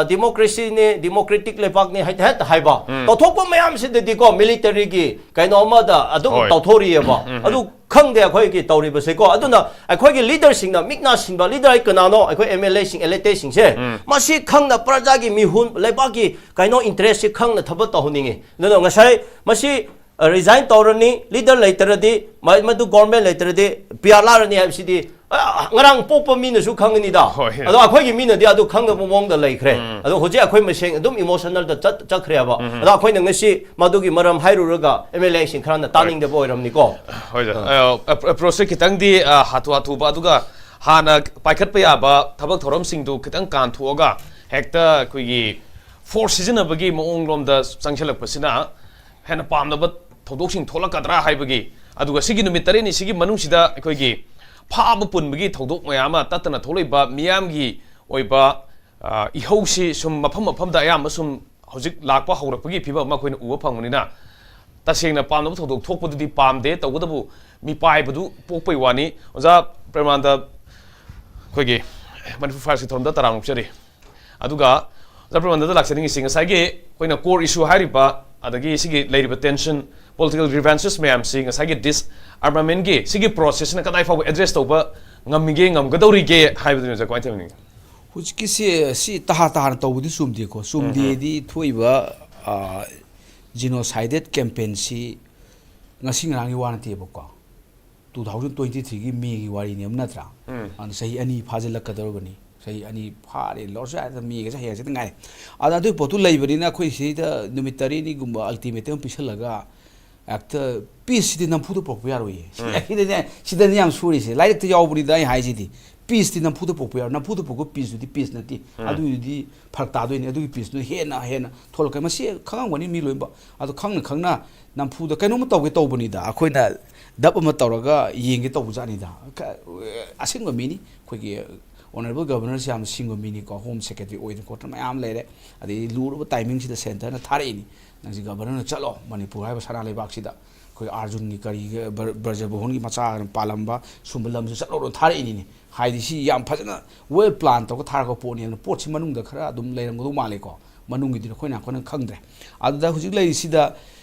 democracy ꯅꯦ, democratic ꯂꯩꯕꯥꯛꯅꯦ ꯍꯥꯏ ꯍꯦꯛꯇ ꯍꯥꯏꯕ, ꯇꯧꯊꯣꯛꯄ ꯃꯌꯥꯝꯁꯤꯗꯗꯤꯀꯣ, military ꯒꯤ ꯀꯩꯅꯣ ꯑꯃꯗ ꯑꯗꯨꯝ ꯍꯣꯏ꯫ ꯇꯧꯊꯣꯔꯤꯑꯕ꯫ ꯑꯗꯨ ꯈꯪꯗꯦ ꯑꯩꯈꯣꯏꯒꯤ ꯇꯧꯔꯤꯕꯁꯦꯀꯣ꯫ ꯑꯗꯨꯅ ꯑꯩꯈꯣꯏꯒꯤ leader ꯁꯤꯡꯅ, ꯃꯤꯛ ꯅꯥ ꯁꯤꯡꯕ leader ꯍꯥꯏ ꯀꯅꯥꯅꯣ? ꯑꯩꯈꯣꯏ M L A ꯁꯤꯡ, elected ꯁꯤꯡꯁꯦ ꯃꯁꯤ ꯈꯪꯅ, ꯄ꯭ꯔꯖꯥꯒꯤ ꯃꯤꯍꯨꯟ, ꯂꯩꯕꯥꯛꯀꯤ ꯀꯩꯅꯣ interest ꯁꯤ ꯈꯪꯅ ꯊꯕꯛ ꯇꯧꯍꯟꯅꯤꯡꯉꯤ꯫ ꯑꯗꯨꯅ ꯉꯁꯥꯏ ꯃꯁꯤ resign ꯇꯧꯔꯅꯤ, leader ꯂꯩꯇ꯭ꯔꯗꯤ, ꯃ-, ꯃꯗꯨ government ꯂꯩꯇ꯭ꯔꯗꯤ ꯄꯤꯌꯥꯂꯥꯔꯅꯤ ꯍꯥꯏꯕꯁꯤꯗꯤ, ꯑ, ꯉꯔꯥꯡ ꯄꯣꯛꯄ ꯃꯤꯅꯁꯨ ꯈꯪꯒꯅꯤꯗ꯫ ꯍꯣꯏ꯫ ꯑꯗꯣ ꯑꯩꯈꯣꯏꯒꯤ ꯃꯤꯅꯗꯤ ꯑꯗꯨ ꯈꯪꯗꯕ ꯃꯑꯣꯡꯗ ꯂꯩꯈ꯭ꯔꯦ꯫ ꯑꯗꯣ ꯍꯧꯖꯤꯛ ꯑꯩꯈꯣꯏ ꯃꯁꯦꯟ ꯑꯗꯨꯝ emotional ꯗ ꯆꯠ-, ꯆꯠꯈ꯭ꯔꯦꯕ꯫ ꯑꯗꯣ ꯑꯩꯈꯣꯏꯅ ꯉꯁꯤ ꯃꯗꯨꯒꯤ ꯃꯔꯝ ꯍꯥꯏꯔꯨꯔꯒ M L A ꯁꯤꯡ ꯈꯔꯅ ꯇꯥꯅꯤꯡꯗꯕ ꯑꯣꯏꯔꯝꯅꯤꯀꯣ꯫ ꯍꯣꯏꯗ꯫ ꯑ, ꯑꯞ-, approach ꯁꯦ ꯈꯤꯇꯪꯗꯤ, ꯑ, ꯍꯥꯊꯨ ꯍꯥꯊꯨꯕ, ꯑꯗꯨꯒ ꯍꯥꯟꯅ ꯄꯥꯏꯈꯠꯄ ꯌꯥꯕ ꯊꯕꯛ ꯊꯧꯔꯝꯁꯤꯡꯗꯨ ꯈꯤꯇꯪ ꯀꯥꯟꯊꯣꯛꯑꯒ ꯍꯦꯛꯇ ꯑꯩꯈꯣꯏꯒꯤ force ꯁꯤꯖꯤꯟꯅꯕꯒꯤ ꯃꯑꯣꯡꯂꯣꯝꯗ ꯆꯪꯁꯤꯜꯂꯛꯄꯁꯤꯅ ꯍꯦꯟꯅ ꯄꯥꯝꯅꯕ ꯊꯧꯗꯣꯛꯁꯤꯡ ꯊꯣꯛꯂꯛꯀꯗ꯭ꯔꯥ ꯍꯥꯏꯕꯒꯤ, ꯑꯗꯨꯒ ꯁꯤꯒꯤ ꯅꯨꯃꯤꯠ ꯇꯔꯦꯠꯅꯤ ꯁꯤꯒꯤ ꯃꯅꯨꯡꯁꯤꯗ ꯑꯩꯈꯣꯏꯒꯤ ꯐꯥꯕ ꯄꯨꯟꯕꯒꯤ ꯊꯧꯗꯣꯛ ꯃꯌꯥꯝ ꯑꯃ ꯇꯠꯇꯅ ꯊꯣꯛꯂꯛꯏꯕ ꯃꯤꯌꯥꯝꯒꯤ ꯑꯣꯏꯕ, ꯑ, ꯏꯍꯧꯁꯤ ꯁꯨꯝ ꯃꯐꯝ ꯃꯐꯝꯗ ꯑꯌꯥꯝꯕ ꯁꯨꯝ ꯍꯧꯖꯤꯛ ꯂꯥꯛꯄ ꯍꯧꯔꯛꯄꯒꯤ ꯐꯤꯕꯝ ꯑꯃ ꯑꯩꯈꯣꯏꯅ ꯎꯕ ꯐꯪꯕꯅꯤꯅ, ꯇꯁꯦꯡꯅ ꯄꯥꯝꯅꯕ ꯊꯧꯗꯣꯛ ꯊꯣꯛꯄꯗꯨꯗꯤ ꯄꯥꯝꯗꯦ꯫ ꯇꯧꯕꯇꯕꯨ ꯃꯤꯄꯥꯏꯕꯗꯨ ꯄꯣꯛꯄꯩ ꯋꯥꯅꯤ꯫ ꯑꯣꯖꯥ ꯄ꯭ꯔꯦꯃꯥꯅꯟꯗ, ꯑꯩꯈꯣꯏꯒꯤ ꯃꯅꯤꯄꯨꯔ ꯐꯥꯏꯜꯁꯀꯤ ꯊꯧꯔꯝꯗ ꯇꯔꯥꯝꯅ ꯑꯣꯛꯆꯔꯤ꯫ ꯑꯗꯨꯒ ꯑꯣꯖꯥ ꯄ꯭ꯔꯦꯃꯥꯅꯟꯗꯗ ꯂꯥꯛꯆꯅꯤꯡꯉꯤꯁꯤ, ꯉꯁꯥꯏꯒꯤ ꯑꯩꯈꯣꯏꯅ core issue ꯍꯥꯏꯔꯤꯕ, ꯑꯗꯒꯤ ꯁꯤꯒꯤ ꯂꯩꯔꯤꯕ tension, political grievances ꯃꯌꯥꯝꯁꯤ ꯉꯁꯥꯏꯒꯤ disarmament ꯀꯤ ꯁꯤꯒꯤ process ꯁꯤꯅ ꯀꯗꯥꯏ ꯐꯥꯎꯕ address ꯇꯧꯕ ꯉꯝꯃꯤꯒꯦ, ꯉꯝꯒꯗꯧꯔꯤꯒꯦ ꯍꯥꯏꯕꯗꯨꯅꯤ ꯑꯣꯖꯥ, ꯀꯃꯥꯏꯅ ꯇꯧꯅꯤꯡꯉꯤ? ꯍꯧꯖꯤꯛꯀꯤꯁꯤ ꯁꯤ ꯇꯍꯥ ꯇꯍꯥꯅ ꯇꯧꯕꯗꯤ ꯆꯨꯝꯗꯦꯀꯣ꯫ ꯆꯨꯝꯗꯦꯗꯤ ꯊꯣꯛꯏꯕ, ꯑ, genocide campaign ꯁꯤ ꯉꯁꯤ ꯉꯔꯥꯡꯒꯤ ꯋꯥ ꯅꯠꯇꯦꯕꯀꯣ꯫ Two thousand twenty three ꯒꯤ May ꯒꯤ ꯋꯥꯔꯤꯅꯦꯕ ꯅꯠꯇ꯭ꯔꯥ? ꯑꯗꯨꯅ ꯆꯍꯤ ꯑꯅꯤ ꯐꯥꯖꯤꯜꯂꯛꯀꯗꯧꯔꯕꯅꯤ꯫ ꯆꯍꯤ ꯑꯅꯤ ꯐꯥꯔꯦ, ꯂꯧꯔꯁꯨ ꯌꯥꯏꯗ, May ꯒꯁꯦ ꯍꯌꯦꯡ ꯍꯪꯆꯤꯠꯇ ꯉꯥꯏꯔꯦ꯫ ꯑꯗ ꯑꯗꯨꯒꯤ ꯄꯣꯠꯇꯨ ꯂꯩꯕꯅꯤꯅ ꯑꯩꯈꯣꯏ ꯁꯤꯗ ꯅꯨꯃꯤꯠ ꯇꯔꯦꯠꯅꯤꯒꯨꯝꯕ ultimatum ꯑꯃ ꯄꯤꯁꯜꯂꯒ ꯍꯦꯛꯇ peace ꯁꯤꯗꯤ ꯅꯝꯐꯨꯗ ꯄꯨꯔꯛꯄ ꯌꯥꯔꯣꯏꯌꯦ꯫ ꯁꯤꯗꯅꯦ, ꯁꯤꯗꯅꯦ ꯌꯥꯝ ꯁꯣꯏꯔꯤꯁꯦ꯫ ꯂꯥꯏꯔꯤꯛꯇ ꯌꯥꯎꯕꯅꯤꯗ ꯑꯩ ꯍꯥꯏꯁꯤꯗꯤ꯫ Peace ꯇꯤ ꯅꯝꯐꯨꯗ ꯄꯨꯔꯛꯄ ꯌꯥꯔꯣꯏ꯫ ꯅꯝꯐꯨꯗ ꯄꯨꯔꯛꯄ peace ꯇꯨꯗꯤ peace ꯅꯠꯇꯦ꯫ ꯑꯗꯨꯒꯤꯗꯤ ꯐꯔꯛ ꯇꯥꯗꯣꯏꯅꯤ꯫ ꯑꯗꯨꯒꯤ peace ꯇꯨꯅ ꯍꯦꯟꯅ ꯍꯦꯟꯅ ꯊꯣꯛꯂꯛꯀꯅꯤ꯫ ꯃꯁꯤ ꯈꯪꯉꯝꯒꯅꯤ ꯃꯤ ꯂꯣꯏꯅꯃꯛ꯫ ꯑꯗꯣ ꯈꯪꯅ ꯈꯪꯅ ꯅꯝꯐꯨꯗ ꯀꯩꯅꯣꯝꯃ ꯇꯧꯒꯦ ꯇꯧꯕꯅꯤꯗ꯫ ꯑꯩꯈꯣꯏꯅ ꯗꯞ ꯑꯃ ꯇꯧꯔꯒ ꯌꯦꯡꯒꯦ ꯇꯧꯕ ꯖꯥꯠꯅꯤꯗ꯫ ꯀ-, ꯑꯁꯦꯡꯕ ꯃꯤꯅꯤ꯫ ꯑꯩꯈꯣꯏꯒꯤ Honourable Governorꯁꯤ ꯌꯥꯝꯅ ꯁꯤꯡꯕ ꯃꯤꯅꯤꯀꯣ, Home Secretary ꯑꯣꯏꯗꯅ ꯈꯣꯠꯇꯅ ꯃꯌꯥꯝ ꯂꯩꯔꯦ꯫ ꯑꯗꯩ ꯂꯨꯔꯕ timingꯁꯤꯗ centreꯅ ꯊꯥꯔꯛꯏꯅꯤ, "ꯅꯪꯁꯤ Governorꯅ ꯆꯠꯂꯣ, ꯃꯅꯤꯄꯨꯔ ꯍꯥꯏꯕ ꯁꯅꯥ ꯂꯩꯕꯥꯛꯁꯤꯗ ꯑꯩꯈꯣꯏ ꯑꯥꯔꯖꯨꯟꯒꯤ ꯀꯔꯤꯒꯤ ꯕ꯭ꯔ-, ꯕ꯭ꯔꯖꯕꯣꯍꯟꯒꯤ ꯃꯆꯥ ꯄꯥꯜꯂꯝꯕ ꯁꯨꯝꯕ ꯂꯝꯁꯤ ꯆꯠꯂꯣꯅ ꯊꯥꯔꯛꯏꯅꯤꯅꯦ"꯫ ꯍꯥꯏꯗꯤ ꯁꯤ ꯌꯥꯝ ꯐꯖꯅ well plan ꯇꯧꯔꯒ ꯊꯥꯔꯛꯄ ꯄꯣꯠꯅꯤ꯫ ꯑꯗꯨꯅ ꯄꯣꯠꯁꯤ ꯃꯅꯨꯡꯗ ꯈꯔ ꯑꯗꯨꯝ ꯂꯩꯔꯝꯒꯗꯧ ꯃꯥꯜꯂꯦꯀꯣ, ꯃꯅꯨꯡꯒꯤꯗꯨꯗꯤ ꯑꯩꯈꯣꯏꯅ ꯌꯥꯝ ꯀꯟꯅ ꯈꯪꯗ꯭ꯔꯦ꯫ ꯑꯗꯨꯗ ꯍꯧꯖꯤꯛ ꯂꯩꯔꯤꯁꯤꯗ,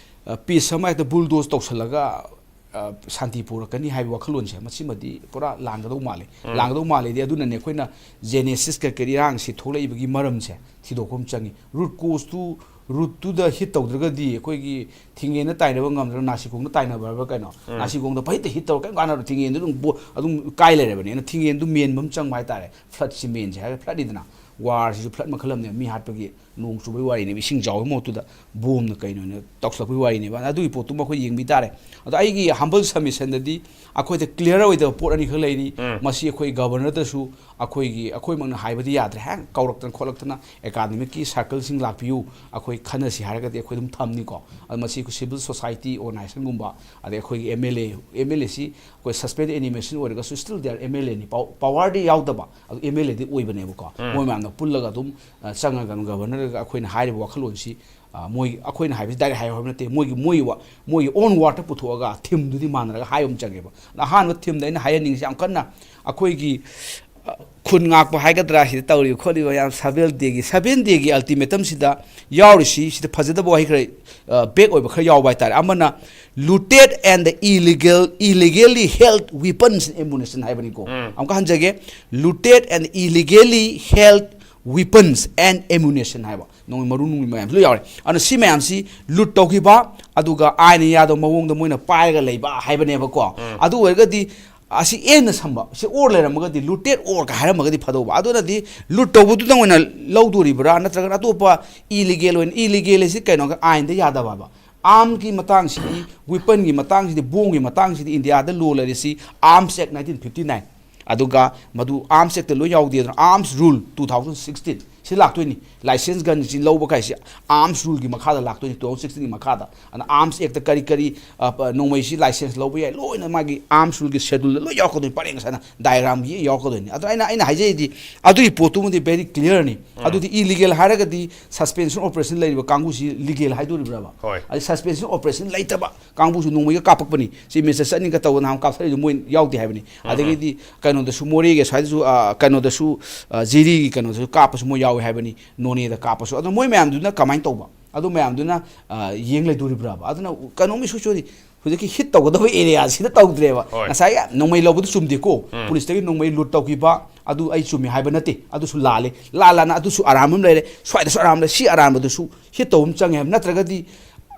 ꯑ, peace ꯑꯃ ꯍꯦꯛꯇ bulldoze ꯇꯧꯁꯜꯂꯒ, ꯑ, ꯁꯥꯟꯇꯤ ꯄꯨꯔꯛꯀꯅꯤ ꯍꯥꯏꯕ ꯋꯥꯈꯜꯂꯣꯟꯁꯦ, ꯃꯁꯤꯃꯗꯤ ꯄꯨꯔꯥ ꯂꯥꯟꯒꯗꯧ ꯃꯥꯜꯂꯦ꯫ ꯎꯝ꯫ ꯂꯥꯟꯒꯗꯧ ꯃꯥꯜꯂꯦꯗꯤ ꯑꯗꯨꯅꯅꯦ ꯑꯩꯈꯣꯏꯅ Genesisꯀ ꯀꯔꯤ ꯏꯔꯥꯡꯁꯤ ꯊꯣꯛꯂꯛꯏꯕꯒꯤ ꯃꯔꯝꯁꯦ ꯊꯤꯗꯣꯛꯄ ꯑꯃ ꯆꯪꯉꯤ꯫ Root causeꯇꯨ, rootꯇꯨꯗ hit ꯇꯧꯗ꯭ꯔꯒꯗꯤ ꯑꯩꯈꯣꯏꯒꯤ ꯊꯤꯡꯉꯦꯟꯗ ꯇꯥꯏꯅꯕ ꯉꯝꯗ꯭ꯔꯒ ꯅꯥꯁꯤꯈꯣꯡꯗ ꯇꯥꯏꯅꯕ ꯍꯥꯏꯕ꯭ꯔꯥ ꯀꯩꯅꯣ? ꯎꯝ꯫ ꯅꯥꯁꯤꯈꯣꯡꯗ ꯐꯩꯇ hit ꯇꯧꯔ ꯀꯩꯝ ꯀꯥꯟꯅꯔꯣꯏ, ꯊꯤꯡꯉꯦꯟꯗꯨ ꯑꯗꯨꯝ ꯕꯣ-, ꯑꯗꯨꯝ ꯀꯥꯏ ꯂꯩꯔꯕꯅꯦ꯫ ꯑꯗꯨꯅ ꯊꯤꯡꯉꯦꯟꯗꯨ ꯃꯦꯟꯕ ꯑꯃ ꯆꯪꯕ ꯍꯥꯏꯇꯥꯔꯦ꯫ Floodꯁꯤ ꯃꯦꯟꯁꯦ ꯍꯥꯏꯔꯒ floodꯅꯤꯗꯅ꯫ Warꯁꯤꯁꯨ flood ꯃꯈꯜ ꯑꯃꯅꯦ, ꯃꯤ ꯍꯥꯠꯄꯒꯤ ꯅꯣꯡ ꯆꯨꯕꯒꯤ ꯋꯥꯔꯤꯅꯦꯕ, ꯏꯁꯤꯡ ꯆꯥꯎꯕꯒꯤ ꯃꯍꯨꯠꯇꯨꯗ ꯕꯣꯝꯅ ꯀꯩꯅꯣꯅ ꯇꯧꯁꯤꯜꯂꯛꯄꯒꯤ ꯋꯥꯔꯤꯅꯦꯕ꯫ ꯑꯗꯨꯒꯤ ꯄꯣꯠꯇꯨꯃ ꯑꯩꯈꯣꯏ ꯌꯦꯡꯕꯤ ꯇꯥꯔꯦ꯫ ꯑꯗꯣ ꯑꯩꯒꯤ humble submissionꯗꯗꯤ ꯑꯩꯈꯣꯏꯗ clear ꯑꯣꯏꯗꯕ ꯄꯣꯠ ꯑꯅꯤꯈꯛ ꯂꯩꯔꯤ꯫ ꯎꯝ꯫ ꯃꯁꯤ ꯑꯩꯈꯣꯏ Governorꯗꯁꯨ ꯑꯩꯈꯣꯏꯒꯤ, ꯑꯩꯈꯣꯏꯃꯛꯅ ꯍꯥꯏꯕꯗꯤ ꯌꯥꯗ꯭ꯔꯦ꯫ ꯍꯦꯛ ꯀꯧꯔꯛꯇꯅ ꯈꯣꯠꯂꯛꯇꯅ academicꯀꯤ circleꯁꯤꯡ ꯂꯥꯛꯄꯤꯌꯨ, ꯑꯩꯈꯣꯏ ꯈꯟꯅꯁꯤ ꯍꯥꯏꯔꯒꯗꯤ ꯑꯩꯈꯣꯏ ꯑꯗꯨꯝ ꯊꯝꯅꯤꯀꯣ꯫ ꯑꯗꯣ ꯃꯁꯤ ꯑꯩꯈꯣꯏ civil society organisationꯒꯨꯝꯕ, ꯑꯗꯩ ꯑꯩꯈꯣꯏꯒꯤ MLA, MLAꯁꯤ ꯑꯩꯈꯣꯏ suspended animation ꯑꯣꯏꯔꯒꯁꯨ still they are MLAꯅꯤ, pow-, powerꯗꯤ ꯌꯥꯎꯗꯕ, ꯑꯗꯨ MLAꯗꯤ ꯑꯣꯏꯕꯅꯦꯕꯀꯣ꯫ ꯎꯝ꯫ ꯃꯣꯏ ꯃꯌꯥꯝꯅ ꯄꯨꯜꯂꯒ ꯑꯗꯨꯝ, ꯑ, ꯆꯪꯉꯒ ꯑꯗꯨꯝ Governorꯒ ꯑꯩꯈꯣꯏꯅ ꯍꯥꯏꯔꯤꯕ ꯋꯥꯈꯜꯂꯣꯟꯁꯤ, ꯑ, ꯃꯣꯏ, ꯑꯩꯈꯣꯏꯅ ꯍꯥꯏꯕꯁꯤ direct ꯍꯥꯏꯌꯨ ꯍꯥꯏꯕ ꯅꯠꯇꯦ, ꯃꯣꯏꯒꯤ, ꯃꯣꯏꯒꯤ ꯋꯥ-, ꯃꯣꯏꯒꯤ own wordꯇ ꯄꯨꯊꯣꯛꯑꯒ themeꯗꯨꯗꯤ ꯃꯥꯟꯅꯔꯒ ꯍꯥꯏꯕ ꯑꯃ ꯆꯪꯉꯦꯕ꯫ ꯑꯗ ꯑꯍꯥꯟꯕ themeꯗ ꯑꯩꯅ ꯍꯥꯏꯍꯟꯅꯤꯡꯉꯤꯁꯤ ꯌꯥꯝ ꯀꯟꯅ ꯑꯩꯈꯣꯏꯒꯤ, ꯑ, ꯈꯨꯟ ꯉꯥꯛꯄ ꯍꯥꯏꯒꯗ꯭ꯔꯥ, ꯁꯤꯗ ꯇꯧꯔꯤꯕ ꯈꯣꯠꯂꯤꯕ ꯌꯥꯝ seven dayꯒꯤ, seven dayꯒꯤ ultimatumꯁꯤꯗ ꯌꯥꯎꯔꯤꯁꯤ, ꯁꯤꯗ ꯐꯖꯗꯕ ꯋꯥꯍꯩ ꯈꯔ, ꯑ, back ꯑꯣꯏꯕ ꯈꯔ ꯌꯥꯎꯕ ꯍꯥꯏꯇꯥꯔꯦ꯫ ꯑꯃꯅ looted and illegal, illegally held weapons and ammunition ꯍꯥꯏꯕꯅꯤꯀꯣ꯫ ꯎꯝ꯫ ꯑꯃꯨꯛꯀ ꯍꯟꯖꯒꯦ, looted and illegally held weapons and ammunition ꯍꯥꯏꯕ꯫ ꯅꯣꯡꯃꯩ ꯃꯔꯨ ꯅꯨꯡꯃꯩ ꯃꯌꯥꯝꯁꯨ ꯂꯣꯏ ꯌꯥꯎꯔꯦ꯫ ꯑꯗꯨꯅ ꯁꯤ ꯃꯌꯥꯝꯁꯤ loot ꯇꯧꯈꯤꯕ, ꯑꯗꯨꯒ ꯑꯥꯏꯟꯅ ꯌꯥꯗꯕ ꯃꯑꯣꯡꯗ ꯃꯣꯏꯅ ꯄꯥꯏꯔꯒ ꯂꯩꯕ ꯍꯥꯏꯕꯅꯦꯕꯀꯣ꯫ ꯎꯝ꯫ ꯑꯗꯨ ꯑꯣꯏꯔꯒꯗꯤ ꯑꯁꯤ ꯑꯦꯟꯅ ꯁꯝꯕ, ꯁꯤ or ꯂꯩꯔꯝꯃꯒꯗꯤ, looted or ꯀ ꯍꯥꯏꯔꯝꯃꯒꯗꯤ ꯐꯗꯧꯕ꯫ ꯑꯗꯨꯅꯗꯤ loot ꯇꯧꯕꯗꯨꯗꯪ ꯑꯣꯏꯅ ꯂꯧꯗꯣꯔꯤꯕ꯭ꯔꯥ, ꯅꯠꯇ꯭ꯔꯒꯅ ꯑꯇꯣꯞꯄ illegal ꯑꯣꯏꯅ, illegal ꯑꯁꯤ ꯀꯩꯅꯣꯒ ꯑꯥꯏꯟꯗ ꯌꯥꯗꯕ ꯍꯥꯏꯕ꯫ Armꯒꯤ ꯃꯇꯥꯡꯁꯤꯗꯤ, weaponꯒꯤ ꯃꯇꯥꯡꯁꯤꯗꯤ, bombꯒꯤ ꯃꯇꯥꯡꯁꯤꯗꯤ ꯏꯟꯗꯤꯌꯥꯗ law ꯂꯩꯔꯤꯁꯤ Arms Act nineteen fifty nine꯫ ꯑꯗꯨꯒ ꯃꯗꯨ Arms Actꯇ ꯂꯣꯏ ꯌꯥꯎꯗꯦ, ꯑꯗꯨꯅ Arms Rule two thousand sixteen꯫ ꯁꯤ ꯂꯥꯛꯇꯣꯏꯅꯤ꯫ ꯂꯥꯏꯁꯦꯟꯁ ꯒꯟꯁꯤ ꯂꯧꯕ ꯀꯥꯏꯁꯦ ꯑꯥꯔꯝꯁ ꯔꯨꯜꯒꯤ ꯃꯈꯥꯗ ꯂꯥꯛꯇꯣꯏꯅꯤ, ꯇꯨ ꯊꯥꯎꯖꯟ ꯁꯤꯛꯁꯇꯤꯟꯒꯤ ꯃꯈꯥꯗ꯫ ꯑꯗꯨꯅ ꯑꯥꯔꯝꯁ ꯑꯦꯛꯇ ꯀꯔꯤ ꯀꯔꯤ, ꯑ, ꯄ-, ꯅꯣꯡꯃꯩꯁꯤ ꯂꯥꯏꯁꯦꯟꯁ ꯂꯧꯕ ꯌꯥꯏ, ꯂꯣꯏꯅ ꯃꯥꯒꯤ ꯑꯥꯔꯝꯁ ꯔꯨꯜꯒꯤ ꯁꯦꯗꯨꯜꯗ ꯂꯣꯏ ꯌꯥꯎꯔꯛꯀꯗꯣꯏꯅꯤ, ꯄꯔꯦꯡ ꯁꯥꯅ ꯗꯥꯏꯒ꯭ꯔꯥꯝꯒꯤ ꯌꯥꯎꯔꯛꯀꯗꯣꯏꯅꯤ꯫ ꯑꯗꯣ ꯑꯩꯅ, ꯑꯩꯅ ꯍꯥꯏꯖꯩꯗꯤ, ꯑꯗꯨꯒꯤ ꯄꯣꯠꯇꯨꯃꯗꯤ very clearꯅꯤ꯫ ꯎꯝ꯫ ꯑꯗꯨꯗꯤ ꯏꯂꯤꯒꯦꯜ ꯍꯥꯏꯔꯒꯗꯤ ꯁꯁꯄꯦꯟꯁꯟ ꯑꯣꯄꯔꯦꯁꯟ ꯂꯩꯔꯤꯕ ꯀꯥꯡꯕꯨꯁꯤ ꯂꯤꯒꯦꯜ ꯍꯥꯏꯗꯣꯔꯤꯕ꯭ꯔꯕ? ꯍꯣꯏ꯫ ꯑꯗꯩ ꯁꯁꯄꯦꯟꯁꯟ ꯑꯣꯄꯔꯦꯁꯟ ꯂꯩꯇꯕ ꯀꯥꯡꯕꯨꯁꯨ ꯅꯣꯡꯃꯩꯒ ꯀꯥꯞꯄꯛꯄꯅꯤ꯫ ꯆꯤꯞ ꯃꯤꯅꯤꯁꯇꯔ ꯆꯠꯅꯤꯒ ꯇꯧꯗꯅ ꯅꯍꯥꯟ ꯀꯥꯞꯊꯔꯤꯗꯣ ꯃꯣꯏ ꯌꯥꯎꯗꯦ ꯍꯥꯏꯕꯅꯤ꯫ ꯑꯗꯒꯤꯗꯤ ꯀꯩꯅꯣꯗꯁꯨ, ꯃꯣꯔꯦꯒꯤ ꯁ꯭ꯋꯥꯏꯗꯁꯨ, ꯑ, ꯀꯩꯅꯣꯗꯁꯨ, ꯑ, ꯖꯤꯔꯤꯒꯤ ꯀꯩꯅꯣꯗꯁꯨ ꯀꯥꯞꯄꯁꯨ ꯃꯣꯏ ꯌꯥꯎꯋꯦ ꯍꯥꯏꯕꯅꯤ, ꯅꯣꯅꯦꯗ ꯀꯥꯞꯄꯁꯨ꯫ ꯑꯗꯣ ꯃꯣꯏ ꯃꯌꯥꯝꯗꯨꯅ ꯀꯃꯥꯏꯅ ꯇꯧꯕ? ꯑꯗꯨ ꯃꯌꯥꯝꯗꯨꯅ, ꯑ, ꯌꯦꯡ ꯂꯩꯗꯣꯔꯤꯕ꯭ꯔꯕ? ꯑꯗꯨꯅ ꯀꯩꯅꯣꯝ ꯏꯁꯣꯏ ꯁꯣꯏꯔꯤ꯫ ꯍꯧꯖꯤꯛꯀꯤ ꯍꯤꯠ ꯇꯧꯒꯗꯕ ꯑꯦꯔꯤꯌꯥꯁꯤꯗ ꯇꯧꯗ꯭ꯔꯦꯕ꯫ ꯍꯣꯏ꯫ ꯉꯁꯥꯏꯒꯤ ꯅꯣꯡꯃꯩ ꯂꯧꯕꯗꯨ ꯆꯨꯝꯗꯦꯀꯣ꯫ ꯄꯨꯂꯤꯁꯇꯒꯤ ꯅꯣꯡꯃꯩ ꯂꯨꯠ ꯇꯧꯈꯤꯕ, ꯑꯗꯨ ꯑꯩ ꯆꯨꯝꯃꯤ ꯍꯥꯏꯕ ꯅꯠꯇꯦ꯫ ꯑꯗꯨꯁꯨ ꯂꯥꯜꯂꯦ꯫ ꯂꯥꯜꯂꯅ ꯑꯗꯨꯁꯨ ꯑꯔꯥꯟꯕ ꯑꯃ ꯂꯩꯔꯦ꯫ ꯁ꯭ꯋꯥꯏꯗꯁꯨ ꯑꯔꯥꯟꯕ ꯂꯩ꯫ ꯁꯤ ꯑꯔꯥꯟꯕꯗꯨꯁꯨ ꯍꯤꯠ ꯇꯧꯕ ꯑꯃ ꯆꯪꯉꯦ ꯍꯥꯏꯕ꯫ ꯅꯠꯇ꯭ꯔꯒꯗꯤ,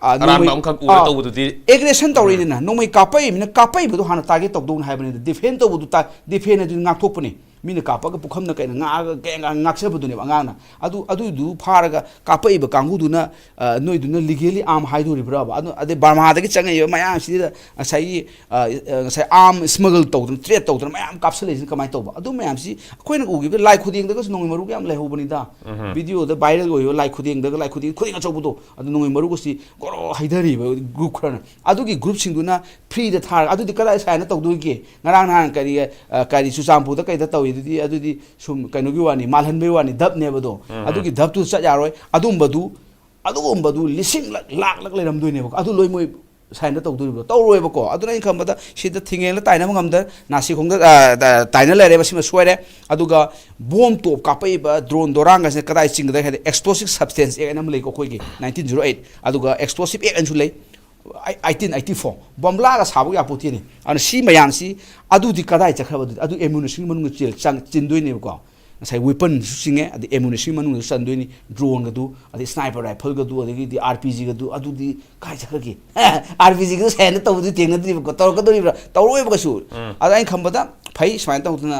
ꯑ, ꯑꯔꯥꯟꯕ ꯅꯣꯡꯃꯩ, ꯑꯃꯈꯛ ꯑ, ꯎꯔ ꯇꯧꯕꯗꯨꯗꯤ ꯑꯦꯒ꯭ꯔꯦꯁꯟ ꯇꯧꯔꯛꯏꯗꯅ, ꯅꯣꯡꯃꯩ ꯀꯥꯞꯄꯛꯏꯕꯅꯤꯅ ꯀꯥꯞꯄꯛꯏꯕꯗꯣ ꯍꯥꯟꯅ ꯇꯥꯔꯒꯦꯠ ꯇꯧꯗꯧꯅꯤ ꯍꯥꯏꯕꯅꯤꯗ꯫ ꯗꯤꯐꯦꯟ ꯇꯧꯕꯗꯨ ꯇꯥ-, ꯗꯤꯐꯦꯟ ꯑꯗꯨꯗꯤ ꯉꯥꯛꯊꯣꯛꯄꯅꯤ꯫ ꯃꯤꯅ ꯀꯥꯞꯄꯒ ꯄꯨꯈꯝꯅ ꯀꯩꯅ ꯉꯥꯛꯑꯒ ꯒꯦꯡ ꯒꯥꯡ ꯉꯥꯛꯆꯕꯗꯨꯅꯦꯕ ꯑꯉꯥꯡꯅ꯫ ꯑꯗꯨ, ꯑꯗꯨꯗꯨ ꯐꯥꯔꯒ ꯀꯥꯞꯄꯛꯏꯕ ꯀꯥꯡꯕꯨꯗꯨꯅ, ꯑ, ꯅꯣꯏꯗꯨꯅ ꯂꯤꯒꯦꯂꯤ ꯑꯥꯔꯝ ꯍꯥꯏꯗꯣꯔꯤꯕ꯭ꯔꯕ? ꯑꯗꯨ, ꯑꯗꯩ ꯕꯔꯃꯥꯗꯒꯤ ꯆꯪꯉꯛꯏꯕ ꯃꯌꯥꯝꯁꯤꯗ ꯉꯁꯥꯏꯒꯤ, ꯑ, ꯑ, ꯉꯁꯥꯏ ꯑꯥꯔꯝ ꯁ꯭ꯃꯒꯜ ꯇꯧꯗꯅ, ꯇ꯭ꯔꯦꯠ ꯇꯧꯗꯅ ꯃꯌꯥꯝ ꯀꯥꯞꯁꯜꯂꯛꯏꯁꯤꯅ ꯀꯃꯥꯏꯅ ꯇꯧꯕ? ꯑꯗꯨ ꯃꯌꯥꯝꯁꯤ ꯑꯩꯈꯣꯏꯅ ꯎꯈꯤꯕꯗ ꯂꯥꯏ ꯈꯨꯗꯦꯡꯗꯒꯁꯨ ꯅꯣꯡꯃꯩ ꯃꯔꯨꯒ ꯌꯥꯝ ꯂꯩꯍꯧꯕꯅꯤꯗ꯫ ꯚꯤꯗꯤꯑꯣꯗ ꯚꯥꯏꯔꯦꯜ ꯑꯣꯏꯕ ꯂꯥꯏ ꯈꯨꯗꯦꯡꯗꯒ, ꯂꯥꯏ ꯈꯨꯗꯦꯡ, ꯈꯨꯗꯦꯡ ꯑꯆꯧꯕꯗꯣ, ꯑꯗꯨ ꯅꯣꯡꯃꯩ ꯃꯔꯨꯒꯁꯤ ꯒꯣꯔꯣ ꯍꯩꯊꯔꯤꯕ ꯒ꯭ꯔꯨꯞ ꯈꯔꯅ꯫ ꯑꯗꯨꯒꯤ ꯒ꯭ꯔꯨꯞꯁꯤꯡꯗꯨꯅ ꯐ꯭ꯔꯤꯗ ꯊꯥꯔꯒ, ꯑꯗꯨꯗꯤ ꯀꯗꯥꯏ ꯁꯥꯏꯅ ꯇꯧꯗꯣꯏꯒꯦ? ꯉꯔꯥꯡ ꯅꯍꯥꯟ ꯀꯔꯤ, ꯑ, ꯀꯔꯤ ꯆꯨꯔꯆꯥꯟꯄꯨꯔꯗ ꯀꯩꯗ ꯇꯧꯏ? ꯑꯗꯨꯗꯤ, ꯑꯗꯨꯗꯤ ꯁꯨꯝ ꯀꯩꯅꯣꯒꯤ ꯋꯥꯅꯤ, ꯃꯥꯜꯍꯟꯕꯩ ꯋꯥꯅꯤ, ꯗꯞꯅꯦꯕꯗꯣ꯫ ꯑꯗꯨꯒꯤ ꯗꯞꯇꯨ ꯆꯠ ꯌꯥꯔꯣꯏ꯫ ꯑꯗꯨꯝꯕꯗꯨ, ꯑꯗꯨꯒꯨꯝꯕꯗꯨ ꯂꯤꯁꯤꯡ ꯂꯛ, ꯂꯥꯛ ꯂꯛ ꯂꯩꯔꯝꯗꯣꯏꯅꯦꯕꯀꯣ꯫ ꯑꯗꯨ ꯂꯣꯏ ꯃꯣꯏ ꯁꯥꯏꯟꯗ ꯇꯧꯗꯣꯔꯤꯕ꯭ꯔꯣ? ꯇꯧꯔꯣꯏꯕꯀꯣ꯫ ꯑꯗꯨꯅ ꯑꯩꯅ ꯈꯟꯕꯗ ꯁꯤꯗ ꯊꯤꯡꯉꯦꯅ ꯇꯥꯏꯅꯕ ꯉꯝꯗ, ꯅꯥꯁꯤꯈꯣꯡꯗ, ꯑ, ꯇ-, ꯇꯥꯏꯅ ꯂꯩꯔꯦ, ꯃꯁꯤꯃ ꯁꯣꯏꯔꯦ꯫ ꯑꯗꯨꯒ ꯕꯣꯝ ꯇꯣꯞ ꯀꯥꯞꯄꯛꯏꯕ ꯗ꯭ꯔꯣꯟ ꯗꯣꯔꯥꯟꯒꯁꯤꯅ ꯀꯗꯥꯏ ꯆꯤꯡꯒꯗꯒꯦ ꯍꯥꯏꯗꯤ, Explosive Substance Act ꯑꯅ ꯑꯃ ꯂꯩꯀꯣ ꯑꯩꯈꯣꯏꯒꯤ, ꯅꯥꯏꯟꯇꯤꯟ ꯖꯤꯔꯣ ꯑꯩꯠ꯫ ꯑꯗꯨꯒ Explosive Act ꯑꯅꯁꯨ ꯂꯩ, ꯑꯩ-, ꯑꯩꯠꯇꯤꯟ ꯑꯩꯠꯇꯤ ꯐꯣꯔ꯫ ꯕꯣꯝꯕ꯭ꯂꯥꯒ ꯁꯥꯕ ꯌꯥꯄꯣꯠꯇꯦꯅꯦ꯫ ꯑꯗꯨꯅ ꯁꯤ ꯃꯌꯥꯝꯁꯤ, ꯑꯗꯨꯗꯤ ꯀꯗꯥꯏ ꯆꯠꯈ꯭ꯔꯕ? ꯑꯗꯨꯗꯤ ꯑꯗꯨ ꯑꯦꯃꯨꯅꯤꯁꯟꯒꯤ ꯃꯅꯨꯡꯗ ꯆꯦꯜ-, ꯆꯪ-, ꯆꯤꯟꯗꯣꯏꯅꯦꯕꯀꯣ꯫ ꯉꯁꯥꯏ ꯋꯦꯄꯟꯁꯨ ꯆꯤꯡꯉꯦ, ꯑꯗꯩ ꯑꯦꯃꯨꯅꯤꯁꯟꯒꯤ ꯃꯅꯨꯡꯗꯁꯨ ꯆꯟꯗꯣꯏꯅꯤ, ꯗ꯭ꯔꯣꯟꯒꯗꯨ, ꯑꯗꯩ ꯁ꯭ꯅꯥꯏꯄꯔ ꯔꯥꯏꯐꯜꯒꯗꯨ, ꯑꯗꯒꯤꯗꯤ ꯑꯥꯔ ꯄꯤ ꯖꯤꯒꯗꯨ, ꯑꯗꯨꯗꯤ ꯀꯥꯏ ꯆꯠꯈ꯭ꯔꯒꯦ? ꯑꯥꯔ ꯄꯤ ꯖꯤꯒꯗꯨ ꯁꯥꯏꯅ ꯇꯧꯕꯗꯨ ꯊꯦꯡꯅꯗ꯭ꯔꯤꯕꯀꯣ, ꯇꯧꯔꯛꯀꯗꯣꯔꯤꯕ꯭ꯔꯥ? ꯇꯧꯔꯛꯑꯣꯏꯕ ꯀꯩꯁꯨ꯫ ꯑꯗ ꯑꯩꯅ ꯈꯟꯕꯗ ꯐꯩ, ꯁꯨꯃꯥꯏꯅ ꯇꯧꯗꯅ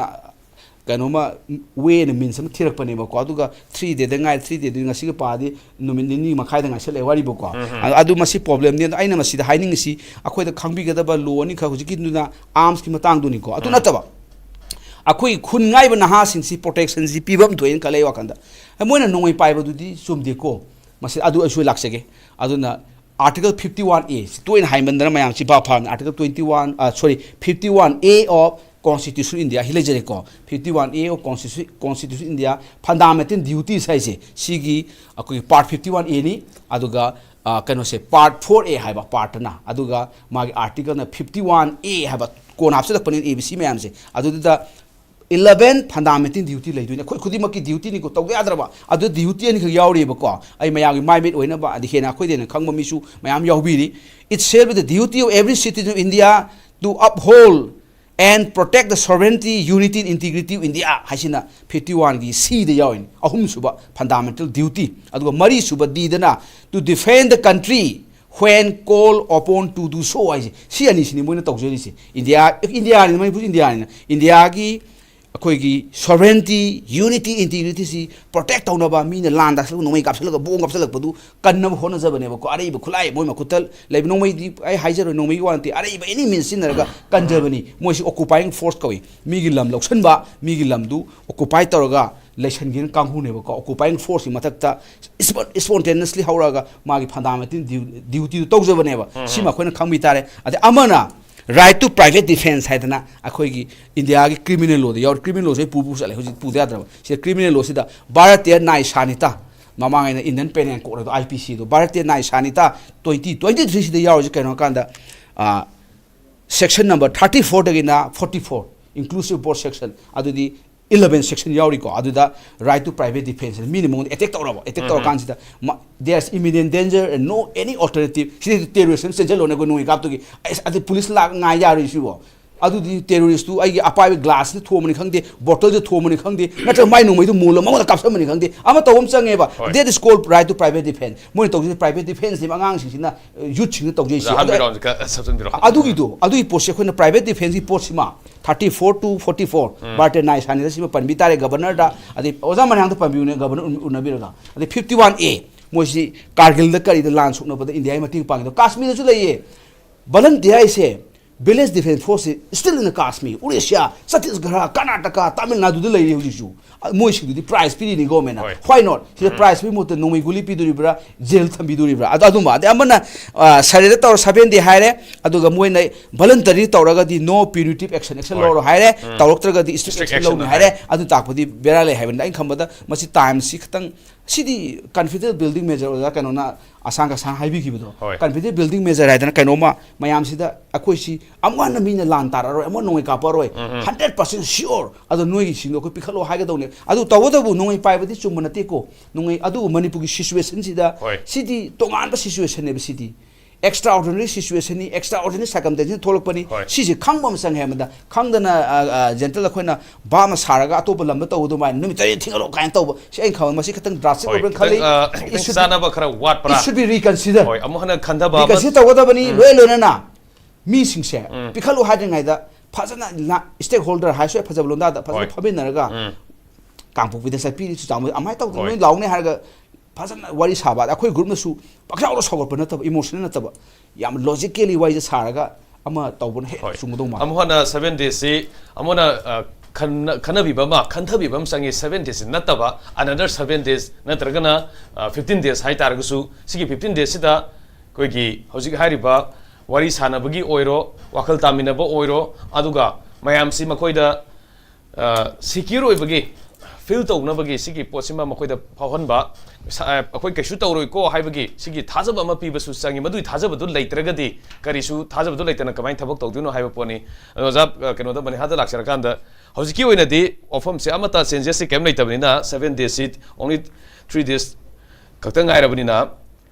ꯀꯩꯅꯣꯝꯃ ꯋꯦ ꯑꯦꯟ ꯃꯤꯟꯁ ꯑꯃ ꯊꯤꯔꯛꯄꯅꯦꯕꯀꯣ꯫ ꯑꯗꯨꯒ ꯊ꯭ꯔꯤ ꯗꯦꯗ ꯉꯥꯏ, ꯊ꯭ꯔꯤ ꯗꯦꯗꯨ ꯉꯁꯤꯒ ꯄꯥꯗꯤ ꯅꯨꯃꯤꯠ ꯅꯤꯅꯤ ꯃꯈꯥꯏꯗ ꯉꯥꯏꯁꯜꯂꯛꯑꯦ ꯋꯥꯔꯤꯕꯀꯣ꯫ ꯑ-, ꯑꯗꯨ ꯃꯁꯤ ꯄ꯭ꯔꯣꯕ꯭ꯂꯦꯝꯅꯤ꯫ ꯑꯗꯣ ꯑꯩꯅ ꯃꯁꯤꯗ ꯍꯥꯏꯅꯤꯡꯉꯤꯁꯤ, ꯑꯩꯈꯣꯏꯗ ꯈꯪꯕꯤꯒꯗꯕ ꯂꯣ ꯑꯅꯤꯈꯛ, ꯍꯧꯖꯤꯛꯀꯤꯗꯨꯅ ꯑꯥꯔꯝꯁꯀꯤ ꯃꯇꯥꯡꯗꯨꯅꯤꯀꯣ꯫ ꯑꯗꯨ ꯅꯠꯇꯕ ꯑꯩꯈꯣꯏ ꯈꯨꯟ ꯉꯥꯏꯕ ꯅꯍꯥꯁꯤꯡꯁꯤ ꯄ꯭ꯔꯣꯇꯦꯛꯁꯟꯁꯤ ꯄꯤꯕ ꯑꯃ ꯊꯣꯛꯑꯦꯅ ꯈꯜꯂꯦ ꯑꯩ ꯋꯥꯈꯜꯗ꯫ ꯃꯣꯏꯅ ꯅꯣꯡꯃꯩ ꯄꯥꯏꯕꯗꯨꯗꯤ ꯆꯨꯝꯗꯦꯀꯣ꯫ ꯃꯁꯤ ꯑꯗꯨ ꯑꯩꯁꯨ ꯂꯥꯛꯆꯒꯦ꯫ ꯑꯗꯨꯅ Article fifty one A ꯁꯤ ꯇꯣꯏꯅ ꯍꯥꯏꯃꯟꯗꯅ ꯃꯌꯥꯝ ꯆꯤꯟꯐꯥ ꯐꯥꯕꯅꯤ꯫ Article twenty one, sorry, fifty one A of Constitution India ꯁꯤ ꯂꯩꯖꯔꯦꯀꯣ꯫ Fifty one A of Constitution, Constitution India fundamental duties ꯍꯥꯏꯁꯦ ꯁꯤꯒꯤ ꯑꯩꯈꯣꯏꯒꯤ part fifty one A ꯅꯤ꯫ ꯑꯗꯨꯒ ꯀꯩꯅꯣꯁꯦ part four A ꯍꯥꯏꯕ part ꯅ, ꯑꯗꯨꯒ ꯃꯥꯒꯤ article ꯅ fifty one A ꯍꯥꯏꯕ, ꯀꯣꯟꯅ ꯍꯥꯞꯆꯤꯜꯂꯛꯄꯅꯤ A B C ꯃꯌꯥꯝꯁꯦ꯫ ꯑꯗꯨꯗꯨꯗ eleven fundamental duty ꯂꯩꯗꯣꯏꯅꯤ꯫ ꯑꯩꯈꯣꯏ ꯈꯨꯗꯤꯡꯃꯛꯀꯤ duty ꯅꯤꯀꯣ, ꯇꯧꯗ ꯌꯥꯗ꯭ꯔꯕ꯫ ꯑꯗꯨ duty ꯑꯅꯤꯈꯛ ꯌꯥꯎꯔꯤꯕꯀꯣ꯫ ꯑꯩ ꯃꯌꯥꯝꯒꯤ ꯃꯥꯏ ꯃꯤꯠ ꯑꯣꯏꯅꯕ, ꯑꯗꯤ ꯍꯦꯟꯅ ꯑꯩꯈꯣꯏꯗ ꯍꯦꯟꯅ ꯈꯪꯕ ꯃꯤꯁꯨ ꯃꯌꯥꯝ ꯌꯥꯎꯕꯤꯔꯤ꯫ It shall be the duty of every citizen of India to uphold and protect the sovereignty, unity and integrity of India ꯍꯥꯏꯁꯤꯅ fifty one ꯒꯤ C ꯗ ꯌꯥꯎꯔꯤꯅꯤ, ꯑꯍꯨꯝꯁꯨꯕ fundamental duty꯫ ꯑꯗꯨꯒ ꯃꯔꯤꯁꯨꯕ D ꯗꯅ to defend the country when called upon to do so ꯍꯥꯏꯁꯦ꯫ ꯁꯤ ꯑꯅꯤꯁꯤꯅꯤ ꯃꯣꯏꯅ ꯇꯧꯖꯔꯤꯁꯦ꯫ India, ꯏꯟꯗꯤꯌꯥꯅꯤꯅ, Manipur ꯏꯟꯗꯤꯌꯥꯅꯤꯅ, ꯏꯟꯗꯤꯌꯥꯒꯤ ꯑꯩꯈꯣꯏꯒꯤ sovereignty, unity, integrity ꯁꯤ protect ꯇꯧꯅꯕ ꯃꯤꯅ ꯂꯥꯟ ꯇꯥꯁꯜꯂꯒ, ꯅꯣꯡꯃꯩ ꯀꯥꯞꯁꯜꯂꯒ, ꯕꯣꯝ ꯀꯥꯞꯁꯜꯂꯛꯄꯗꯨ ꯀꯟꯅꯕ ꯍꯣꯠꯅꯖꯕꯅꯦꯕꯀꯣ꯫ ꯑꯔꯩꯕ ꯈꯨꯠꯂꯥꯏ ꯃꯣꯏ ꯃꯈꯨꯠꯇ ꯂꯩꯕ, ꯅꯣꯡꯃꯩꯗꯤ ꯑꯩ ꯍꯥꯏꯖꯔꯣꯏ, ꯅꯣꯡꯃꯩꯒꯤ ꯋꯥ ꯅꯠꯇꯦ, ꯑꯔꯩꯕ any means ꯁꯤꯖꯤꯟꯅꯔꯒ ꯀꯟꯖꯕꯅꯤ꯫ ꯃꯣꯏꯁꯤ occupying force ꯀꯧꯏ꯫ ꯃꯤꯒꯤ ꯂꯝ ꯂꯧꯁꯟꯕ, ꯃꯤꯒꯤ ꯂꯝꯗꯨ occupy ꯇꯧꯔꯒ ꯂꯩꯁꯟꯒꯦꯅ ꯀꯥꯡꯕꯨꯅꯦꯕꯀꯣ꯫ Occupying force ꯀꯤ ꯃꯊꯛꯇ spo-, spontaneously ꯍꯧꯔꯛꯑꯒ ꯃꯥꯒꯤ fundamental du-, duty ꯗꯨ ꯇꯧꯖꯕꯅꯦꯕ꯫ ꯁꯤꯃ ꯑꯩꯈꯣꯏꯅ ꯈꯪꯕꯤ ꯇꯥꯔꯦ꯫ ꯑꯗꯩ ꯑꯃꯅ right to private defense ꯍꯥꯏꯗꯅ ꯑꯩꯈꯣꯏꯒꯤ ꯏꯟꯗꯤꯌꯥꯒꯤ criminal law ꯗ ꯌꯥꯎꯔꯤ꯫ Criminal law ꯁꯦ ꯑꯩ ꯄꯨ ꯄꯨꯁꯜꯂꯦ, ꯍꯧꯖꯤꯛ ꯄꯨꯗ ꯌꯥꯗ꯭ꯔꯕ꯫ ꯁꯤꯗ criminal law ꯁꯤꯗ Bharatiya Nyay Sanhita, ꯃꯃꯥꯡ ꯑꯩꯅ Indian Penal Code ꯍꯥꯏꯗꯣ, I P C ꯗꯣ, Bharatiya Nyay Sanhita twenty twenty three ꯁꯤꯗ ꯌꯥꯎꯔꯤꯁꯦ ꯀꯩꯅꯣ ꯍꯥꯏꯀꯥꯟꯗ, ꯑ, section number thirty four ꯗꯒꯤꯅ forty four, inclusive both section, ꯑꯗꯨꯗꯤ eleven section ꯌꯥꯎꯔꯤꯀꯣ꯫ ꯑꯗꯨꯗ right to private defense, ꯃꯤꯅ ꯃꯉꯣꯟꯗ attack ꯇꯧꯔꯕ, attack ꯇꯧꯔꯀꯥꯟꯁꯤꯗ ꯃ-, there is imminent danger and no any alternative, CD terrorist ꯑꯃ ꯆꯦꯟꯁꯤꯜꯂꯣꯅꯦ ꯑꯩꯈꯣꯏ ꯅꯣꯡꯃꯩ ꯀꯥꯞꯇꯨꯒꯤ꯫ ꯑꯁ, ꯑꯗꯨ police ꯂꯥꯛ ꯉꯥꯏ ꯌꯥꯔꯣꯏ ꯁꯤꯕꯣ꯫ ꯑꯗꯨꯗꯤ terrorist ꯇꯨ ꯑꯩꯒꯤ ꯑꯄꯥꯏꯕ glass ꯁꯤꯅ ꯊꯣꯝꯕꯅꯤ ꯈꯪꯗꯦ, bottle ꯁꯤꯅ ꯊꯣꯝꯕꯅꯤ ꯈꯪꯗꯦ, ꯅꯠꯇ꯭ꯔꯒ ꯃꯥꯏ ꯅꯣꯡꯃꯩꯗꯨ ꯃꯣꯜꯂ ꯃꯉꯣꯟꯗ ꯀꯥꯞꯁꯟꯕꯅꯤ ꯈꯪꯗꯦ, ꯑꯃ ꯇꯧꯕ ꯑꯃ ꯆꯪꯉꯦꯕ꯫ ꯍꯣꯏ꯫ That is called right to private defense꯫ ꯃꯣꯏꯅ ꯇꯧꯗꯣꯏꯁꯦ private defense ꯅꯦꯕ, ꯑꯉꯥꯡꯁꯤꯡꯁꯤꯅ, youth ꯁꯤꯡꯅ ꯇꯧꯖꯩꯁꯦ꯫ ꯑꯣꯖꯥ, ꯑꯍꯥꯟꯕ ꯑꯗꯨ, round ꯁꯦ ꯈꯔ ꯁꯞꯆꯟꯕꯤꯔꯣ꯫ ꯑꯗꯨꯒꯤꯗꯣ, ꯑꯗꯨꯒꯤ ꯄꯣꯠꯁꯦ ꯑꯩꯈꯣꯏꯅ private defense ꯀꯤ ꯄꯣꯠꯁꯤꯃ thirty four to forty four, um. Bharatiya Nyay Sanhita ꯁꯤꯃ ꯄꯟꯕꯤ ꯇꯥꯔꯦ꯫ Governor ꯗ, ꯑꯗꯩ ꯑꯣꯖꯥ ꯃꯅꯥꯛꯇ ꯄꯟꯕꯤꯌꯨꯅꯦ, Governor ꯎꯟ-, ꯎꯅꯕꯤꯔꯒ꯫ ꯑꯗꯩ fifty one A, ꯃꯣꯏꯁꯤ ꯀꯥꯔꯒꯤꯜꯗ ꯀꯔꯤꯗ ꯂꯥꯟ ꯁꯣꯛꯅꯕꯗ ꯏꯟꯗꯤꯌꯥꯒꯤ ꯃꯇꯦꯡ ꯄꯥꯡꯉꯤꯗꯣ꯫ ꯀꯥꯁꯃꯤꯔꯗꯁꯨ ꯂꯩꯌꯦ꯫ Volunteer ꯍꯥꯏꯁꯦ Village Defense Force ꯁꯤ still in the Kashmir, Odisha, Chhattisgarh, Karnataka, Tamil Nadu ꯗ ꯂꯩꯔꯤ ꯍꯧꯖꯤꯛꯁꯨ꯫ ꯑ, ꯃꯣꯏꯁꯤꯡꯗꯨꯗꯤ prize ꯄꯤꯔꯤꯅꯤ government ꯅ꯫ ꯍꯣꯏ꯫ Why not? ꯁꯤꯗ prize ꯄꯤꯕ ꯃꯍꯨꯠꯇ ꯅꯣꯡꯃꯩ ꯒꯨꯂꯤ ꯄꯤꯗꯣꯔꯤꯕ꯭ꯔꯥ, ꯖꯦꯜ ꯊꯝꯕꯤꯗꯣꯔꯤꯕ꯭ꯔꯥ? ꯑꯗꯨ, ꯑꯗꯨꯝꯕ꯫ ꯑꯗꯩ ꯑꯃꯅ, ꯑ, surrender ꯇꯧꯔ seven day ꯍꯥꯏꯔꯦ, ꯑꯗꯨꯒ ꯃꯣꯏꯅ voluntary ꯇꯧꯔꯒꯗꯤ no punitive action, action ꯍꯣꯏ꯫ ꯂꯧꯔꯣ ꯍꯥꯏꯔꯦ, ꯇꯧꯔꯛꯇ꯭ꯔꯒꯗꯤ strict Strict action action ꯂꯧꯅꯤ ꯅ ꯍꯥꯏꯔꯦ꯫ ꯍꯥꯏꯔꯦ꯫ ꯑꯗꯨ ꯇꯥꯛꯄꯗꯤ ꯕꯦꯔꯥ ꯂꯩ ꯍꯥꯏꯕꯅꯤꯗ꯫ ꯑꯩꯅ ꯈꯟꯕꯗ ꯃꯁꯤ time ꯁꯤ ꯈꯤꯇꯪ, ꯁꯤꯗꯤ confidence building measure, ꯑꯣꯖꯥ ꯀꯩꯅꯣꯅ ꯑꯁꯥꯡ ꯑꯁꯥꯡ ꯍꯥꯏꯕꯤꯈꯤꯕꯗꯣ, ꯍꯣꯏ꯫ Confidence building measure ꯍꯥꯏꯗꯅ ꯀꯩꯅꯣꯝꯃ ꯃꯌꯥꯝꯁꯤꯗ ꯑꯩꯈꯣꯏꯁꯤ ꯑꯃꯨꯛ ꯍꯟꯅ ꯃꯤꯅ ꯂꯥꯟ ꯇꯥꯔꯛꯑꯔꯣꯏ, ꯑꯃꯨꯛ ꯅꯣꯡꯃꯩ ꯀꯥꯞꯄꯛꯑꯔꯣꯏ, hundred percent sure꯫ ꯑꯗꯣ ꯅꯣꯏꯒꯤꯁꯤꯡꯗꯣ ꯑꯩꯈꯣꯏ ꯄꯤꯈꯠꯂꯣ ꯍꯥꯏꯒꯗꯧꯅꯦ꯫ ꯑꯗꯨ ꯇꯧꯕꯇꯕꯨ ꯅꯣꯡꯃꯩ ꯄꯥꯏꯕꯗꯤ ꯆꯨꯝꯕ ꯅꯠꯇꯦꯀꯣ꯫ ꯅꯣꯡꯃꯩ ꯑꯗꯨꯕꯨ ꯃꯅꯤꯄꯨꯔꯒꯤ situation ꯁꯤꯗ ꯍꯣꯏ꯫ ꯁꯤꯗꯤ ꯇꯣꯉꯥꯟꯕ situation ꯅꯦꯕ ꯁꯤꯗꯤ꯫ Extraordinary situation ꯅꯤ, extraordinary circumstance ꯅ ꯊꯣꯛꯂꯛꯄꯅꯤ꯫ ꯍꯣꯏ꯫ ꯁꯤꯁꯦ ꯈꯪꯕ ꯑꯃ ꯆꯪꯉꯦ ꯍꯥꯏꯕꯗ, ꯈꯪꯗꯅ, ꯑ, ꯑ, gentle ꯑꯩꯈꯣꯏꯅ ꯚꯥꯞꯅ ꯁꯥꯔꯒ ꯑꯇꯣꯞꯄ ꯂꯝꯗ ꯇꯧꯕ ꯑꯗꯨꯃꯥꯏꯅ ꯅꯨꯃꯤꯠ ꯇꯔꯦꯠ ꯊꯤꯡꯒꯠꯂꯣ ꯀꯥꯏꯅ ꯇꯧꯕ, ꯁꯤ ꯑꯩꯅ ꯈꯪꯕ ꯃꯁꯤ ꯈꯤꯇꯪ drastic ꯍꯣꯏ, ꯑꯣꯏꯕ꯭ꯔꯥ ꯈꯤꯇꯪ, ꯈꯜꯂꯤ꯫ ꯑ, It ꯈꯤꯇꯪ should be, ꯆꯥꯅꯕ ꯈꯔ ꯋꯥꯠꯄ꯭ꯔꯥ? it should be reconsider꯫ ꯍꯣꯏ, ꯑꯃꯨꯛ ꯍꯟꯅ ꯈꯟꯊꯕ ꯑꯃ Reconsider ꯇꯧꯒꯗꯕꯅꯤ꯫ ꯂꯣꯏ ꯂꯣꯏꯅꯅ ꯃꯤꯁꯤꯡꯁꯦ ꯄꯤꯈꯠꯂꯨ ꯍꯥꯏꯗ꯭ꯔꯤꯉꯩꯗ ꯐꯖꯅ ꯂꯥ-, stakeholder ꯍꯥꯏꯁꯨ ꯐꯖꯕ ꯂꯣꯟꯗꯥꯗ ꯐꯖꯅ ꯍꯣꯏ꯫ ꯐꯝꯃꯤꯟꯅꯔꯒ, ꯀꯥꯡꯄꯣꯛꯄꯤꯗ ꯆꯠꯄꯤꯔꯤ, ꯆꯨꯔꯆꯥꯟꯄꯨꯔ ꯑꯗꯨꯃꯥꯏꯅ ꯇꯧꯗꯅ ꯍꯣꯏ꯫ ꯂꯣꯏ ꯂꯥꯎꯅꯤ ꯍꯥꯏꯔꯒ ꯐꯖꯅ ꯋꯥꯔꯤ ꯁꯥꯕ꯫ ꯑꯗ ꯑꯩꯈꯣꯏ group ꯅꯁꯨ ꯄꯪꯁꯥꯎꯗ ꯁꯥꯎꯒꯠꯄ ꯅꯠꯇꯕ, emotional ꯅꯠꯇꯕ, ꯌꯥꯝ logically ꯋꯥꯔꯤꯁꯦ ꯁꯥꯔꯒ ꯑꯃ ꯇꯧꯕꯅ ꯍꯦꯟꯅ ꯍꯣꯏ꯫ ꯆꯨꯝꯒꯗꯧ ꯃꯥꯜꯂꯦ꯫ ꯑꯃꯨꯛ ꯍꯟꯅ seven days ꯁꯤ ꯑꯃꯨꯛ ꯍꯟꯅ, ꯑ, ꯈꯟꯅ-, ꯈꯟꯅꯕꯤꯕ ꯑꯃ, ꯈꯟꯊꯕꯤꯕ ꯑꯃ ꯆꯪꯉꯤ꯫ Seven days ꯁꯤ ꯅꯠꯇꯕ another seven days ꯅꯠꯇ꯭ꯔꯒꯅ, ꯑ, fifteen days ꯍꯥꯏꯇꯥꯔꯒꯁꯨ, ꯁꯤꯒꯤ fifteen days ꯁꯤꯗ ꯑꯩꯈꯣꯏꯒꯤ ꯍꯧꯖꯤꯛ ꯍꯥꯏꯔꯤꯕ ꯋꯥꯔꯤ ꯁꯥꯟꯅꯕꯒꯤ ꯑꯣꯏꯔꯣ, ꯋꯥꯈꯜ ꯇꯥꯃꯤꯟꯅꯕ ꯑꯣꯏꯔꯣ, ꯑꯗꯨꯒ ꯃꯌꯥꯝꯁꯤ ꯃꯈꯣꯏꯗ ꯑ, secure ꯑꯣꯏꯕꯒꯤ, feel ꯇꯧꯅꯕꯒꯤ ꯁꯤꯒꯤ ꯄꯣꯠꯁꯤꯃ ꯃꯈꯣꯏꯗ ꯐꯥꯎꯍꯟꯕ, ꯁ-, ꯑ, ꯑꯩꯈꯣꯏ ꯀꯩꯁꯨ ꯇꯧꯔꯣꯏꯀꯣ ꯍꯥꯏꯕꯒꯤ ꯁꯤꯒꯤ ꯊꯥꯖꯕ ꯑꯃ ꯄꯤꯕꯁꯨ ꯆꯪꯉꯤ꯫ ꯃꯗꯨꯒꯤ ꯊꯥꯖꯕꯗꯨ ꯂꯩꯇ꯭ꯔꯒꯗꯤ ꯀꯔꯤꯁꯨ, ꯊꯥꯖꯕꯗꯨ ꯂꯩꯇꯅ ꯀꯃꯥꯏꯅ ꯊꯕꯛ ꯇꯧꯗꯣꯏꯅꯣ ꯍꯥꯏꯕ ꯄꯣꯠꯅꯤ꯫ ꯑꯗꯣ ꯑꯣꯖꯥ, ꯑ, ꯀꯩꯅꯣꯗ, ꯃꯅꯤꯍꯥꯗ ꯂꯥꯛꯆꯔꯀꯥꯟꯗ, ꯍꯧꯖꯤꯛꯀꯤ ꯑꯣꯏꯅꯗꯤ ꯋꯥꯐꯝꯁꯦ ꯑꯃꯠꯇ, changes ꯁꯤ ꯀꯔꯤꯝ ꯂꯩꯇꯕꯅꯤꯅ, seven days ꯁꯤ only three days ꯈꯛꯇ ꯉꯥꯏꯔꯕꯅꯤꯅ,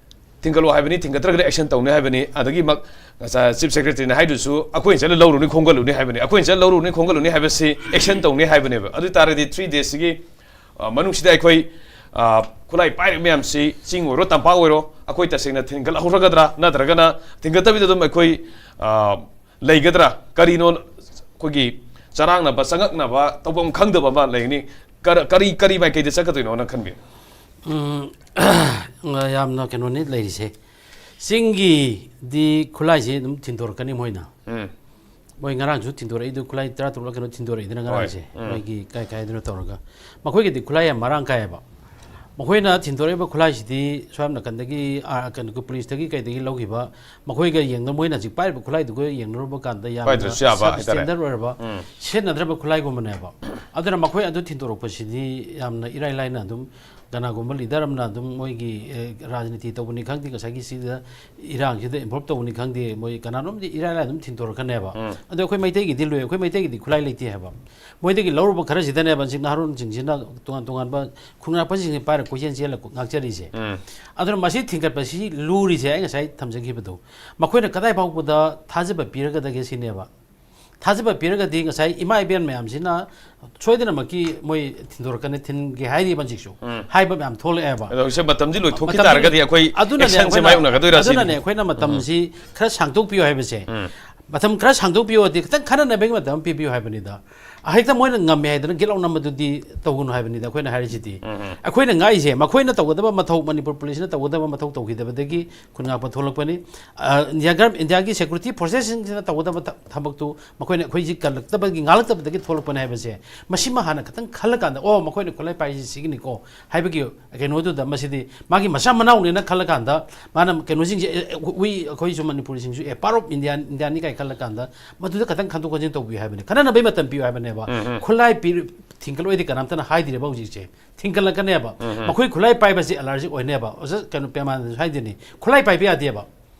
ꯊꯤꯡꯒꯠꯂꯣ ꯍꯥꯏꯕꯅꯤ, ꯊꯤꯡꯒꯠꯇ꯭ꯔꯒꯗꯤ action ꯇꯧꯅꯤ ꯍꯥꯏꯕꯅꯤ꯫ ꯑꯗꯒꯤ ꯃꯛ-, ꯉꯁꯥꯏ Chief Secretary ꯅ ꯍꯥꯏꯗꯨꯁꯨ ꯑꯩꯈꯣꯏꯅ ꯆꯠꯂ ꯂꯧꯔꯨꯅꯤ, ꯈꯣꯝꯒꯠꯂꯨꯅꯤ ꯍꯥꯏꯕꯅꯤ꯫ ꯑꯩꯈꯣꯏꯅ ꯆꯠꯂ ꯂꯧꯔꯨꯅꯤ, ꯈꯣꯝꯒꯠꯂꯨꯅꯤ ꯍꯥꯏꯕꯁꯤ action ꯇꯧꯅꯤ ꯍꯥꯏꯕꯅꯦꯕ꯫ ꯑꯗꯨ ꯑꯣꯏ ꯇꯥꯔꯗꯤ three days ꯁꯤꯒꯤ, ꯑ, ꯃꯅꯨꯡꯁꯤꯗ ꯑꯩꯈꯣꯏ, ꯑ, ꯈꯨꯠꯂꯥꯏ ꯄꯥꯏꯔꯤꯕ ꯃꯌꯥꯝꯁꯤ ꯆꯤꯡ ꯑꯣꯏꯔꯣ, ꯇꯝꯄꯥꯛ ꯑꯣꯏꯔꯣ, ꯑꯩꯈꯣꯏ ꯇꯁꯦꯡꯅ ꯊꯤꯡꯒꯠꯍꯧꯔꯒꯗ꯭ꯔꯥ, ꯅꯠꯇ꯭ꯔꯒꯅ ꯊꯤꯡꯒꯠꯇꯕꯤꯗ ꯑꯗꯨꯝ ꯑꯩꯈꯣꯏ, ꯑ, ꯂꯩꯒꯗ꯭ꯔꯥ? ꯀꯔꯤꯅꯣ ꯑꯩꯈꯣꯏꯒꯤ ꯆꯔꯥꯡꯅꯕ, ꯆꯉꯛꯅꯕ, ꯇꯧꯐꯝ ꯈꯪꯗꯕ ꯑꯃ ꯂꯩꯒꯅꯤ? ꯀꯔ-, ꯀꯔꯤ, ꯀꯔꯤ ꯃꯥꯏꯀꯩꯗ ꯆꯠꯀꯗꯣꯏꯅꯣꯅ ꯈꯟꯕꯤ? ꯎꯝ, ꯌꯥꯝꯅ ꯀꯩꯅꯣꯅꯤ ꯂꯩꯔꯤꯁꯦ꯫ ꯆꯤꯡꯒꯤꯗꯤ ꯈꯨꯠꯂꯥꯏꯁꯤ ꯑꯗꯨꯝ ꯊꯤꯟꯗꯣꯔꯛꯀꯅꯤ ꯃꯣꯏꯅ꯫ ꯎꯝ꯫ ꯃꯣꯏ ꯉꯔꯥꯡꯁꯨ ꯊꯤꯟꯗꯣꯔꯛꯏꯗꯨ, ꯈꯨꯠꯂꯥꯏ ꯇꯔꯥ ꯇꯔꯨꯛꯂ ꯀꯩꯅꯣ ꯊꯤꯟꯗꯣꯔꯛꯏꯗꯅ ꯉꯔꯥꯡꯁꯦ꯫ ꯎꯝ꯫ ꯃꯣꯏꯒꯤ ꯀꯥꯏ ꯀꯥꯏꯗꯅꯣ ꯇꯧꯔꯒ꯫ ꯃꯈꯣꯏꯒꯤꯗꯤ ꯈꯨꯠꯂꯥꯏ ꯌꯥꯝ ꯃꯔꯥꯡ ꯀꯥꯏꯌꯦꯕ꯫ ꯃꯈꯣꯏꯅ ꯊꯤꯟꯗꯣꯔꯛꯏꯕ ꯈꯨꯠꯂꯥꯏꯁꯤꯗꯤ ꯁꯣꯝ ꯅꯥꯀꯟꯗꯒꯤ, ꯑꯥ, ꯀꯩꯅꯣ, ꯄꯨꯂꯤꯁꯇꯒꯤ ꯀꯩꯗꯒꯤ ꯂꯧꯈꯤꯕ, ꯃꯈꯣꯏꯒ ꯌꯦꯡꯅ-, ꯃꯣꯏꯅ ꯍꯧꯖꯤꯛ ꯄꯥꯏꯔꯤꯕ ꯈꯨꯠꯂꯥꯏꯗꯨꯒ ꯌꯦꯡꯅꯔꯨꯕ ꯀꯥꯟꯗ ꯌꯥꯝꯅ ꯄꯥꯏꯗ꯭ꯔꯁꯨ ꯌꯥꯕ ꯍꯥꯏꯇꯥꯔꯦ꯫ Sub standard ꯑꯣꯏꯔꯕ, ꯎꯝ꯫ ꯁꯤꯖꯤꯟꯅꯗ꯭ꯔꯕ ꯈꯨꯠꯂꯥꯏꯒꯨꯝꯕꯅꯦꯕ꯫ ꯑꯗꯨꯅ ꯃꯈꯣꯏ ꯑꯗꯨ ꯊꯤꯟꯗꯣꯔꯛꯄꯁꯤꯗꯤ ꯌꯥꯝꯅ ꯏꯔꯥꯏ ꯂꯥꯏꯅ ꯑꯗꯨꯝ ꯀꯅꯥꯒꯨꯝꯕ leader ꯑꯃꯅ ꯑꯗꯨꯝ ꯃꯣꯏꯒꯤ, ꯑꯦ, ꯔꯥꯖꯅꯤꯇꯤ ꯇꯧꯕꯅꯤ ꯈꯪꯗꯦ, ꯉꯁꯥꯏꯒꯤ ꯁꯤꯗ ꯏꯔꯥꯡꯁꯤꯗ involve ꯇꯧꯕꯅꯤ ꯈꯪꯗꯦ, ꯃꯣꯏ ꯀꯅꯥꯅꯣꯝꯗꯤ ꯏꯔꯥꯏ ꯂꯥꯏꯅ ꯑꯗꯨꯝ ꯊꯤꯟꯗꯣꯔꯛꯀꯅꯦꯕ꯫ ꯎꯝ꯫ ꯑꯗꯣ ꯑꯩꯈꯣꯏ ꯃꯩꯇꯩꯒꯤꯗꯤ ꯂꯨꯏ, ꯑꯩꯈꯣꯏ ꯃꯩꯇꯩꯒꯤꯗꯤ ꯈꯨꯠꯂꯥꯏ ꯂꯩꯇꯦ ꯍꯥꯏꯕ꯫ ꯃꯣꯏꯗꯒꯤ ꯂꯧꯔꯨꯕ ꯈꯔꯁꯤꯗꯅꯦꯕ ꯍꯧꯖꯤꯛ ꯅꯍꯥꯔꯣꯟꯁꯤꯡꯁꯤꯅ ꯇꯣꯉꯥꯟ ꯇꯣꯉꯥꯟꯕ ꯈꯨꯟ ꯉꯥꯛꯄꯁꯤꯡꯁꯦ ꯄꯥꯏꯔ ꯀꯣꯏꯆꯦꯟ ꯆꯦꯜꯂ ꯉꯥꯛꯆꯔꯤꯁꯦ꯫ ꯎꯝ꯫ ꯑꯗꯨꯅ ꯃꯁꯤ ꯊꯤꯡꯒꯠꯄꯁꯤ ꯂꯨꯔꯤꯁꯦ ꯑꯩ ꯉꯁꯥꯏ ꯊꯝꯖꯈꯤꯕꯗꯣ, ꯃꯈꯣꯏꯅ ꯀꯗꯥꯏ ꯐꯥꯎꯕꯗ ꯊꯥꯖꯕ ꯄꯤꯔꯒꯗꯒꯦ ꯁꯤꯅꯦꯕ꯫ ꯊꯥꯖꯕ ꯄꯤꯔꯒꯗꯤ ꯉꯁꯥꯏ ꯏꯃꯥ ꯏꯕꯦꯟ ꯃꯌꯥꯝꯁꯤꯅ ꯁꯣꯏꯗꯅꯃꯛꯀꯤ ꯃꯣꯏ ꯊꯤꯟꯗꯣꯔꯛꯀꯅꯤ, ꯊꯤꯟꯒꯦ ꯍꯥꯏꯔꯤꯕ ꯍꯧꯖꯤꯛꯁꯨ꯫ ꯎꯝ꯫ ꯍꯥꯏꯕ ꯃꯌꯥꯝ ꯊꯣꯛꯂꯛꯑꯦꯕ꯫ ꯑꯗꯣ ꯍꯧꯖꯤꯛꯁꯦ ꯃꯇꯝꯁꯤ ꯂꯣꯏꯊꯣꯛꯈꯤ ꯃꯇꯝꯁꯤ ꯇꯥꯔꯒꯗꯤ ꯑꯩꯈꯣꯏ ꯑꯗꯨꯅꯅꯦ actionꯁꯦ ꯑꯩꯈꯣꯏꯅ, ꯃꯥꯌꯣꯛꯅꯒꯗꯣꯏꯔꯥ ꯁꯤꯅꯤ꯫ ꯑꯗꯨꯅꯅꯦ ꯑꯩꯈꯣꯏꯅ ꯃꯇꯝꯁꯤ ꯈꯔ ꯁꯥꯡꯗꯣꯛꯄꯤꯌꯨ ꯍꯥꯏꯕꯁꯦ꯫ ꯎꯝ꯫ ꯃꯇꯝ ꯈꯔ ꯁꯥꯡꯗꯣꯛꯄꯤꯌꯨ ꯍꯥꯏꯗꯤ ꯈꯤꯇꯪ ꯈꯟꯅꯅꯕꯒꯤ ꯃꯇꯝ ꯑꯃ ꯄꯤꯕꯤꯌꯨ ꯍꯥꯏꯕꯅꯤꯗ꯫ ꯍꯦꯛꯇ ꯃꯣꯏꯅ ꯉꯝꯃꯦ ꯍꯥꯏꯗꯅ ꯒꯦꯠ ꯂꯥꯎ ꯅꯝꯕꯗꯨꯗꯤ ꯇꯧꯒꯅꯨ ꯍꯥꯏꯕꯅꯤꯗ ꯑꯩꯈꯣꯏꯅ ꯍꯥꯏꯔꯤꯁꯤꯗꯤ꯫ ꯎꯝ, ꯎꯝ꯫ ꯑꯩꯈꯣꯏꯅ ꯉꯥꯛꯏꯁꯦ ꯃꯈꯣꯏꯅ ꯇꯧꯒꯗꯕ ꯃꯊꯧ, ꯃꯅꯤꯄꯨꯔ ꯄꯨꯂꯤꯁꯅ ꯇꯧꯒꯗꯕ ꯃꯊꯧ ꯇꯧꯈꯤꯗꯕꯗꯒꯤ ꯈꯨꯟ ꯉꯥꯛꯄ ꯊꯣꯛꯂꯛꯄꯅꯤ꯫ ꯑ, ꯏꯟꯗꯤꯌꯥ ꯒꯔ-, ꯏꯟꯗꯤꯌꯥꯒꯤ security forcesꯁꯤꯡꯁꯤꯅ ꯇꯧꯒꯗꯕ ꯊ-, ꯊꯕꯛꯇꯨ ꯃꯈꯣꯏꯅ ꯑꯩꯈꯣꯏꯁꯤ ꯀꯜꯂꯛꯇꯕꯒꯤ, ꯉꯥꯛꯂꯛꯇꯕꯗꯒꯤ ꯊꯣꯛꯂꯛꯄꯅꯦ ꯍꯥꯏꯕꯁꯦ, ꯃꯁꯤꯃ ꯍꯥꯟꯅ ꯈꯤꯇꯪ ꯈꯜꯂꯀꯥꯟꯗ, "ꯑꯣ, ꯃꯈꯣꯏꯅ ꯈꯨꯠꯂꯥꯏ ꯄꯥꯏꯔꯤꯁꯤ ꯁꯤꯒꯤꯅꯤꯀꯣ" ꯍꯥꯏꯕꯒꯤ ꯀꯩꯅꯣꯗꯨꯗ, ꯃꯁꯤꯗꯤ ꯃꯥꯒꯤ ꯃꯆꯥ ꯃꯅꯥꯎꯅꯦꯅ ꯈꯜꯂꯀꯥꯟꯗ, ꯃꯥꯅ ꯀꯩꯅꯣꯁꯤꯡꯁꯦ, "ꯑꯦ, ꯑꯦ, we, ꯑꯩꯈꯣꯏꯁꯨ ꯃꯅꯤꯄꯨꯔꯤꯁꯤꯡꯁꯨ, ꯑꯦ, part of India, Indiaꯅꯤ" ꯀꯥꯏ ꯈꯜꯂꯀꯥꯟꯗ, ꯃꯗꯨꯗ ꯈꯤꯇꯪ ꯈꯟꯗꯣꯛ ꯈꯟꯖꯤꯟ ꯇꯧꯕꯤꯌꯨ ꯍꯥꯏꯕꯅꯤ꯫ ꯈꯟꯅꯅꯕꯒꯤ ꯃꯇꯝ ꯄꯤꯌꯨ ꯍꯥꯏꯕꯅꯦꯕ꯫ ꯎꯝ, ꯎꯝ꯫ ꯈꯨꯠꯂꯥꯏ ꯄꯤ-, ꯊꯤꯡꯒꯠꯂꯣꯏꯗꯤ ꯀꯅꯥꯝꯇꯅ ꯍꯥꯏꯗ꯭ꯔꯤꯕ ꯍꯧꯖꯤꯛꯁꯦ꯫ ꯊꯤꯡꯒꯠꯂꯛꯀꯅꯦꯕ꯫ ꯎꯝ, ꯎꯝ꯫ ꯃꯈꯣꯏ ꯈꯨꯠꯂꯥꯏ ꯄꯥꯏꯕꯁꯤ allergic ꯑꯣꯏꯅꯦꯕ꯫ ꯑꯣꯖꯥ, ꯀꯩꯅꯣ, ꯄꯦꯃꯥꯅꯟꯗꯁꯨ ꯍꯥꯏꯗꯨꯅꯤ, ꯈꯨꯠꯂꯥꯏ ꯄꯥꯏꯕ ꯌꯥꯗꯦꯕ꯫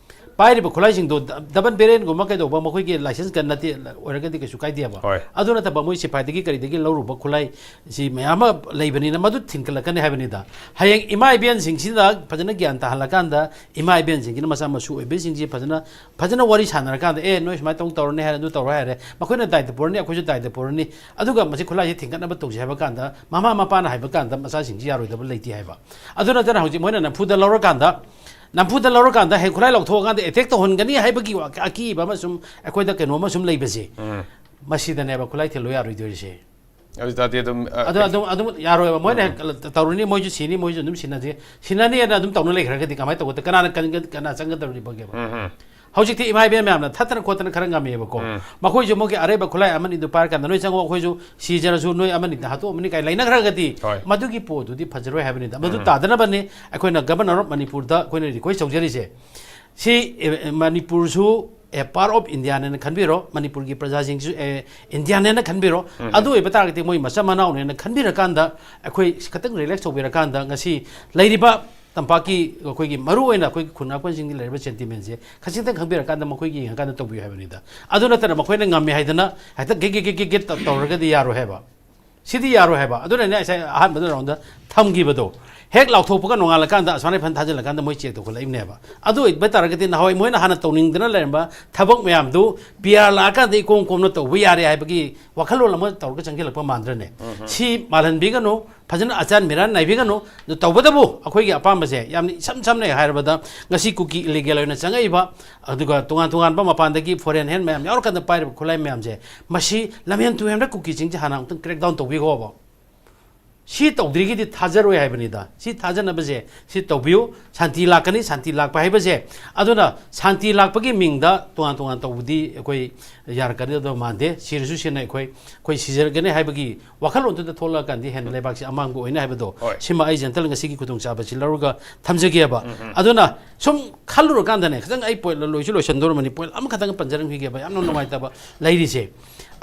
ꯄꯥꯏꯔꯤꯕ ꯈꯨꯠꯂꯥꯏꯁꯤꯡꯗꯣ ꯗ-, double barrelꯒꯨꯝꯕ ꯀꯩꯗꯧꯕ, ꯃꯈꯣꯏꯒꯤ license ꯀ ꯅꯠꯇꯦ, ꯑꯣꯏꯔꯒꯗꯤ ꯀꯩꯁꯨ ꯀꯥꯏꯗꯦꯕ꯫ ꯍꯣꯏ꯫ ꯑꯗꯨ ꯅꯠꯇꯕ ꯃꯣꯏ ꯁꯤꯐꯥꯏꯗꯒꯤ ꯀꯔꯤꯗꯒꯤ ꯂꯧꯔꯨꯕ ꯈꯨꯠꯂꯥꯏꯁꯤ ꯃꯌꯥꯝ ꯑꯃ ꯂꯩꯕꯅꯤꯅ ꯃꯗꯨ ꯊꯤꯡꯒꯠꯂꯛꯀꯅꯤ ꯍꯥꯏꯕꯅꯤꯗ꯫ ꯍꯌꯦꯡ ꯏꯃꯥ ꯏꯕꯦꯟꯁꯤꯡꯁꯤꯗ ꯐꯖꯅ ꯒ꯭ꯌꯥꯟ ꯇꯥꯍꯜꯂꯀꯥꯟꯗ, ꯏꯃꯥ ꯏꯕꯦꯟꯁꯤꯡꯁꯤꯅ ꯃꯆꯥ ꯃꯁꯨ ꯑꯣꯏꯕꯁꯤꯡꯁꯤ ꯐꯖꯅ, ꯐꯖꯅ ꯋꯥꯔꯤ ꯁꯥꯟꯅꯔꯀꯥꯟꯗ, "ꯑꯦ, ꯅꯣꯏ ꯁꯨꯃꯥꯏꯅ ꯇꯧ ꯇꯧꯔꯅꯤ ꯍꯥꯏꯔꯦ, ꯑꯗꯨ ꯇꯧꯔꯣꯏ ꯍꯥꯏꯔꯦ, ꯃꯈꯣꯏꯅ ꯗꯥꯏꯇ ꯄꯨꯔꯅꯤ, ꯑꯩꯈꯣꯏꯁꯨ ꯗꯥꯏꯇ ꯄꯨꯔꯅꯤ, ꯑꯗꯨꯒ ꯃꯁꯤ ꯈꯨꯠꯂꯥꯏꯁꯤ ꯊꯤꯡꯒꯠꯅꯕ ꯇꯧꯁꯤ" ꯍꯥꯏꯕ ꯀꯥꯟꯗ, ꯃꯃꯥ ꯃꯄꯥꯅ ꯍꯥꯏꯕ ꯀꯥꯟꯗ ꯃꯆꯥꯁꯤꯡꯁꯤ ꯌꯥꯔꯣꯏꯗꯕ ꯂꯩꯇꯦ ꯍꯥꯏꯕ꯫ ꯑꯗꯨ ꯅꯠꯇꯅ ꯍꯧꯖꯤꯛ ꯃꯣꯏꯅ ꯅꯝꯐꯨꯗ ꯂꯧꯔꯀꯥꯟꯗ, ꯅꯝꯐꯨꯗ ꯂꯧꯔꯀꯥꯟꯗ ꯍꯦꯛ ꯈꯨꯠꯂꯥꯏ ꯂꯧꯊꯣꯛꯑꯀꯥꯟꯗ attack ꯇꯧꯍꯟꯒꯅꯤ ꯍꯥꯏꯕꯒꯤ ꯋꯥ-, ꯑꯀꯤꯕ ꯑꯃ ꯁꯨꯝ ꯑꯩꯈꯣꯏꯗ ꯀꯩꯅꯣ ꯑꯃ ꯁꯨꯝ ꯂꯩꯕꯁꯦ, ꯎꯝ꯫ ꯃꯁꯤꯗꯅꯦꯕ ꯈꯨꯠꯂꯥꯏ ꯊꯤꯜꯂꯨ ꯌꯥꯔꯣꯏꯗꯣꯏꯔꯤꯁꯦ꯫ ꯑꯗꯨ ꯇꯥꯔꯗꯤ ꯑꯗꯨꯝ, ꯑ, ꯑꯗꯣ ꯑꯗꯨꯝ, ꯑꯗꯨꯝ ꯌꯥꯔꯣꯏꯕ꯫ ꯃꯣꯏꯅ ꯎꯝ꯫ ꯍꯦꯛ ꯇꯧꯔꯅꯤ, ꯃꯣꯏꯁꯨ ꯁꯤꯅꯤ, ꯃꯣꯏꯁꯨ ꯑꯗꯨꯝ ꯁꯤꯟꯅꯁꯦ, ꯁꯤꯟꯅꯅꯤꯅ ꯑꯗꯨꯝ ꯇꯧꯅ ꯂꯩꯈ꯭ꯔꯒꯗꯤ ꯀꯃꯥꯏꯅ ꯇꯧꯒꯗ-, ꯀꯅꯥꯅ ꯀꯟꯒ-, ꯀꯅꯥ ꯆꯪꯒꯗꯧꯔꯤꯕꯒꯦꯕ? ꯎꯝ, ꯎꯝ꯫ ꯍꯧꯖꯤꯛꯇꯤ ꯏꯃꯥ ꯏꯕꯦꯟ ꯃꯌꯥꯝꯅ ꯊꯠꯇꯅ ꯈꯣꯠꯇꯅ ꯈꯔ ꯉꯝꯃꯦꯕꯀꯣ꯫ ꯎꯝ꯫ ꯃꯈꯣꯏꯁꯨ ꯃꯈꯣꯏꯒꯤ ꯑꯔꯩꯕ ꯈꯨꯠꯂꯥꯏ ꯑꯃꯅꯤꯗꯨ ꯄꯥꯏꯔꯀꯥꯟꯗ, "ꯅꯣꯏ ꯆꯪꯉꯣ, ꯑꯩꯈꯣꯏꯁꯨ ꯁꯤꯖꯔꯁꯨ ꯅꯣꯏ ꯑꯃꯅꯤꯗ ꯍꯥꯠꯇꯣꯛꯑꯝꯃꯅꯤ" ꯀꯥꯏ ꯂꯩꯅꯈ꯭ꯔꯒꯗꯤ, ꯍꯣꯏ꯫ ꯃꯗꯨꯒꯤ ꯄꯣꯠꯇꯨꯗꯤ ꯐꯖꯔꯣꯏ ꯍꯥꯏꯕꯅꯤꯗ꯫ ꯃꯗꯨ ꯎꯝ꯫ ꯇꯥꯗꯅꯕꯅꯤ ꯑꯩꯈꯣꯏꯅ Governor of ꯃꯅꯤꯄꯨꯔꯗ ꯑꯩꯈꯣꯏꯅ request ꯇꯧꯖꯔꯤꯁꯦ꯫ ꯁꯤ, ꯑꯦ, ꯃꯅꯤꯄꯨꯔꯁꯨ a part of Indiaꯅꯦꯅ ꯈꯟꯕꯤꯔꯣ, ꯃꯅꯤꯄꯨꯔꯒꯤ ꯄ꯭ꯔꯖꯥꯁꯤꯡꯁꯨ, ꯑꯦ, Indiaꯅꯦꯅ ꯈꯟꯕꯤꯔꯣ꯫ ꯎꯝ꯫ ꯑꯗꯨ ꯑꯣꯏꯕ ꯇꯥꯔꯒꯗꯤ ꯃꯣꯏ ꯃꯆꯝ ꯃꯅꯥꯎꯅꯦꯅ ꯈꯟꯕꯤꯔꯀꯥꯟꯗ, ꯑꯩꯈꯣꯏ ꯈꯤꯇꯪ relax ꯇꯧꯕꯤꯔꯀꯥꯟꯗ, ꯉꯁꯤ ꯂꯩꯔꯤꯕ ꯇꯝꯄꯥꯛꯀꯤ ꯑꯩꯈꯣꯏꯒꯤ ꯃꯔꯨꯑꯣꯏꯅ ꯑꯩꯈꯣꯏꯒꯤ ꯈꯨꯟ ꯉꯥꯛꯄꯁꯤꯡꯒꯤ ꯂꯩꯔꯤꯕ sentimentꯁꯦ ꯈꯖꯤꯛꯇꯪ ꯈꯪꯕꯤꯔꯀꯥꯟꯗ ꯃꯈꯣꯏꯒꯤ ꯌꯦꯡꯉꯀꯥꯟꯗ ꯇꯧꯕꯤꯌꯨ ꯍꯥꯏꯕꯅꯤꯗ꯫ ꯑꯗꯨ ꯅꯠꯇꯅ ꯃꯈꯣꯏꯅ ꯉꯝꯃꯦ ꯍꯥꯏꯗꯅ ꯍꯦꯛꯇ ꯒꯤꯠ ꯒꯤꯠ ꯒꯤꯠ ꯒꯤꯠ ꯒꯤꯠ ꯇꯧ-, ꯇꯧꯔꯒꯗꯤ ꯌꯥꯔꯣꯏ ꯍꯥꯏꯕ꯫ ꯁꯤꯗꯤ ꯌꯥꯔꯣꯏ ꯍꯥꯏꯕ꯫ ꯑꯗꯨꯅꯅꯦ ꯉꯁꯥꯏ ꯑꯍꯥꯟꯕꯗ roundꯗ ꯊꯝꯈꯤꯕꯗꯣ꯫ ꯍꯦꯛ ꯂꯥꯎꯊꯣꯛꯄꯒ ꯅꯣꯡꯉꯥꯜꯂꯀꯥꯟꯗ ꯑꯁꯨꯃꯥꯏꯅ ꯐꯟ ꯊꯥꯖꯤꯜꯂꯀꯥꯟꯗ ꯃꯣꯏ check ꯇꯧꯈꯠꯂꯛꯏꯕꯅꯦꯕ꯫ ꯑꯗꯨ ꯑꯣꯏꯕ ꯇꯥꯔꯒꯗꯤ ꯅꯍꯥꯟꯋꯥꯏ ꯃꯣꯏꯅ ꯍꯥꯟꯅ ꯇꯧꯅꯤꯡꯗꯅ ꯂꯩꯔꯝꯕ ꯊꯕꯛ ꯃꯌꯥꯝꯗꯨ P R ꯂꯥꯛꯑꯀꯥꯟꯗ ꯏꯀꯣꯝ ꯀꯣꯝꯅ ꯇꯧꯕ ꯌꯥꯔꯦ ꯍꯥꯏꯕꯒꯤ ꯋꯥꯈꯜꯂꯣꯟ ꯑꯃ ꯇꯧꯔꯒ ꯆꯪꯁꯤꯜꯂꯛꯄ ꯃꯥꯟꯗ꯭ꯔꯅꯦ? ꯎꯝ꯫ ꯁꯤ ꯃꯥꯜꯍꯟꯕꯤꯒꯅꯨ, ꯐꯖꯅ ꯑꯆꯥꯟ ꯃꯤꯔꯥꯟ ꯅꯥꯏꯕꯤꯒꯅꯨ꯫ ꯑꯗꯨ ꯇꯧꯕꯇꯕꯨ ꯑꯩꯈꯣꯏꯒꯤ ꯑꯄꯥꯝꯕꯁꯦ ꯌꯥꯝꯅ ꯏꯁꯝ ꯁꯝꯅ ꯍꯥꯏꯔꯕꯗ, ꯉꯁꯤ ꯀꯨꯀꯤ illegal ꯑꯣꯏꯅ ꯆꯪꯉꯛꯏꯕ, ꯑꯗꯨꯒ ꯇꯣꯉꯥꯟ ꯇꯣꯉꯥꯟꯕ ꯃꯄꯥꯟꯗꯒꯤ foreign hand ꯃꯌꯥꯝ ꯌꯥꯎꯔꯀꯥꯟꯗ ꯄꯥꯏꯔꯤꯕ ꯈꯨꯠꯂꯥꯏ ꯃꯌꯥꯝꯁꯦ, ꯃꯁꯤ ꯂꯝꯍꯦꯟ ꯇꯨꯍꯦꯟꯕ ꯀꯨꯀꯤꯁꯤꯡꯁꯦ ꯍꯥꯟꯅ ꯑꯃꯨꯛꯇꯪ crackdown ꯇꯧꯕꯤꯈꯣꯕ꯫ ꯁꯤ ꯇꯧꯗ꯭ꯔꯤꯒꯤꯗꯤ ꯊꯥꯖꯔꯣꯏ ꯍꯥꯏꯕꯅꯤꯗ꯫ ꯁꯤ ꯊꯥꯖꯅꯕꯁꯦ ꯁꯤ ꯇꯧꯕꯤꯌꯨ꯫ ꯁꯥꯟꯇꯤ ꯂꯥꯛꯀꯅꯤ, ꯁꯥꯟꯇꯤ ꯂꯥꯛꯄ ꯍꯥꯏꯕꯁꯦ꯫ ꯑꯗꯨꯅ ꯁꯥꯟꯇꯤ ꯂꯥꯛꯄꯒꯤ ꯃꯤꯡꯗ ꯇꯣꯉꯥꯟ ꯇꯣꯉꯥꯟ ꯇꯧꯕꯗꯤ ꯑꯩꯈꯣꯏ ꯌꯥꯔꯛꯀꯗꯕ ꯃꯥꯟꯗꯦ꯫ ꯁꯤꯔꯁꯨ ꯁꯤꯅ ꯑꯩꯈꯣꯏ, ꯑꯩꯈꯣꯏ ꯁꯤꯖꯔꯒꯅꯤ ꯍꯥꯏꯕꯒꯤ ꯋꯥꯈꯜꯂꯣꯟꯗꯨꯗ ꯊꯣꯛꯂꯛꯑꯀꯥꯟꯗꯤ ꯍꯦꯟꯅ ꯂꯩꯕꯥꯛꯁꯤ ꯑꯃꯥꯡꯕ ꯑꯣꯏꯅꯤ ꯍꯥꯏꯕꯗꯣ, ꯍꯣꯏ꯫ ꯁꯤꯃ ꯑꯩ gentle ꯉꯁꯤꯒꯤ ꯈꯨꯗꯣꯡꯆꯥꯕꯁꯤ ꯂꯧꯔꯒ ꯊꯝꯖꯒꯦꯕ꯫ ꯎꯝ, ꯎꯝ꯫ ꯑꯗꯨꯅ ꯁꯨꯝ ꯈꯜꯂꯨꯔꯀꯥꯟꯗꯅꯦ, ꯈꯤꯇꯪ ꯑꯩ point ꯂꯣꯏꯁꯨ ꯂꯣꯏꯁꯤꯟꯗꯧꯔꯕꯅꯤ, point ꯑꯃꯈꯛꯇꯪ ꯄꯟꯖꯔꯝꯈꯤꯒꯦꯕ, ꯌꯥꯝꯅ ꯅꯨꯡꯉꯥꯏꯇꯕ ꯂꯩꯔꯤꯁꯦ꯫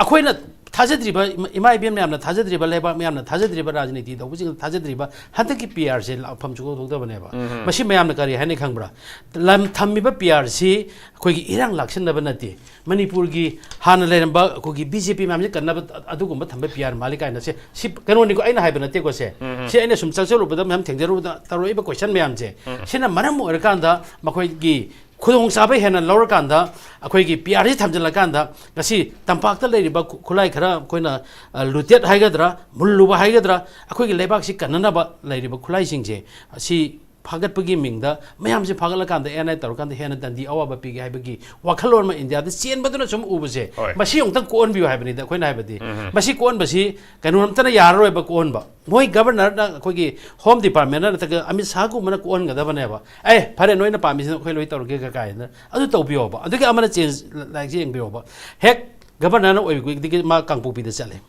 ꯑꯩꯈꯣꯏꯅ ꯊꯥꯖꯗ꯭ꯔꯤꯕ, ꯏꯃꯥ, ꯏꯃꯥ ꯏꯕꯦꯟ ꯃꯌꯥꯝꯅ ꯊꯥꯖꯗ꯭ꯔꯤꯕ, ꯂꯩꯕꯥꯛ ꯃꯌꯥꯝꯅ ꯊꯥꯖꯗ꯭ꯔꯤꯕ, ꯔꯥꯖꯅꯤꯇꯤ ꯇꯧꯕꯁꯤꯡꯅ ꯊꯥꯖꯗ꯭ꯔꯤꯕ ꯍꯟꯗꯛꯀꯤ P R ꯁꯦ ꯂꯥꯛꯐꯝ ꯁꯨꯡꯊꯣꯛ ꯊꯣꯛꯇꯕꯅꯦꯕ꯫ ꯎꯝ꯫ ꯃꯁꯤ ꯃꯌꯥꯝꯅ ꯀꯔꯤ ꯍꯥꯏꯅ ꯈꯪꯕ꯭ꯔꯥ? ꯂꯝ ꯊꯝꯃꯤꯕ P R ꯁꯤ ꯑꯩꯈꯣꯏꯒꯤ ꯏꯔꯥꯡ ꯂꯥꯛꯁꯤꯟꯅꯕ ꯅꯠꯇꯦ꯫ ꯃꯅꯤꯄꯨꯔꯒꯤ ꯍꯥꯟꯅ ꯂꯩꯔꯝꯕ ꯑꯩꯈꯣꯏꯒꯤ B J P ꯃꯌꯥꯝꯁꯦ ꯀꯟꯅꯕ ꯑꯗꯨꯒꯨꯝꯕ ꯊꯝꯕ P R ꯃꯥꯜꯂꯤ ꯀꯥꯏꯅ ꯁꯦ, ꯁꯤ ꯀꯩꯅꯣꯅꯤꯀꯣ, ꯑꯩꯅ ꯍꯥꯏꯕ ꯅꯠꯇꯦꯀꯣ ꯁꯦ꯫ ꯎꯝ꯫ ꯁꯤ ꯑꯩꯅ ꯁꯨꯝ ꯆꯪꯁꯤꯜꯂꯨꯕꯗ ꯃꯌꯥꯝ ꯊꯦꯡꯅꯔꯨꯕꯗ ꯇꯧꯔꯛꯏꯕ question ꯃꯌꯥꯝꯁꯦ, ꯎꯝ꯫ ꯁꯤꯅ ꯃꯔꯝ ꯑꯣꯏꯔꯀꯥꯟꯗ ꯃꯈꯣꯏꯒꯤ ꯈꯨꯗꯣꯡꯆꯥꯕ ꯍꯦꯟꯅ ꯂꯧꯔꯀꯥꯟꯗ, ꯑꯩꯈꯣꯏꯒꯤ P R ꯁꯤ ꯊꯝꯖꯤꯜꯂꯀꯥꯟꯗ, ꯉꯁꯤ ꯇꯝꯄꯥꯛꯇ ꯂꯩꯔꯤꯕ ꯈꯨ-, ꯈꯨꯠꯂꯥꯏ ꯈꯔ ꯑꯩꯈꯣꯏꯅ, ꯑ, looted ꯍꯥꯏꯒꯗ꯭ꯔꯥ, ꯃꯨꯜꯂꯨꯕ ꯍꯥꯏꯒꯗ꯭ꯔꯥ, ꯑꯩꯈꯣꯏꯒꯤ ꯂꯩꯕꯥꯛꯁꯤ ꯀꯟꯅꯅꯕ ꯂꯩꯔꯤꯕ ꯈꯨꯠꯂꯥꯏꯁꯤꯡꯁꯦ, ꯑꯁꯤ ꯐꯥꯒꯠꯄꯒꯤ ꯃꯤꯡꯗ ꯃꯌꯥꯝꯁꯦ ꯐꯥꯒꯠꯂꯀꯥꯟꯗ ꯑꯦꯟ ꯑꯥꯏ ꯇꯧꯔꯀꯥꯟꯗ ꯍꯦꯟꯅ ꯗꯟꯗꯤ ꯑꯋꯥꯕ ꯄꯤꯒꯦ ꯍꯥꯏꯕꯒꯤ ꯋꯥꯈꯜꯂꯣꯟ ꯑꯃ ꯏꯟꯗꯤꯌꯥꯗ ꯆꯦꯟꯕꯗꯨꯅ ꯁꯨꯝ ꯎꯕꯁꯦ꯫ ꯍꯣꯏ꯫ ꯃꯁꯤ ꯑꯃꯨꯛꯇꯪ ꯀꯣꯛꯍꯟꯕꯤꯌꯨ ꯍꯥꯏꯕꯅꯤꯗ ꯑꯩꯈꯣꯏꯅ ꯍꯥꯏꯕꯗꯤ꯫ ꯃꯁꯤ ꯀꯣꯛꯍꯟꯕꯁꯤ ꯀꯩꯅꯣꯝꯇꯅ ꯌꯥꯔꯔꯣꯏꯕ ꯀꯣꯛꯍꯟꯕ꯫ ꯃꯣꯏ ꯒꯕꯔꯅꯔꯅ, ꯑꯩꯈꯣꯏꯒꯤ ꯍꯣꯝ ꯗꯤꯄꯥꯔꯠꯃꯦꯟꯅ ꯅꯠꯇ꯭ꯔꯒ ꯑꯃꯤꯠ ꯁꯥꯍꯒꯨꯝꯕꯅ ꯀꯣꯛꯍꯟꯒꯗꯕꯅꯦꯕ꯫ "ꯑꯦ, ꯐꯔꯦ, ꯅꯣꯏꯅ ꯄꯥꯝꯃꯤꯁꯤꯅ ꯑꯩꯈꯣꯏ ꯂꯣꯏ ꯇꯧꯔꯒꯦ" ꯀꯥꯏꯅ ꯑꯗꯨ ꯇꯧꯕꯤꯌꯣꯕ꯫ ꯑꯗꯨꯒꯤ ꯑꯃꯅ ꯆꯦꯟꯖ ꯂꯥꯏꯔꯤꯛꯁꯦ ꯌꯦꯡꯕꯤꯌꯣꯕ꯫ ꯍꯦꯛ ꯒꯕꯔꯅꯔꯅ ꯑꯣꯏꯕꯗꯒꯤ ꯃꯥ ꯀꯥꯡꯄꯣꯛꯄꯤꯗ ꯆꯠꯂꯦ꯫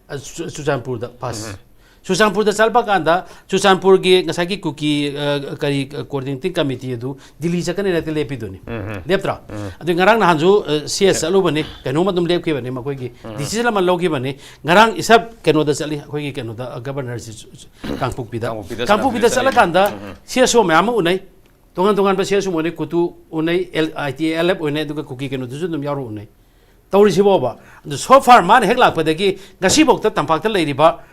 ꯑ, ꯆꯨ-, ꯆꯨꯔꯆꯥꯟꯄꯨꯔꯗ ꯐꯥꯁ꯫ ꯆꯨꯔꯆꯥꯟꯄꯨꯔꯗ ꯆꯠꯄ ꯀꯥꯟꯗ ꯆꯨꯔꯆꯥꯟꯄꯨꯔꯒꯤ ꯉꯁꯥꯏꯒꯤ ꯀꯨꯀꯤ, ꯑ, ꯀꯔꯤ, ꯑ, ꯀꯣꯑꯣꯔꯗꯤꯅꯦꯇꯤꯡ ꯀꯃꯤꯇꯤ ꯑꯗꯨ ꯗꯤꯜꯂꯤ ꯆꯠꯀꯅꯤ ꯍꯥꯏꯔꯗꯤ ꯂꯦꯞꯄꯤꯗꯨꯅꯤ꯫ ꯂꯦꯞꯇ꯭ꯔꯥ? ꯑꯗꯨ ꯉꯔꯥꯡ ꯅꯍꯥꯟꯁꯨ, ꯑ, ꯁꯤ ꯑꯦꯁ ꯆꯠꯂꯨꯕꯅꯤ, ꯀꯩꯅꯣꯝ ꯑꯗꯨꯝ ꯂꯦꯞꯈꯤꯕꯅꯤ ꯃꯈꯣꯏꯒꯤ ꯗꯤꯁꯤꯖꯟ ꯑꯃ ꯂꯧꯈꯤꯕꯅꯤ꯫ ꯉꯔꯥꯡ ꯏꯁꯥ ꯀꯩꯅꯣꯗ ꯆꯠꯂꯤ, ꯑꯩꯈꯣꯏꯒꯤ ꯀꯩꯅꯣꯗ, ꯑ, ꯒꯕꯔꯅꯔꯁꯤ ꯆꯨ-, ꯆꯨ-, ꯀꯥꯡꯄꯣꯛꯄꯤꯗ꯫ ꯀꯥꯡꯄꯣꯛꯄꯤꯗ ꯀꯥꯡꯄꯣꯛꯄꯤꯗ ꯆꯠꯂꯝꯃꯤ꯫ ꯆꯠꯂꯀꯥꯟꯗ ꯁꯤ ꯑꯦꯁ ꯑꯣ ꯃꯌꯥꯝ ꯑꯃ ꯎꯅꯩ꯫ ꯇꯣꯉꯥꯟ ꯇꯣꯉꯥꯟꯕ ꯁꯤ ꯑꯦꯁ ꯑꯣ ꯎꯅꯩ, ꯀꯨꯇꯨ ꯎꯅꯩ, ꯑꯦꯜ, ꯑꯥꯏ ꯇꯤ ꯑꯦꯜ ꯑꯦꯐ ꯎꯅꯩ, ꯑꯗꯨꯒ ꯀꯨꯀꯤ ꯀꯩꯅꯣꯗꯨꯁꯨ ꯑꯗꯨꯝ ꯌꯥꯎꯔ ꯎꯅꯩ꯫ ꯇꯧꯔꯤꯁꯤꯕꯣꯕ꯫ ꯑꯗꯨ so far ꯃꯥꯅ ꯍꯦꯛ ꯂꯥꯛꯄꯗꯒꯤ ꯉꯁꯤꯐꯥꯎꯗ ꯇꯝꯄꯥꯛꯇ ꯂꯩꯔꯤꯕ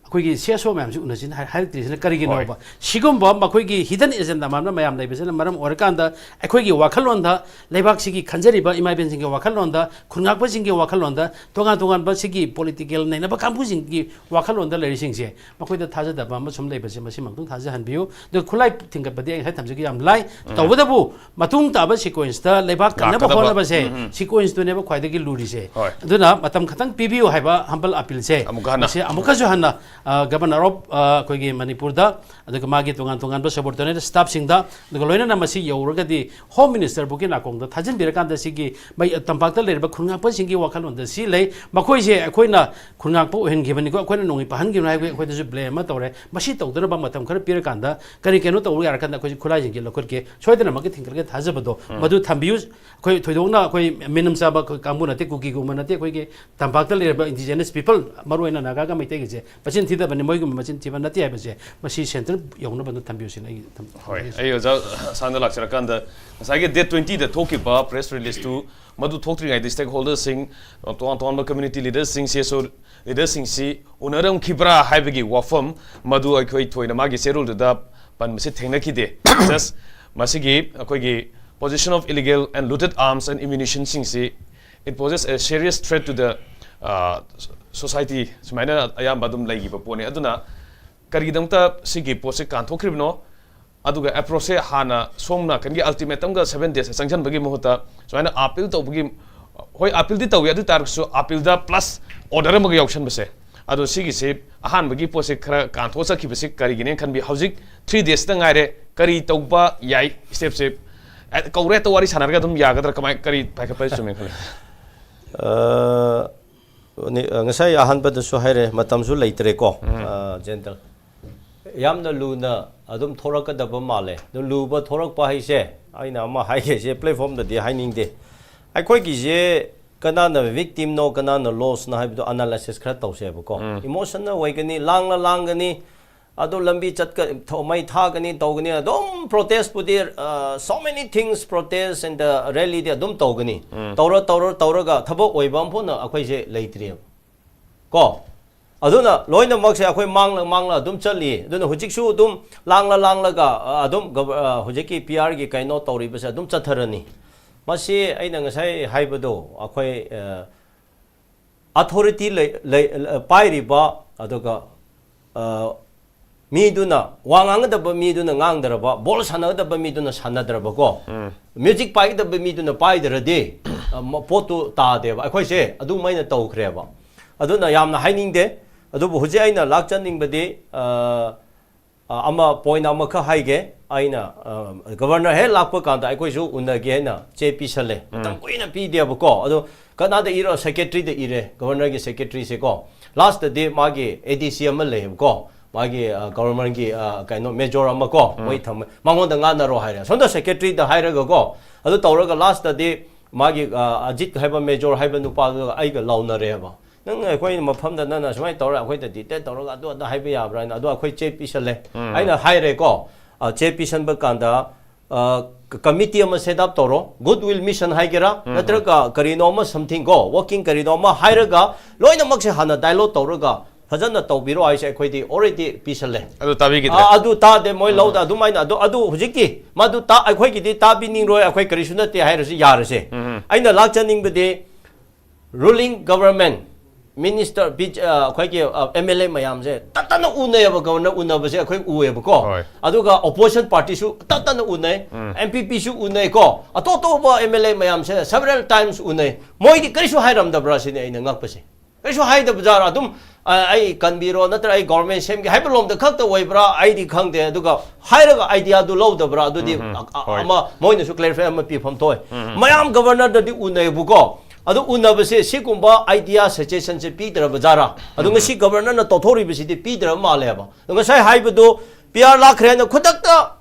ꯑꯩꯈꯣꯏꯒꯤ ꯁꯤ ꯑꯦꯁ ꯑꯣ ꯃꯌꯥꯝꯁꯤ ꯎꯅꯁꯤꯅ ꯍꯥꯏ-, ꯍꯥꯏꯔꯛꯇ꯭ꯔꯤꯁꯤꯅ ꯀꯔꯤꯒꯤꯅꯣꯕ? ꯍꯣꯏ꯫ ꯁꯤꯒꯨꯝꯕ ꯃꯈꯣꯏꯒꯤ ꯍꯤꯗꯟ ꯑꯦꯖꯦꯟꯗꯥ ꯃꯌꯥꯝꯅ ꯃꯌꯥꯝ ꯂꯩꯕꯁꯤꯅ ꯃꯔꯝ ꯑꯣꯏꯔꯀꯥꯟꯗ ꯑꯩꯈꯣꯏꯒꯤ ꯋꯥꯈꯜꯂꯣꯟꯗ, ꯂꯩꯕꯥꯛꯁꯤꯒꯤ ꯈꯟꯖꯔꯤꯕ ꯏꯃꯥ ꯏꯕꯦꯟꯁꯤꯡꯒꯤ ꯋꯥꯈꯜꯂꯣꯟꯗ, ꯈꯨꯟꯉꯥꯛꯄꯁꯤꯡꯒꯤ ꯋꯥꯈꯜꯂꯣꯟꯗ ꯇꯣꯉꯥꯟ ꯇꯣꯉꯥꯟꯕ ꯁꯤꯒꯤ ꯄꯣꯂꯤꯇꯤꯀꯦꯜ ꯅꯩꯅꯕ ꯀꯥꯡꯕꯨꯁꯤꯡꯒꯤ ꯋꯥꯈꯜꯂꯣꯟꯗ ꯂꯩꯔꯤꯁꯤꯡꯁꯦ, ꯃꯈꯣꯏꯗ ꯊꯥꯖꯗꯕ ꯑꯃ ꯁꯨꯝ ꯂꯩꯕꯁꯦ, ꯃꯁꯤꯃꯛꯇꯪ ꯊꯥꯖꯍꯟꯕꯤꯌꯨ꯫ ꯑꯗꯨꯒ ꯈꯨꯠꯂꯥꯏ ꯊꯤꯡꯒꯠꯄꯗꯤ ꯑꯩ ꯉꯁꯥꯏ ꯊꯝꯖꯈꯤ, ꯌꯥꯝ ꯂꯥꯏ꯫ ꯇꯧꯕꯇꯕꯨ ꯃꯇꯨꯡ ꯇꯥꯕ ꯁꯤꯀ꯭ꯋꯦꯟꯁꯇ ꯂꯩꯕꯥꯛ ꯀꯟꯅꯕ ꯂꯥꯛꯀꯗꯕ꯫ ꯍꯣꯠꯅꯕꯁꯦ ꯁꯤꯀ꯭ꯋꯦꯟꯁꯇꯨꯅꯦꯕ ꯈ꯭ꯋꯥꯏꯗꯒꯤ ꯂꯨꯔꯤꯁꯦ꯫ ꯍꯣꯏ꯫ ꯑꯗꯨꯅ ꯃꯇꯝ ꯈꯛꯇꯪ ꯄꯤꯕꯤꯌꯨ ꯍꯥꯏꯕ humble appealꯁꯦ ꯑꯃꯨꯛꯀ ꯍꯟꯅ꯫ ꯃꯁꯤ ꯑꯃꯨꯛꯀꯁꯨ ꯍꯟꯅ, ꯑ, ꯒꯕꯔꯅꯔ ꯑꯣꯐ, ꯑ, ꯑꯩꯈꯣꯏꯒꯤ ꯃꯅꯤꯄꯨꯔꯗ, ꯑꯗꯨꯒ ꯃꯥꯒꯤ ꯇꯣꯉꯥꯟ ꯇꯣꯉꯥꯟꯕ subordinate staffꯁꯤꯡꯗ, ꯑꯗꯨꯒ ꯂꯣꯏꯅꯅ ꯃꯁꯤ ꯌꯧꯔꯒꯗꯤ ꯍꯣꯝ ꯃꯤꯅꯤꯁꯇꯔꯕꯨꯛꯀꯤ ꯅꯥꯀꯣꯡꯗ ꯊꯥꯖꯤꯟꯕꯤꯔꯀꯥꯟꯗ ꯁꯤꯒꯤ ꯃꯩ-, ꯇꯝꯄꯥꯛꯇ ꯂꯩꯔꯤꯕ ꯈꯨꯟꯉꯥꯛꯄꯁꯤꯡꯒꯤ ꯋꯥꯈꯜꯂꯣꯟꯗ ꯁꯤ ꯂꯩ, ꯃꯈꯣꯏꯁꯦ ꯑꯩꯈꯣꯏꯅ ꯈꯨꯟꯉꯥꯛꯄ ꯑꯣꯏꯍꯟꯈꯤꯕꯅꯤꯀꯣ, ꯑꯩꯈꯣꯏꯅ ꯅꯣꯡꯃꯩ ꯄꯥꯍꯟꯈꯤꯕꯅꯣ ꯍꯥꯏꯕꯒꯤ ꯑꯩꯈꯣꯏꯗꯁꯨ ꯕ꯭ꯂꯦꯝ ꯑꯃ ꯇꯧꯔꯦ꯫ ꯃꯁꯤ ꯇꯧꯗꯅꯕ ꯃꯇꯝ ꯈꯔ ꯄꯤꯔꯀꯥꯟꯗ ꯀꯔꯤ ꯀꯩꯅꯣ ꯇꯧꯕ ꯌꯥꯔꯀꯥꯟꯗ ꯑꯩꯈꯣꯏꯁꯦ ꯈꯨꯠꯂꯥꯏꯁꯤꯡꯁꯦ ꯂꯧꯈꯠꯀꯦ, ꯁꯣꯏꯗꯅꯃꯛꯀꯤ ꯊꯤꯡꯒꯠꯂꯒ ꯊꯥꯖꯕꯗꯣ ꯃꯗꯨ ꯊꯝꯕꯤꯌꯨ꯫ ꯑꯩꯈꯣꯏ ꯊꯣꯏꯗꯣꯛꯅ ꯑꯩꯈꯣꯏ ꯃꯤꯅꯝ ꯆꯥꯕ ꯑꯩꯈꯣꯏ ꯀꯥꯡꯕꯨ ꯅꯠꯇꯦ, ꯀꯨꯀꯤꯒꯨꯝꯕ ꯅꯠꯇꯦ, ꯑꯩꯈꯣꯏꯒꯤ ꯇꯝꯄꯥꯛꯇ ꯂꯩꯔꯕ indigenous people, ꯃꯔꯨꯑꯣꯏꯅ ꯅꯥꯒꯥꯒ ꯃꯩꯇꯩꯒꯤꯁꯦ ꯃꯆꯤꯟ ꯊꯤꯗꯕꯅꯤ, ꯃꯣꯏꯒꯨꯝꯕ ꯃꯆꯤꯟ ꯊꯤꯕ ꯅꯠꯇꯦ ꯍꯥꯏꯕꯁꯦ ꯃꯁꯤ ꯁꯦꯟꯇꯔ ꯌꯧꯅꯕ ꯑꯗꯨꯝ ꯊꯝꯕꯤꯌꯨ ꯁꯤꯅ ꯑꯩꯒꯤ ꯊꯝ-, ꯍꯣꯏ, ꯑꯩ ꯑꯣꯖꯥ ꯁꯥꯟꯗ ꯂꯥꯛꯆꯔꯀꯥꯟꯗ ꯉꯁꯥꯏꯒꯤ date twentyꯗ ꯊꯣꯛꯈꯤꯕ press releaseꯇꯨ, ꯃꯗꯨ ꯊꯣꯛꯇ꯭ꯔꯤꯉꯩꯗ stakeholderꯁꯤꯡ, ꯇꯣꯉꯥꯟ ꯇꯣꯉꯥꯟꯕ community leaderꯁꯤꯡ, C S O leaderꯁꯤꯡꯁꯤ ꯎꯅꯔꯝꯈꯤꯕ꯭ꯔꯥ ꯍꯥꯏꯕꯒꯤ ꯋꯥꯐꯝ ꯃꯗꯨ ꯑꯩꯈꯣꯏ ꯊꯣꯏꯅ ꯃꯥꯒꯤ ꯆꯦꯔꯣꯜꯗꯨꯗ ꯄꯟꯕꯁꯤ ꯊꯦꯡꯅꯈꯤꯗꯦ꯫ Just ꯃꯁꯤꯒꯤ ꯑꯩꯈꯣꯏꯒꯤ possession of illegal and looted arms and ammunitionꯁꯤꯡꯁꯤ, it poses a serious threat to the, uh, society, ꯁꯨꯃꯥꯏꯅ ꯑꯌꯥꯝꯕ ꯑꯗꯨꯝ ꯂꯩꯈꯤꯕ ꯄꯣꯠꯅꯤ꯫ ꯑꯗꯨꯅ ꯀꯔꯤꯒꯤꯗꯃꯛꯇ ꯁꯤꯒꯤ ꯄꯣꯠꯁꯤ ꯀꯥꯟꯊꯣꯛꯈ꯭ꯔꯤꯕꯅꯣ? ꯑꯗꯨꯒ ꯑꯦꯄ꯭ꯔꯣꯁꯁꯦ ꯍꯥꯟꯅ ꯁꯣꯝ ꯅꯥꯀꯟꯒꯤ ꯑꯜꯇꯤꯃꯦꯇꯝꯒ ꯁꯚꯦꯟ ꯗꯦꯖꯇ ꯆꯪꯁꯤꯟꯕꯒꯤ ꯃꯍꯨꯠꯇ ꯁꯨꯃꯥꯏꯅ ꯑꯥꯄꯤꯜ ꯇꯧꯕꯒꯤ, ꯍꯣꯏ, ꯑꯥꯄꯤꯜꯗꯤ ꯇꯧꯏ, ꯑꯗꯨ ꯇꯥꯔꯒꯁꯨ ꯑꯥꯄꯤꯜꯗ ꯄ꯭ꯂꯁ ꯑꯣꯔꯗꯔ ꯑꯃꯒ ꯌꯥꯎꯁꯟꯕꯁꯦ, ꯑꯗꯣ ꯁꯤꯒꯤꯁꯤ ꯑꯍꯥꯟꯕꯒꯤ ꯄꯣꯠꯁꯦ ꯈꯔ ꯀꯥꯟꯊꯣꯛꯑ ꯆꯠꯈꯤꯕꯁꯤ ꯀꯔꯤꯒꯤꯅꯦꯅ ꯈꯟꯕꯤ? ꯍꯧꯖꯤꯛ ꯊ꯭ꯔꯤ ꯗꯦꯖꯇ ꯉꯥꯏꯔꯦ, ꯀꯔꯤ ꯇꯧꯕ ꯌꯥꯏ? ꯁ꯭ꯇꯦꯞꯁꯦ, ꯑꯦ, ꯀꯧꯔꯦ ꯍꯦꯛꯇ ꯋꯥꯔꯤ ꯁꯥꯟꯅꯔꯒ ꯑꯗꯨꯝ ꯌꯥꯒꯗ꯭ꯔꯥ? ꯀꯃꯥꯏ, ꯀꯔꯤ ꯄꯥꯏꯈꯠꯄ ꯆꯨꯝꯃꯦ ꯈꯜꯂꯤ? ꯑ, ꯅꯤ- ꯑ, ꯉꯁꯥꯏ ꯑꯍꯥꯟꯕꯗꯁꯨ ꯍꯥꯏꯔꯦ, ꯃꯇꯝꯁꯨ ꯂꯩꯇ꯭ꯔꯦꯀꯣ, ꯑ, ꯖꯦꯟꯇꯜ꯫ ꯌꯥꯝꯅ ꯂꯨꯅ ꯑꯗꯨꯝ ꯊꯣꯔꯛꯀꯗꯕ ꯃꯥꯜꯂꯦ꯫ ꯑꯗꯨ ꯂꯨꯕ ꯊꯣꯔꯛꯄ ꯍꯥꯏꯁꯦ, ꯑꯩꯅ ꯑꯃ ꯍꯥꯏꯒꯦꯁꯦ, ꯄ꯭ꯂꯦꯠꯐꯣꯝꯗꯗꯤ ꯍꯥꯏꯅꯤꯡꯗꯦ꯫ ꯑꯩꯈꯣꯏꯒꯤꯁꯦ ꯀꯅꯥꯅ ꯚꯤꯛꯇꯤꯝꯅꯣ, ꯀꯅꯥꯅ ꯂꯣꯁꯅꯣ ꯍꯥꯏꯕꯗꯣ ꯑꯅꯥꯂꯥꯏꯁꯤꯁ ꯈꯔ ꯇꯧꯁꯦꯕꯀꯣ꯫ ꯏꯃꯣꯁꯟꯅꯜ ꯑꯣꯏꯒꯅꯤ, ꯂꯥꯡꯂ ꯂꯥꯡꯒꯅꯤ, ꯑꯗꯣ ꯂꯝꯕꯤ ꯆꯠꯀ ꯊꯣ- ꯃꯩ ꯊꯥꯒꯅꯤ, ꯇꯧꯒꯅꯤ, ꯑꯗꯨꯝ ꯄ꯭ꯔꯣꯇꯦꯁꯄꯨꯗꯤ, ꯑ, so many things, protest and the rally ꯗꯤ ꯑꯗꯨꯝ ꯇꯧꯒꯅꯤ꯫ ꯇꯧꯔ ꯇꯧꯔ ꯇꯧꯔꯒ ꯊꯕꯛ ꯑꯣꯏꯕ ꯑꯃꯐꯥꯎꯅ ꯑꯩꯈꯣꯏꯁꯦ ꯂꯩꯇ꯭ꯔꯤꯑꯕ ꯀꯣ꯫ ꯑꯗꯨꯅ ꯂꯣꯏꯅꯃꯛꯁꯦ ꯑꯩꯈꯣꯏ ꯃꯥꯡꯂ ꯃꯥꯡꯂ ꯑꯗꯨꯝ ꯆꯠꯂꯤ꯫ ꯑꯗꯨꯅ ꯍꯧꯖꯤꯛꯁꯨ ꯑꯗꯨꯝ ꯂꯥꯡꯂ ꯂꯥꯡꯂꯒ, ꯑ, ꯑꯗꯨꯝ ꯒꯕ- ꯑ, ꯍꯧꯖꯤꯛꯀꯤ ꯄꯤ ꯑꯥꯔꯒꯤ ꯀꯩꯅꯣ ꯇꯧꯔꯤꯕꯁꯦ ꯑꯗꯨꯝ ꯆꯠꯊꯔꯅꯤ꯫ ꯃꯁꯤ ꯑꯩꯅ ꯉꯁꯥꯏ ꯍꯥꯏꯕꯗꯣ, ꯑꯩꯈꯣꯏ, ꯑ, ꯑꯣꯊꯣꯔꯤꯇꯤ ꯂꯩ, ꯂꯩ, ꯄꯥꯏꯔꯤꯕ, ꯑꯗꯨꯒ, ꯑ, ꯃꯤꯗꯨꯅ, ꯋꯥ ꯉꯥꯡꯒꯗꯕ ꯃꯤꯗꯨꯅ ꯉꯥꯡꯗ꯭ꯔꯕ, ꯕꯣꯜ ꯁꯥꯟꯅꯒꯗꯕ ꯃꯤꯗꯨꯅ ꯁꯥꯟꯅꯗ꯭ꯔꯕꯀꯣ, ꯃ꯭ꯌꯨꯖꯤꯛ ꯄꯥꯏꯒꯗꯕ ꯃꯤꯗꯨꯅ ꯄꯥꯏꯗ꯭ꯔꯗꯤ, ꯑ, ꯃ- ꯄꯣꯠꯇꯨ ꯇꯥꯗꯦꯕ꯫ ꯑꯩꯈꯣꯏꯁꯦ ꯑꯗꯨꯃꯥꯏꯅ ꯇꯧꯈ꯭ꯔꯦꯕ꯫ ꯑꯗꯨꯅ ꯌꯥꯝꯅ ꯍꯥꯏꯅꯤꯡꯗꯦ꯫ ꯑꯗꯨꯕꯨ ꯍꯧꯖꯤꯛ ꯑꯩꯅ ꯂꯥꯛꯆꯅꯤꯡꯕꯗꯤ, ꯑ, ꯑ, ꯑꯃ ꯄꯣꯏꯟ ꯑꯃꯈꯛ ꯍꯥꯏꯒꯦ꯫ ꯑꯩꯅ, ꯑ, ꯒꯕꯔꯅꯔ ꯍꯦꯛ ꯂꯥꯛꯄ ꯀꯥꯟꯗ ꯑꯩꯈꯣꯏꯁꯨ ꯎꯅꯒꯦ ꯍꯥꯏꯅ ꯆꯦ ꯄꯤꯁꯜꯂꯦ꯫ ꯃꯇꯝ ꯀꯨꯏꯅ ꯄꯤꯗꯦꯕꯀꯣ꯫ ꯑꯗꯣ ꯀꯅꯥꯗ ꯏꯔꯣ? ꯁꯦꯀ꯭ꯔꯦꯇꯔꯤꯗ ꯏꯔꯦ, ꯒꯕꯔꯅꯔꯒꯤ ꯁꯦꯀ꯭ꯔꯦꯇꯔꯤꯁꯦꯀꯣ꯫ ꯂꯥꯁꯇꯗꯤ ꯃꯥꯒꯤ ꯑꯦ ꯗꯤ ꯁꯤ ꯑꯃ ꯂꯩꯌꯦꯕꯀꯣ, ꯃꯥꯒꯤ, ꯑ, ꯒꯕꯔꯅꯔꯒꯤ, ꯑ, ꯀꯩꯅꯣ, ꯃꯦꯖꯣꯔ ꯑꯃ ꯀꯣ, ꯃꯣꯏ ꯊꯝꯃꯦ, ꯃꯉꯣꯟꯗ ꯉꯥꯡꯅꯔꯣ ꯍꯥꯏꯔꯦ꯫ ꯁꯣꯝꯗ ꯁꯦꯀ꯭ꯔꯦꯇꯔꯤꯗ ꯍꯥꯏꯔꯒꯀꯣ, ꯑꯗꯨ ꯇꯧꯔꯒ ꯂꯥꯁꯇꯗꯤ ꯃꯥꯒꯤ, ꯑ, ꯑꯖꯤꯠ ꯍꯥꯏꯕ ꯃꯦꯖꯣꯔ ꯍꯥꯏꯕ ꯅꯨꯄꯥꯗꯨꯒ ꯑꯩꯒ ꯂꯥꯎꯅꯔꯦꯕ꯫ "ꯅꯪ ꯑꯩꯈꯣꯏ ꯃꯐꯝꯗ ꯅꯪꯅ ꯁꯨꯃꯥꯏꯅ ꯇꯧꯔ ꯑꯩꯈꯣꯏꯗ ꯗꯤꯇꯦꯛ ꯇꯧꯔꯒ ꯑꯗꯨ ꯑꯗꯥ ꯍꯥꯏꯕ ꯌꯥꯕ꯭ꯔꯥ?" ꯍꯥꯏꯅ꯫ ꯑꯗꯣ ꯑꯩꯈꯣꯏ ꯆꯦ ꯄꯤꯁꯜꯂꯦ꯫ ꯑꯩꯅ ꯍꯥꯏꯔꯦꯀꯣ, ꯑ, ꯆꯦ ꯄꯤꯁꯟꯕ ꯀꯥꯟꯗ, ꯑ, ꯀ- ꯀꯃꯤꯇꯤ ꯑꯃ ꯁꯦꯠ ꯑꯞ ꯇꯧꯔꯣ, ꯒꯨꯗ ꯋꯤꯜ ꯃꯤꯁꯟ ꯍꯥꯏꯒꯦꯔꯥ, ꯅꯠꯇ꯭ꯔꯒ ꯀꯔꯤꯅꯣ ꯑꯃ, ꯁꯝꯊꯤꯡ ꯀꯣ, ꯋꯥꯔꯀꯤꯡ ꯀꯔꯤꯅꯣ ꯑꯃ ꯍꯥꯏꯔꯒ ꯂꯣꯏꯅꯃꯛꯁꯦ ꯍꯥꯟꯅ ꯗꯥꯏꯂꯣꯒ ꯇꯧꯔꯒ ꯐꯖꯅ ꯇꯧꯕꯤꯔꯣ ꯍꯥꯏꯁꯦ ꯑꯩꯈꯣꯏꯗꯤ ꯑꯣꯜꯔꯦꯗꯤ ꯄꯤꯁꯜꯂꯦ꯫ ꯑꯗꯨ ꯇꯥꯕꯤꯈꯤꯗ꯭ꯔꯦ꯫ ꯑ, ꯑꯗꯨ ꯇꯥꯗꯦ, ꯃꯣꯏ ꯂꯧꯗ ꯑꯗꯨꯃꯥꯏꯅ꯫ ꯑꯗꯨ, ꯑꯗꯨ ꯍꯧꯖꯤꯛꯇꯤ ꯃꯗꯨ ꯇꯥ-, ꯑꯩꯈꯣꯏꯒꯤꯗꯤ ꯇꯥꯕꯤꯅꯤꯡꯔꯣꯏ, ꯑꯩꯈꯣꯏ ꯀꯔꯤꯁꯨ ꯅꯠꯇꯦ ꯍꯥꯏꯔꯁꯨ ꯌꯥꯔꯁꯦ꯫ ꯑꯩꯅ ꯂꯥꯛꯆꯅꯤꯡꯕꯗꯤ, ꯔꯨꯂꯤꯡ ꯒꯕꯔꯃꯦꯟ, ꯃꯤꯅꯤꯁꯇꯔ ꯕꯤ ꯑꯩꯈꯣꯏꯒꯤ ꯑꯦꯝ ꯑꯦꯜ ꯑꯦ ꯃꯌꯥꯝꯁꯦ ꯇꯠꯇꯅ ꯎꯅꯩꯌꯦꯕ, ꯒꯕꯔꯅꯔ ꯎꯅꯕꯁꯦ ꯑꯩꯈꯣꯏ ꯎꯑꯦꯕꯀꯣ꯫ ꯍꯣꯏ. ꯑꯗꯨꯒ ꯑꯣꯄꯣꯖꯤꯁꯟ ꯄꯥꯔꯇꯤꯁꯨ ꯇꯠꯇꯅ ꯎꯅꯩ, ꯑꯦꯝ ꯄꯤ ꯄꯤꯁꯨ ꯎꯅꯩꯀꯣ, ꯑꯇꯣꯞ ꯑꯇꯣꯞꯄ ꯑꯦꯝ ꯑꯦꯜ ꯑꯦ ꯃꯌꯥꯝꯁꯦ several times ꯎꯅꯩ꯫ ꯃꯣꯏꯗꯤ ꯀꯔꯤꯁꯨ ꯍꯥꯏꯔꯝꯗꯕ꯭ꯔꯥ ꯁꯤꯅꯤ ꯑꯩꯅ ꯉꯛꯄꯁꯦ꯫ ꯀꯔꯤꯁꯨ ꯍꯥꯏꯗꯕ ꯖꯥꯠꯔꯥ? ꯑꯗꯨꯝ ꯑ, ꯑꯩ ꯀꯟꯕꯤꯔꯣ ꯅꯠꯇ꯭ꯔꯒ ꯑꯩ ꯒꯣꯔꯃꯦꯟ ꯁꯦꯝꯒꯦ ꯍꯥꯏꯕ ꯂꯣꯝꯗ ꯈꯛꯇ ꯑꯣꯏꯕ꯭ꯔꯥ ꯑꯩꯗꯤ ꯈꯪꯗꯦ꯫ ꯑꯗꯨꯒ ꯍꯥꯏꯔꯒ ꯑꯥꯏꯗꯤꯌꯥꯗꯨ ꯂꯧꯗꯕ꯭ꯔꯥ? ꯑꯗꯨꯗꯤ ꯑ- ꯑ- ꯍꯣꯏ. ꯑꯃ ꯃꯣꯏꯅꯁꯨ ꯀ꯭ꯂꯦꯔꯤꯐꯥꯏ ꯑꯃ ꯄꯤꯐꯝ ꯊꯣꯛꯑꯦ꯫ ꯃꯌꯥꯝ ꯒꯕꯔꯅꯔꯗꯗꯤ ꯎꯅꯩꯕꯀꯣ꯫ ꯑꯗꯨ ꯎꯅꯕꯁꯦ ꯁꯤꯒꯨꯝꯕ ꯑꯥꯏꯗꯤꯌꯥ ꯁꯖꯦꯁꯟꯁꯦ ꯄꯤꯗ꯭ꯔꯕ ꯖꯥꯠꯔꯥ? ꯑꯗꯣ ꯉꯁꯤ ꯒꯕꯔꯅꯔꯅ ꯇꯧꯊꯣꯔꯤꯕꯁꯤꯗꯤ ꯄꯤꯗ꯭ꯔꯕ ꯃꯥꯜꯂꯦꯕ꯫ ꯑꯗꯣ ꯉꯁꯥꯏ ꯍꯥꯏꯕꯗꯣ ꯄꯤ ꯑꯥꯔ ꯂꯥꯛꯈ꯭ꯔꯦꯅ ꯈꯨꯗꯛꯇ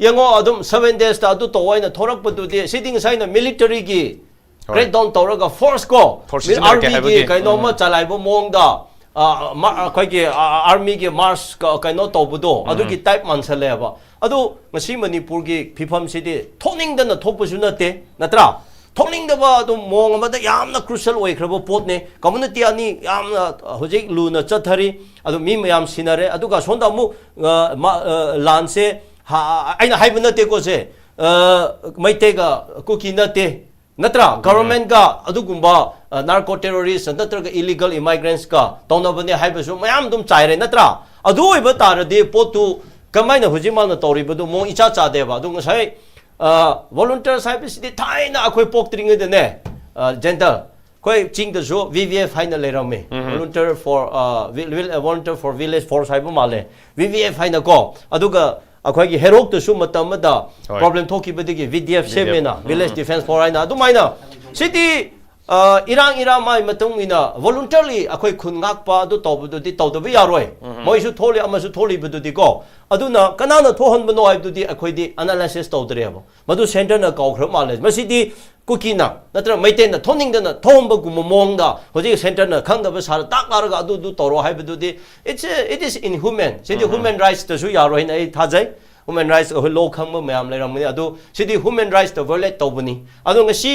ꯌꯦꯡꯉꯣ, ꯑꯗꯨꯝ ꯁꯚꯦꯟ ꯗꯦꯖꯇ ꯑꯗꯨ ꯇꯧ ꯍꯥꯏꯅ ꯊꯣꯔꯛꯄꯗꯨꯗꯤ, ꯁꯤꯗꯤ ꯉꯁꯥꯏꯅ ꯃꯤꯂꯤꯇꯔꯤꯒꯤ ꯍꯣꯏ. ꯀ꯭ꯔꯦꯛ ꯗꯥꯎꯟ ꯇꯧꯔꯒ ꯐꯣꯔꯁ ꯀꯣ, ꯐꯣꯔꯁ ꯁꯤꯖꯤꯟꯅꯔꯛꯀꯦ ꯑꯥꯔꯃꯤꯒꯤ ꯍꯥꯏꯕꯒꯤ. ꯀꯩꯅꯣꯝꯃ ꯆꯂꯥꯏꯕ ꯃꯑꯣꯡꯗ, ꯑ, ꯃꯥ- ꯑꯩꯈꯣꯏꯒꯤ ꯑꯥꯔꯃꯤꯒꯤ ꯃꯥꯔꯁ ꯀꯩꯅꯣ ꯇꯧꯕꯗꯣ ꯑꯗꯨꯒꯤ ꯇꯥꯏꯞ ꯃꯥꯟꯁꯜꯂꯛꯑꯦꯕ꯫ ꯑꯗꯨ ꯉꯁꯤ ꯃꯅꯤꯄꯨꯔꯒꯤ ꯐꯤꯐꯝꯁꯤꯗꯤ ꯊꯣꯛꯅꯤꯡꯗꯅ ꯊꯣꯛꯄꯁꯨ ꯅꯠꯇꯦ, ꯅꯠꯇ꯭ꯔꯥ? ꯊꯣꯛꯅꯤꯡꯗꯕ ꯑꯗꯨꯝ ꯃꯑꯣꯡ ꯑꯃꯗ ꯌꯥꯝꯅ ꯀ꯭ꯔꯨꯁꯤꯌꯦꯜ ꯑꯣꯏꯈ꯭ꯔꯕ ꯄꯣꯠꯅꯦ꯫ ꯀꯝꯃꯨꯅꯤꯇꯤ ꯑꯅꯤ ꯌꯥꯝꯅ ꯍꯧꯖꯤꯛ ꯂꯨꯅ ꯆꯠꯊꯔꯤ, ꯑꯗꯨ ꯃꯤ ꯃꯌꯥꯝ ꯁꯤꯅꯔꯦ꯫ ꯑꯗꯨꯒ ꯁꯣꯝꯗ ꯑꯃꯨꯛ ꯑ, ꯃꯥ- ꯑ, ꯂꯥꯟꯁꯦ ꯍꯥ- ꯑꯩꯅ ꯍꯥꯏꯕ ꯅꯠꯇꯦꯀꯣ ꯁꯦ, ꯑ, ꯃꯩꯇꯩꯒ ꯀꯨꯀꯤ ꯅꯠꯇꯦ, ꯅꯠꯇ꯭ꯔꯥ? ꯒꯚꯔꯟꯃꯦꯟꯠꯀ ꯑꯗꯨꯒꯨꯝꯕ ꯅꯥꯔꯀꯣ ꯇꯦꯔꯣꯔꯤꯁ ꯅꯠꯇ꯭ꯔꯒ ꯏꯂꯤꯒꯦꯜ ꯏꯃꯥꯏꯒ꯭ꯔꯦꯟꯠꯁꯀ ꯇꯧꯅꯕꯅꯦ ꯍꯥꯏꯕꯁꯨ ꯃꯌꯥꯝ ꯑꯗꯨꯝ ꯆꯥꯏꯔꯦ, ꯅꯠꯇ꯭ꯔꯥ? ꯑꯗꯨ ꯑꯣꯏꯕ ꯇꯥꯔꯗꯤ ꯄꯣꯠꯇꯨ ꯀꯃꯥꯏꯅ ꯍꯧꯖꯤꯛ ꯃꯥꯅ ꯇꯧꯔꯤꯕꯗꯨ ꯃꯑꯣꯡ ꯏꯆꯥ ꯆꯥꯗꯦꯕ꯫ ꯑꯗꯨ ꯉꯁꯥꯏ ꯚꯣꯂꯨꯟꯇꯤꯌꯔꯁ ꯍꯥꯏꯕꯁꯤꯗꯤ ꯊꯥꯏꯅ ꯑꯩꯈꯣꯏ ꯄꯣꯛꯇ꯭ꯔꯤꯉꯩꯗꯅꯦ, ꯖꯦꯟꯗꯜ, ꯑꯩꯈꯣꯏ ꯆꯤꯡꯗꯁꯨ ꯚꯤ ꯚꯤ ꯑꯦꯐ ꯍꯥꯏꯅ ꯂꯩꯔꯝꯃꯤ, volunteer four volunteer four village force ꯍꯥꯏꯕ ꯃꯥꯜꯂꯦ, ꯚꯤ ꯚꯤ ꯑꯦꯐ ꯍꯥꯏꯅꯀꯣ꯫ ꯑꯗꯨꯒ ꯑꯩꯈꯣꯏꯒꯤ ꯍꯦꯔꯣꯛꯇꯁꯨ ꯃꯇꯝ ꯑꯃꯗ ꯍꯣꯏ. ꯄ꯭ꯔꯣꯕ꯭ꯂꯦꯝ ꯊꯣꯛꯈꯤꯕꯗꯒꯤ V D F V D F. ꯁꯦꯝꯃꯦꯅ, ꯚꯤꯂꯦꯖ ꯗꯤꯐꯦꯟꯁ ꯐꯣꯔꯁ ꯍꯥꯏꯅ꯫ ꯑꯗꯨꯃꯥꯏꯅ ꯁꯤꯗꯤ ꯑ, ꯏꯔꯥꯡ ꯏꯔꯥꯡ ꯃꯥꯏ ꯃꯇꯨꯡ ꯏꯟꯅ ꯚꯣꯂꯨꯟꯇꯤꯌꯔꯂꯤ ꯑꯩꯈꯣꯏ ꯈꯨꯟ ꯉꯥꯛꯄ ꯑꯗꯨ ꯇꯧꯕꯗꯨꯗꯤ ꯇꯧꯗꯕ ꯌꯥꯔꯣꯏ꯫ ꯃꯣꯏꯁꯨ ꯊꯣꯛꯂꯤ, ꯑꯃꯁꯨ ꯊꯣꯛꯂꯤꯕꯗꯨꯗꯤꯀꯣ꯫ ꯑꯗꯨꯅ ꯀꯅꯥꯅ ꯊꯣꯛꯍꯟꯕꯅꯣ ꯍꯥꯏꯕꯗꯨꯗꯤ ꯑꯩꯈꯣꯏꯗꯤ ꯑꯦꯅꯥꯂꯥꯏꯁꯤꯁ ꯇꯧꯗ꯭ꯔꯦꯕ꯫ ꯃꯗꯨ ꯁꯦꯟꯇꯔꯅ ꯀꯥꯎꯈ꯭ꯔ ꯃꯥꯜꯂꯦ꯫ ꯃꯁꯤꯗꯤ ꯀꯨꯀꯤꯅ ꯅꯠꯇ꯭ꯔꯒ ꯃꯩꯇꯩꯅ ꯊꯣꯛꯅꯤꯡꯗꯅ ꯊꯣꯛꯍꯟꯕꯒꯨꯝꯕ ꯃꯑꯣꯡꯗ ꯍꯧꯖꯤꯛ ꯁꯦꯟꯇꯔꯅ ꯈꯪꯗꯕ ꯁꯥꯔ ꯇꯥꯛ ꯂꯥꯛꯂꯒ ꯑꯗꯨ ꯑꯗꯨ ꯇꯧꯔꯣ ꯍꯥꯏꯕꯗꯨꯗꯤ it's a- it is inhuman꯫ ꯁꯤꯗꯤ ꯍ꯭ꯌꯨꯃꯦꯟ ꯔꯥꯏꯠꯁꯇꯁꯨ ꯌꯥꯔꯣꯏ ꯍꯥꯏꯅ ꯑꯩ ꯊꯥꯖꯩ꯫ ꯍ꯭ꯌꯨꯃꯦꯟ ꯔꯥꯏꯠꯁ ꯑꯩꯈꯣꯏ ꯂꯣ ꯈꯪꯕ ꯃꯌꯥꯝ ꯂꯩꯔꯝꯒꯅꯤ꯫ ꯑꯗꯨ ꯁꯤꯗꯤ ꯍ꯭ꯌꯨꯃꯦꯟ ꯔꯥꯏꯠꯁꯇ ꯚꯥꯏꯑꯣꯂꯦꯠ ꯇꯧꯕꯅꯤ꯫ ꯑꯗꯣ ꯉꯁꯤ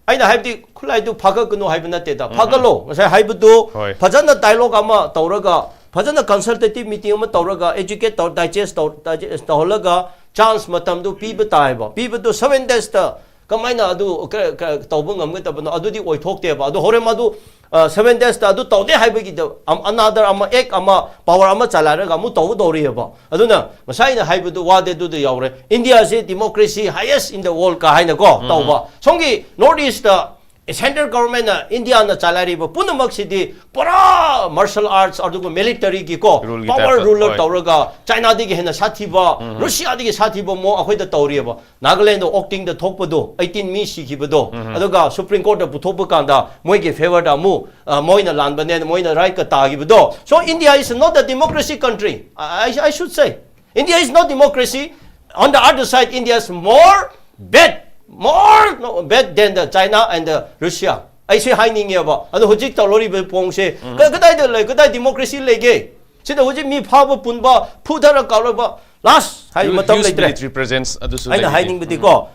ꯑꯩꯅ ꯍꯥꯏꯕꯗꯤ ꯈꯨꯠꯂꯥꯏꯗꯨ ꯐꯥꯒꯠꯀꯅꯨ ꯍꯥꯏꯕ ꯅꯠꯇꯦꯗ, ꯐꯥꯒꯠꯂꯣ꯫ ꯉꯁꯥꯏ ꯍꯥꯏꯕꯗꯨ ꯍꯣꯏ. ꯐꯖꯅ ꯗꯥꯏꯂꯣꯒ ꯑꯃ ꯇꯧꯔꯒ, ꯐꯖꯅ ꯀꯟꯁꯜꯇꯦꯇꯤꯚ ꯃꯤꯇꯤꯡ ꯑꯃ ꯇꯧꯔꯒ, ꯑꯦꯖꯨꯀꯦꯠ ꯇꯧ ꯗꯥꯏꯖꯦꯁ ꯇꯧ ꯗꯥꯏꯖꯦꯁ ꯇꯧꯍꯜꯂꯒ ꯆꯥꯟꯁ ꯃꯇꯝꯗꯨ ꯄꯤꯕ ꯇꯥꯏꯕ꯫ ꯄꯤꯕꯗꯨ ꯁꯚꯦꯟ ꯗꯦꯖꯇ ꯀꯃꯥꯏꯅ ꯑꯗꯨ ꯀ- ꯀ- ꯇꯧꯕ ꯉꯝꯒꯗꯕꯅꯣ? ꯑꯗꯨꯗꯤ ꯑꯣꯏꯊꯣꯛꯇꯦꯕ꯫ ꯑꯗꯨ ꯍꯣꯔꯦꯟ ꯃꯗꯨ ꯁꯚꯦꯟ ꯗꯦꯖꯇ ꯑꯗꯨ ꯇꯧꯗꯦ ꯍꯥꯏꯕꯒꯤꯗ ꯑꯅꯥꯗꯔ ꯑꯃ ꯑꯦꯛ ꯑꯃ ꯄꯥꯋꯔ ꯑꯃ ꯆꯂꯥꯏꯔꯒ ꯑꯃꯨꯛ ꯇꯧꯒꯗꯧꯔꯤꯑꯕ꯫ ꯑꯗꯨꯅ ꯉꯁꯥꯏ ꯑꯩꯅ ꯍꯥꯏꯕꯗꯨ ꯋꯥꯗꯦ, ꯑꯗꯨꯗ ꯌꯥꯎꯔꯦ꯫ ꯏꯟꯗꯤꯌꯥꯁꯤ democracy highest in the world ꯀ ꯍꯥꯏꯅꯀꯣ ꯇꯧꯕ꯫ ꯁꯣꯝꯒꯤ ꯅꯣꯔꯠ ꯏꯁꯇ ꯁꯦꯟꯇ꯭ꯔꯦꯜ ꯒꯣꯚꯔꯟꯃꯦꯟꯅ ꯏꯟꯗꯤꯌꯥꯅ ꯆꯂꯥꯏꯔꯤꯕ ꯄꯨꯝꯅꯃꯛꯁꯤꯗꯤ ꯄꯨꯔꯥ ꯃꯥꯔꯁꯦꯜ ꯑꯥꯔꯠꯁ ꯑꯗꯨꯒ ꯃꯤꯂꯤꯇꯔꯤꯒꯤꯀꯣ Rule ꯒꯤ ꯄꯥꯋꯔ type ꯇ, ꯔꯨꯂꯔ ꯍꯣꯏ꯫ ꯇꯧꯔꯒ ꯆꯥꯏꯅꯥꯗꯒꯤ ꯍꯦꯟꯅ ꯁꯥꯊꯤꯕ, ꯔꯨꯁꯤꯌꯥꯗꯒꯤ ꯁꯥꯊꯤꯕ ꯃꯑꯣꯡ ꯑꯩꯈꯣꯏꯗ ꯇꯧꯔꯤꯑꯕ꯫ ꯅꯥꯒꯥꯂꯦꯟꯗ ꯑꯣꯛꯇꯤꯡꯗ ꯊꯣꯛꯄꯗꯣ, ꯑꯩꯠꯇꯤꯟ ꯃꯤ ꯁꯤꯈꯤꯕꯗꯣ, ꯑꯗꯨꯒ ꯁꯨꯄ꯭ꯔꯤꯝ ꯀꯣꯔꯠꯇ ꯄꯨꯊꯣꯛꯄ ꯀꯥꯟꯗ ꯃꯣꯏꯒꯤ ꯐꯦꯚꯔꯗ ꯑꯃꯨꯛ ꯑ, ꯃꯣꯏꯅ ꯂꯥꯟꯕꯅꯦꯅ ꯃꯣꯏꯅ ꯔꯥꯏꯠꯀ ꯇꯥꯈꯤꯕꯗꯣ꯫ So India is not a democracy country. I, I, I should say, India is not democracy. On the other side, India is more bad, more, no, bad than the China and the Russia. ꯑꯩꯁꯦ ꯍꯥꯏꯅꯤꯡꯉꯦꯕ꯫ ꯑꯗꯣ ꯍꯧꯖꯤꯛ ꯇꯧꯔꯤꯕ ꯄꯣꯡꯁꯦ ꯀ- ꯀꯗꯥꯏꯗ ꯂꯩ? ꯀꯗꯥꯏ democracy ꯂꯩꯒꯦ? ꯁꯤꯗ ꯍꯧꯖꯤꯛ ꯃꯤ ꯐꯥꯕ ꯄꯨꯟꯕ, ꯐꯨꯊꯔ ꯀꯥꯎꯔꯕ, ꯂꯥꯁ ꯍꯥꯏ ꯃꯇꯝ Huge ꯂꯩꯇ꯭ꯔꯦ꯫ Military presence ꯑꯗꯨꯁꯨ ꯑꯩꯅ ꯂꯩꯔꯤ꯫ ꯍꯥꯏꯅꯤꯡꯕꯗꯤꯀꯣ,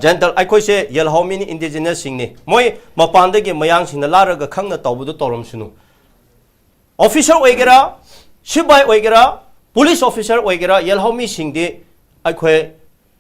ꯖꯦꯟꯇꯜ, ꯑꯩꯈꯣꯏꯁꯦ ꯌꯦꯜꯍꯧꯃꯤꯅꯤ, ꯏꯟꯗꯤꯖꯤꯅꯁꯁꯤꯡꯅꯤ꯫ ꯃꯣꯏ ꯃꯄꯥꯟꯗꯒꯤ ꯃꯌꯥꯡꯁꯤꯡꯅ ꯂꯥꯔꯒ ꯈꯪꯅ ꯇꯧꯕꯗꯨ ꯇꯧꯔꯝꯁꯅꯨ꯫ ꯑꯣꯐꯤꯁꯔ ꯑꯣꯏꯒꯦꯔꯥ, ꯁꯤꯕꯥꯏ ꯑꯣꯏꯒꯦꯔꯥ, ꯄꯨꯂꯤꯁ ꯑꯣꯐꯤꯁꯔ ꯑꯣꯏꯒꯦꯔꯥ, ꯌꯦꯜꯍꯧꯃꯤꯁꯤꯡꯗꯤ ꯑꯩꯈꯣꯏ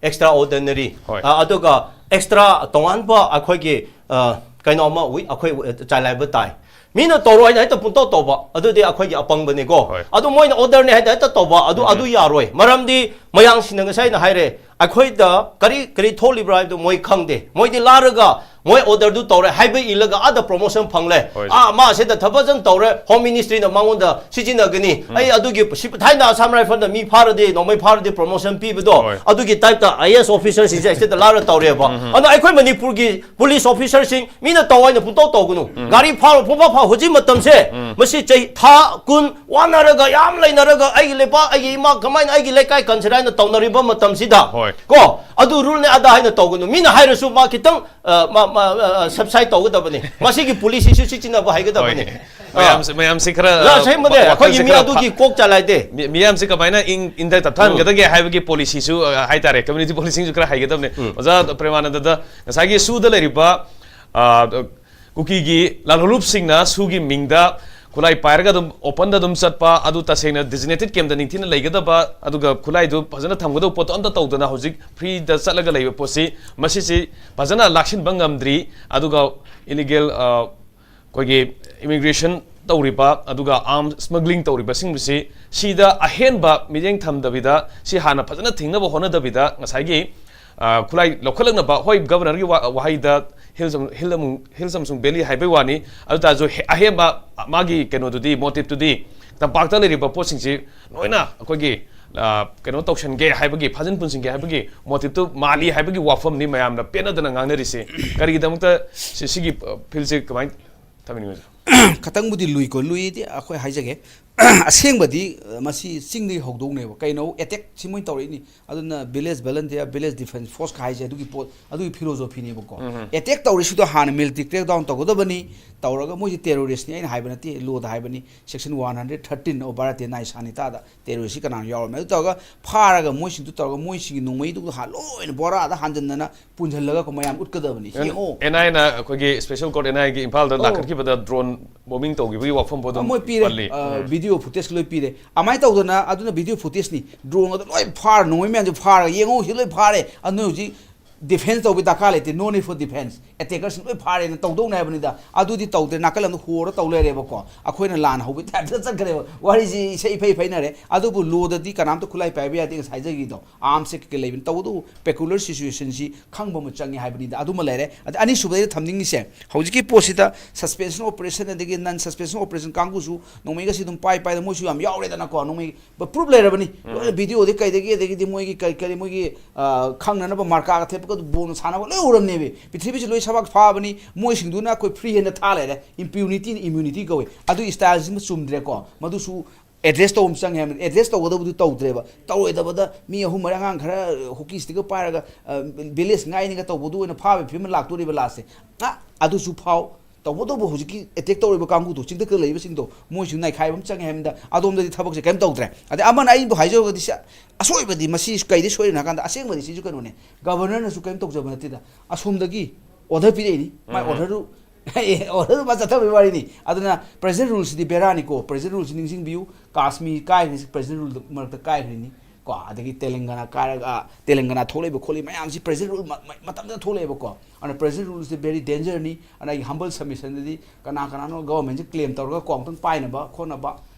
extraordinary, ꯍꯣꯏ꯫ ꯑ, ꯑꯗꯨꯒ ꯑꯦꯛꯁꯇ꯭ꯔꯥ ꯇꯣꯉꯥꯟꯕ ꯑꯩꯈꯣꯏꯒꯤ ꯑ, ꯀꯩꯅꯣ ꯑꯃ ꯋꯤ- ꯑꯩꯈꯣꯏ ꯆꯂꯥꯏꯕ ꯇꯥꯏ꯫ ꯃꯤꯅ ꯇꯧꯔꯣ ꯍꯥꯏꯅ ꯍꯦꯛꯇ ꯄꯨꯡꯇꯧ ꯇꯧꯕ, ꯑꯗꯨꯗꯤ ꯑꯩꯈꯣꯏꯒꯤ ꯑꯄꯪꯕꯅꯤꯀꯣ꯫ ꯍꯣꯏ꯫ ꯑꯗꯨ ꯃꯣꯏꯅ ꯑꯣꯔꯗꯔꯅꯤ ꯍꯥꯏꯅ ꯍꯦꯛꯇ ꯇꯧꯕ, ꯑꯗꯨ ꯑꯗꯨ ꯌꯥꯔꯣꯏ꯫ ꯃꯔꯝꯗꯤ ꯃꯌꯥꯡꯁꯤꯡꯅ ꯉꯁꯥꯏ ꯑꯩꯅ ꯍꯥꯏꯔꯦ, ꯑꯩꯈꯣꯏꯗ ꯀꯔꯤ ꯀꯔꯤ ꯊꯣꯛꯂꯤꯕ꯭ꯔꯥ ꯍꯥꯏꯕꯗꯨ ꯃꯣꯏ ꯈꯪꯗꯦ꯫ ꯃꯣꯏꯗꯤ ꯂꯥꯔꯒ ꯃꯣꯏ ꯑꯣꯔꯗꯔꯗꯨ ꯇꯧꯔꯦ ꯍꯥꯏꯕ ꯏꯜꯂꯒ ꯑꯥꯗ ꯄ꯭ꯔꯣꯃꯣꯁꯟ ꯐꯪꯂꯦ꯫ ꯍꯣꯏ꯫ ꯑꯥ, ꯃꯥ ꯁꯤꯗ ꯊꯕꯛ ꯐꯖꯅ ꯇꯧꯔꯦ, ꯍꯣꯝ ꯃꯤꯅꯤꯁꯇ꯭ꯔꯤꯅ ꯃꯉꯣꯟꯗ ꯁꯤꯖꯤꯟꯅꯒꯅꯤ꯫ ꯑꯩ ꯑꯗꯨꯒꯤ ꯁꯤ- ꯊꯥꯏꯅ ꯑꯁꯥꯝ ꯔꯥꯏꯐꯜꯗ ꯃꯤ ꯐꯥꯔꯗꯤ, ꯅꯣꯡꯃꯩ ꯐꯥꯔꯗꯤ ꯄ꯭ꯔꯣꯃꯣꯁꯟ ꯄꯤꯕꯗꯣ, ꯍꯣꯏ꯫ ꯑꯗꯨꯒꯤ ꯇꯥꯏꯞꯇ ꯑꯥꯏ ꯑꯦꯁ ꯑꯣꯐꯤꯁꯔꯁꯤꯡꯁꯦ ꯁꯤꯗ ꯂꯥꯔ ꯇꯧꯔꯦꯕ꯫ ꯑꯗꯣ ꯑꯩꯈꯣꯏ ꯃꯅꯤꯄꯨꯔꯒꯤ ꯄꯨꯂꯤꯁ ꯑꯣꯐꯤꯁꯔꯁꯤꯡ ꯃꯤꯅ ꯇꯧ ꯍꯥꯏꯅ ꯄꯨꯡꯇꯧ ꯇꯧꯒꯅꯨ꯫ ꯒꯥꯔꯤ ꯐꯥꯔꯣ, ꯄꯨꯡꯐꯥ ꯐꯥ꯫ ꯍꯧꯖꯤꯛ ꯃꯇꯝꯁꯦ ꯃꯁꯤ ꯆꯍꯤ ꯊꯥ ꯀꯨꯟ ꯋꯥꯅꯔꯒ, ꯌꯥꯝ ꯂꯩꯅꯔꯒ, ꯑꯩꯒꯤ ꯂꯩꯕꯥꯛ, ꯑꯩꯒꯤ ꯏꯃꯥ, ꯀꯃꯥꯏꯅ ꯑꯩꯒꯤ ꯂꯩꯀꯥꯏ ꯀꯟꯁꯤꯔ ꯍꯥꯏꯅ ꯇꯧꯅꯔꯤꯕ ꯃꯇꯝꯁꯤꯗ, ꯍꯣꯏ꯫ ꯀꯣ, ꯑꯗꯨ ꯔꯨꯜꯅꯦ ꯑꯗꯥ ꯍꯥꯏꯅ ꯇꯧꯒꯅꯨ꯫ ꯃꯤꯅ ꯍꯥꯏꯔꯁꯨ ꯃꯥ ꯈꯤꯇꯪ, ꯑ, ꯃꯥ, ꯃꯥ, ꯑ, ꯁꯕꯁꯥꯏꯠ ꯇꯧꯒꯗꯕꯅꯤ꯫ ꯃꯁꯤꯒꯤ ꯄꯨꯂꯤꯁꯤꯁꯨ ꯁꯤꯖꯤꯟꯅꯕ ꯍꯩꯒꯗꯕꯅꯤ꯫ ꯍꯣꯏ꯫ ꯃꯌꯥꯝꯁꯦ, ꯃꯌꯥꯝꯁꯦ ꯈꯔ, ꯑ, ꯑꯁꯦꯡꯕꯅꯦ, ꯋꯥꯈꯜꯁꯦ ꯑꯩꯈꯣꯏꯒꯤ ꯃꯤ ꯈꯔ ꯑꯗꯨꯒꯤ ꯐ- ꯀꯣꯛ ꯆꯂꯥꯏꯗꯦ꯫ ꯃꯤ- ꯃꯤꯌꯥꯝꯁꯦ ꯀꯃꯥꯏꯅ ꯏꯪ ꯏꯪꯗ ꯇꯞꯊꯍꯟꯒꯗꯒꯦ ꯍꯥꯏꯕꯒꯤ ꯄꯣꯂꯤꯁꯤꯁꯨ, ꯑ, ꯍꯥꯏꯇꯥꯔꯦ, ꯀꯝꯃ꯭ꯌꯨꯅꯤꯇꯤ ꯄꯣꯂꯤꯁꯤꯡꯁꯨ ꯈꯔ ꯍꯩꯒꯗꯕꯅꯤ꯫ ꯑꯣꯖꯥ ꯄ꯭ꯔꯦꯃꯥꯅꯟꯗꯗ, ꯉꯁꯥꯏꯒꯤ ꯁꯨꯗ ꯂꯩꯔꯤꯕ, ꯑ, ꯀꯨꯀꯤꯒꯤ ꯂꯥꯜꯍꯧꯂꯨꯞꯁꯤꯡꯅ ꯁꯨꯒꯤ ꯃꯤꯡꯗ ꯈꯨꯠꯂꯥꯏ ꯄꯥꯏꯔꯒ ꯑꯗꯨꯝ ꯑꯣꯄꯟꯗ ꯑꯗꯨꯝ ꯆꯠꯄ, ꯑꯗꯨ ꯇꯁꯦꯡꯅ ꯗꯤꯖꯤꯅꯦꯇꯦꯠ ꯀꯦꯝꯗ ꯅꯤꯡꯊꯤꯅ ꯂꯩꯒꯗꯕ, ꯑꯗꯨꯒ ꯈꯨꯠꯂꯥꯏꯗꯨ ꯐꯖꯅ ꯊꯝꯒꯗꯕ ꯄꯣꯠꯇꯣ ꯑꯝꯇ ꯇꯧꯗꯅ ꯍꯧꯖꯤꯛ ꯐ꯭ꯔꯤꯗ ꯆꯠꯂꯒ ꯂꯩꯕ ꯄꯣꯠꯁꯤ, ꯃꯁꯤꯁꯤ ꯐꯖꯅ ꯂꯥꯛꯁꯤꯟꯕ ꯉꯝꯗ꯭ꯔꯤ꯫ ꯑꯗꯨꯒ ꯏꯂꯤꯒꯦꯜ, ꯑ, ꯑꯩꯈꯣꯏꯒꯤ ꯏꯃꯤꯒ꯭ꯔꯦꯁꯟ ꯇꯧꯔꯤꯕ ꯑꯗꯨꯒ ꯑꯥꯔꯝ ꯁ꯭ꯃꯒ꯭ꯂꯤꯡ ꯇꯧꯔꯤꯕꯁꯤꯡꯕꯁꯤ ꯁꯤꯗ ꯑꯍꯦꯟꯕ ꯃꯤꯠꯌꯦꯡ ꯊꯝꯗꯕꯤꯗ, ꯁꯤ ꯍꯥꯟꯅ ꯐꯖꯅ ꯊꯤꯡꯅꯕ ꯍꯣꯠꯅꯗꯕꯤꯗ, ꯉꯁꯥꯏꯒꯤ ꯑ, ꯈꯨꯠꯂꯥꯏ ꯂꯧꯈꯠꯂꯛꯅꯕ, ꯍꯣꯏ, ꯒꯕꯔꯅꯔꯒꯤ ꯋꯥ-, ꯋꯥꯍꯩꯗ ꯍꯤꯜꯁ ꯑꯃ-, ꯍꯤꯜ ꯑꯃꯨ-, ꯍꯤꯜꯁ ꯑꯃꯁꯨꯡ ꯚꯦꯂꯤ ꯍꯥꯏꯕꯒꯤ ꯋꯥꯅꯤ, ꯑꯗꯨ ꯇꯥꯔꯁꯨ ꯍꯦ-, ꯑꯍꯦꯟꯕ ꯃꯥꯒꯤ ꯀꯩꯅꯣꯗꯨꯗꯤ, ꯃꯣꯇꯤꯞꯇꯨꯗꯤ ꯇꯝꯄꯥꯛꯇ ꯂꯩꯔꯤꯕ ꯄꯣꯠꯁꯤꯡꯁꯤ ꯂꯣꯏꯅ ꯑꯩꯈꯣꯏꯒꯤ, ꯑ, ꯀꯩꯅꯣ ꯇꯧꯁꯟꯒꯦ ꯍꯥꯏꯕꯒꯤ, ꯐꯥꯖꯤꯟ ꯄꯨꯟꯁꯤꯟꯒꯦ ꯍꯥꯏꯕꯒꯤ ꯃꯣꯇꯤꯞꯇꯨ ꯃꯥꯜꯂꯤ ꯍꯥꯏꯕꯒꯤ ꯋꯥꯐꯝꯅꯤ ꯃꯌꯥꯝꯅ ꯄꯦꯟꯅꯗꯅ ꯉꯥꯡꯅꯔꯤꯁꯤ꯫ ꯀꯔꯤꯒꯤꯗꯃꯛꯇ ꯁꯤ-, ꯁꯤꯒꯤ, ꯑ, ꯐꯤꯜꯁꯦ ꯀꯃꯥꯏꯅ ꯊꯝꯃꯤꯅꯣ? ꯈꯇꯪꯕꯨꯗꯤ ꯂꯨꯏꯀꯣ꯫ ꯂꯨꯏꯗꯤ ꯑꯩꯈꯣꯏ ꯍꯥꯏꯖꯒꯦ, ꯑꯁꯦꯡꯕꯗꯤ, ꯑ, ꯃꯁꯤ ꯆꯤꯡꯗꯒꯤ ꯍꯧꯗꯧꯅꯦꯕ꯫ ꯀꯩꯅꯣ, ꯑꯦꯇꯦꯛ ꯁꯤ ꯃꯣꯏꯅ ꯇꯧꯔꯛꯏꯅꯤ꯫ ꯑꯗꯨꯅ ꯚꯤꯂꯦꯖ ꯚꯂꯟꯇꯤꯌꯔ, ꯚꯤꯂꯦꯖ ꯗꯤꯐꯦꯟꯁ ꯐꯣꯔꯁꯀ ꯍꯥꯏꯁꯦ ꯑꯗꯨꯒꯤ ꯄꯣꯠ, ꯑꯗꯨꯒꯤ ꯐꯤꯂꯣꯖꯣꯐꯤꯅꯦꯕꯀꯣ꯫ ꯑꯦꯇꯦꯛ ꯇꯧꯔꯤꯁꯤꯗꯣ ꯍꯥꯟꯅ ꯃꯤꯂꯤꯇꯔꯤ ꯀ꯭ꯔꯦꯛ ꯗꯥꯎꯟ ꯇꯧꯒꯗꯕꯅꯤ꯫ ꯇꯧꯔꯒ ꯃꯣꯏꯁꯦ ꯇꯦꯔꯣꯔꯤꯁꯅꯤ, ꯑꯩꯅ ꯍꯥꯏꯕ ꯅꯠꯇꯦ, ꯂꯣꯗ ꯍꯥꯏꯕꯅꯤ, section one hundred thirteen of Bharatiya ꯅꯥꯏ ꯁꯥꯅꯤꯇꯥꯗ ꯇꯦꯔꯣꯔꯤꯁꯁꯤ ꯀꯅꯥꯅꯣ ꯌꯥꯎꯔꯝꯃꯦ꯫ ꯑꯗꯨ ꯇꯧꯔꯒ ꯐꯥꯔꯒ ꯃꯣꯏꯁꯤꯡꯗꯨ ꯇꯧꯔꯒ ꯃꯣꯏꯁꯤꯡꯒꯤ ꯅꯣꯡꯃꯩꯗꯨ ꯍꯥ-, ꯂꯣꯏꯅ ꯕꯣꯔꯥꯗ ꯍꯥꯟꯖꯟꯗꯅ ꯄꯨꯟꯁꯤꯜꯂꯒ ꯀꯣ ꯃꯌꯥꯝ ꯎꯠꯀꯗꯕꯅꯤ꯫ ꯁꯤ ꯌꯦꯡꯉꯣ꯫ ꯑꯦꯟ ꯑꯥꯏ ꯑꯦꯅ, ꯑꯩꯈꯣꯏꯒꯤ ꯁ꯭ꯄꯦꯁꯦꯜ ꯀꯣꯔꯠ ꯑꯦꯟ ꯑꯥꯏ ꯑꯦꯒꯤ ꯏꯝꯐꯥꯜꯗ ꯑꯧ꯫ ꯂꯥꯛꯈꯠꯈꯤꯕꯗ ꯗ꯭ꯔꯣꯟ ꯕꯣꯝꯕꯤꯡ ꯇꯧꯈꯤꯕꯒꯤ ꯋꯥꯐꯝ ꯄꯣꯠ ꯑꯗꯨꯝ ꯃꯣꯏ ꯄꯤꯔꯦ꯫ ꯄꯜꯂꯤ꯫ ꯚꯤꯗꯤꯑꯣ ꯐꯨꯇꯦꯖ ꯂꯣꯏ ꯄꯤꯔꯦ꯫ ꯑꯗꯨꯃꯥꯏꯅ ꯇꯧꯗꯅ, ꯑꯗꯨꯅ ꯚꯤꯗꯤꯑꯣ ꯐꯨꯇꯦꯖꯅꯤ꯫ ꯗ꯭ꯔꯣꯟ ꯑꯗꯨ ꯂꯣꯏ ꯐꯥꯔ, ꯅꯣꯡꯃꯩ ꯃꯌꯥꯝꯁꯦ ꯐꯥꯔꯒ, "ꯌꯦꯡꯉꯣ, ꯁꯤ ꯂꯣꯏ ꯐꯥꯔꯦ, ꯑꯗꯨ ꯅꯣꯏ ꯍꯧꯖꯤꯛ ꯗꯤꯐꯦꯟꯁ ꯇꯧꯕꯒꯤ ꯗꯔꯀꯥꯔ ꯂꯩꯇꯦ, no need for defense, ꯑꯦꯇꯦꯀꯔꯁꯤꯡ ꯂꯣꯏ ꯐꯥꯔꯦꯅ" ꯇꯧꯗꯧꯅꯦ ꯍꯥꯏꯕꯅꯤꯗ꯫ ꯑꯗꯨꯗꯤ ꯇꯧꯗ꯭ꯔꯦ, ꯅꯥꯀꯜ ꯑꯃꯗ ꯍꯣꯔ ꯇꯧ ꯂꯩꯔꯦꯕꯀꯣ꯫ ꯑꯩꯈꯣꯏꯅ ꯂꯥꯟ ꯍꯧꯕꯒꯤ ꯇꯥꯏꯞꯇ ꯆꯠꯈ꯭ꯔꯦꯕ꯫ ꯋꯥꯔꯤꯁꯤ ꯏꯁꯩ ꯏꯐꯩ ꯐꯩꯅꯔꯦ, ꯑꯗꯨꯕꯨ ꯂꯣꯗꯗꯤ ꯀꯅꯥꯝꯇ ꯈꯨꯠꯂꯥꯏ ꯄꯥꯏꯕ ꯌꯥꯗꯦ, ꯉꯁꯥꯏ ꯍꯥꯏꯖꯈꯤꯗꯣ꯫ ꯑꯥꯔꯝꯁꯦ ꯀꯩꯀꯩ ꯂꯩꯕꯅꯤ, ꯇꯧꯕꯇꯕꯨ ꯄꯦꯀꯨꯂꯔ ꯁꯤꯆꯨꯋꯦꯁꯟꯁꯤ ꯈꯪꯕ ꯑꯃ ꯆꯪꯉꯤ ꯍꯥꯏꯕꯅꯤꯗ꯫ ꯑꯗꯨꯃ ꯂꯩꯔꯦ꯫ ꯑꯗ ꯑꯅꯤꯁꯨꯕꯗ ꯑꯩꯅ ꯊꯝꯅꯤꯡꯉꯤꯁꯦ, ꯍꯧꯖꯤꯛꯀꯤ ꯄꯣꯠꯁꯤꯗ ꯁꯁꯄꯦꯟꯁꯟ ꯑꯣꯄꯔꯦꯁꯟ ꯑꯗꯒꯤ ꯅꯟ ꯁꯁꯄꯦꯟꯁꯟ ꯑꯣꯄꯔꯦꯁꯟ ꯀꯥꯡꯕꯨꯁꯨ ꯅꯣꯡꯃꯩꯒꯁꯤ ꯑꯗꯨꯝ ꯄꯥꯏ ꯄꯥꯏꯗꯅ ꯃꯣꯏꯁꯨ ꯌꯥꯝ ꯌꯥꯎꯔꯦꯗꯅꯀꯣ꯫ ꯅꯣꯡꯃꯩ ꯄ꯭ꯔꯨꯞ ꯂꯩꯔꯕꯅꯤ꯫ ꯂꯣꯏꯅ ꯚꯤꯗꯤꯑꯣꯗꯤ ꯀꯩꯗꯒꯤ, ꯑꯗꯒꯤꯗꯤ ꯃꯣꯏꯒꯤ ꯀꯔꯤ ꯀꯔꯤ ꯃꯣꯏꯒꯤ, ꯑ, ꯈꯪꯅꯅꯕ ꯃꯥꯔꯀꯥꯒ ꯊꯦꯠꯄꯒ ꯕꯣꯟ ꯁꯥꯟꯅꯕ ꯂꯣꯏ ꯎꯔꯝꯅꯦꯕ꯫ ꯄ꯭ꯔꯤꯊꯤꯕꯤꯁꯤ ꯂꯣꯏ ꯁꯕꯥꯛ ꯐꯥꯕꯅꯤ꯫ ꯃꯣꯏꯁꯤꯡꯗꯨꯅ ꯑꯩꯈꯣꯏ ꯐ꯭ꯔꯤ ꯍꯦꯟꯗ ꯊꯥ ꯂꯩꯔꯦ꯫ ꯏꯝꯄ꯭ꯌꯨꯅꯤꯇꯤ, ꯏꯝꯃ꯭ꯌꯨꯅꯤꯇꯤ ꯀꯧꯏ꯫ ꯑꯗꯨꯒꯤ ꯁ꯭ꯇꯥꯏꯜꯁꯤꯃ ꯆꯨꯝꯗ꯭ꯔꯦꯀꯣ꯫ ꯃꯗꯨꯁꯨ ꯑꯦꯗ꯭ꯔꯦꯁ ꯇꯧꯕ ꯑꯃ ꯆꯪꯉꯦ ꯍꯥꯏꯕꯅꯤ꯫ ꯑꯦꯗ꯭ꯔꯦꯁ ꯇꯧꯒꯗꯕꯗꯨ ꯇꯧꯗ꯭ꯔꯦꯕ꯫ ꯇꯧꯔꯣꯏꯗꯕꯗ ꯃꯤ ꯑꯍꯨꯝ ꯃꯔꯤ, ꯑꯉꯥꯡ ꯈꯔ ꯍꯣꯀꯤ ꯁ꯭ꯇꯤꯛꯀ ꯄꯥꯏꯔꯒ, ꯑ, ꯚꯤꯂꯦꯖ ꯉꯥꯏꯅꯤꯒ ꯇꯧꯕꯗꯨ ꯑꯣꯏꯅ ꯐꯥꯕꯒꯤ ꯐꯤꯕꯝ ꯂꯥꯛꯇꯣꯔꯤꯕ ꯂꯥꯁꯁꯦ꯫ ꯑ, ꯑꯗꯨꯁꯨ ꯐꯥꯎ꯫ ꯇꯧꯕꯇꯕꯨ ꯍꯧꯖꯤꯛꯀꯤ ꯑꯦꯇꯦꯛ ꯇꯧꯔꯤꯕ ꯀꯥꯡꯕꯨꯗꯣ, ꯆꯤꯡꯊꯛꯇ ꯂꯩꯕꯁꯤꯡꯗꯣ, ꯃꯣꯏꯁꯨ ꯅꯩꯈꯥꯏꯕ ꯑꯃ ꯆꯪꯉꯦ ꯍꯥꯏꯕꯅꯤꯗ꯫ ꯑꯗꯣꯝꯗꯗꯤ ꯊꯕꯛꯁꯦ ꯀꯔꯤꯝ ꯇꯧꯗ꯭ꯔꯦ꯫ ꯑꯗꯩ ꯑꯃꯅ ꯑꯩꯕꯨ ꯍꯥꯏꯖꯔꯒꯗꯤ ꯁꯤ ꯑꯁꯣꯏꯕꯗꯤ ꯃꯁꯤ ꯀꯩꯗ ꯁꯣꯏꯔꯤꯅꯣ ꯍꯥꯏ ꯀꯥꯟꯗ, ꯑꯁꯦꯡꯕꯗꯤ ꯁꯤꯁꯨ ꯀꯩꯅꯣꯅꯦ, ꯒꯕꯔꯅꯔꯅꯁꯨ ꯀꯔꯤꯝ ꯇꯧꯖꯕ ꯅꯠꯇꯦꯗ꯫ ꯑꯁꯣꯝꯗꯒꯤ ꯑꯣꯔꯗꯔ ꯄꯤꯔꯛꯏꯅꯤ, ꯃꯥꯏ ꯑꯣꯔꯗꯔꯗꯨ ꯑꯣꯔꯗꯔꯗꯨ ꯃꯥ ꯆꯠꯊꯕꯒꯤ ꯋꯥꯔꯤꯅꯤ꯫ ꯑꯗꯨꯅ ꯄ꯭ꯔꯦꯖꯦꯟ ꯔꯨꯜꯁꯤꯗꯤ ꯕꯦꯔꯥꯅꯤꯀꯣ꯫ ꯄ꯭ꯔꯦꯖꯦꯟ ꯔꯨꯜꯁꯤ ꯅꯤꯡꯁꯤꯡꯕꯤꯌꯨ꯫ ꯀꯥꯁꯃꯤꯔ ꯀꯥꯏꯈ꯭ꯔꯤꯁꯤ ꯄ꯭ꯔꯦꯖꯦꯟ ꯔꯨꯜ ꯃꯔꯛꯇ ꯀꯥꯏꯈ꯭ꯔꯤꯅꯤ꯫ ꯀꯣ, ꯑꯗꯒꯤ ꯇꯦꯂꯪꯒꯅꯥ ꯀꯥꯏꯔꯒ, ꯇꯦꯂꯪꯒꯅꯥ ꯊꯣꯛꯂꯛꯏꯕ ꯈꯣꯠꯂꯤ ꯃꯌꯥꯝꯁꯤ president rule ꯃ-, ꯃ-, ꯃꯇꯝꯗ ꯊꯣꯛꯂꯛꯑꯦꯕꯀꯣ꯫ ꯑꯗꯨꯅ president ruleꯁꯦ very dangerꯅꯤ꯫ ꯑꯗꯨꯅ ꯑꯩꯒꯤ humble submissionꯗꯗꯤ ꯀꯅꯥ ꯀꯅꯥꯅꯣ governmentꯁꯦ claim ꯇꯧꯔꯒ ꯀꯣ ꯑꯃꯨꯛꯇꯪ ꯄꯥꯏꯅꯕ ꯈꯣꯠꯅꯕ,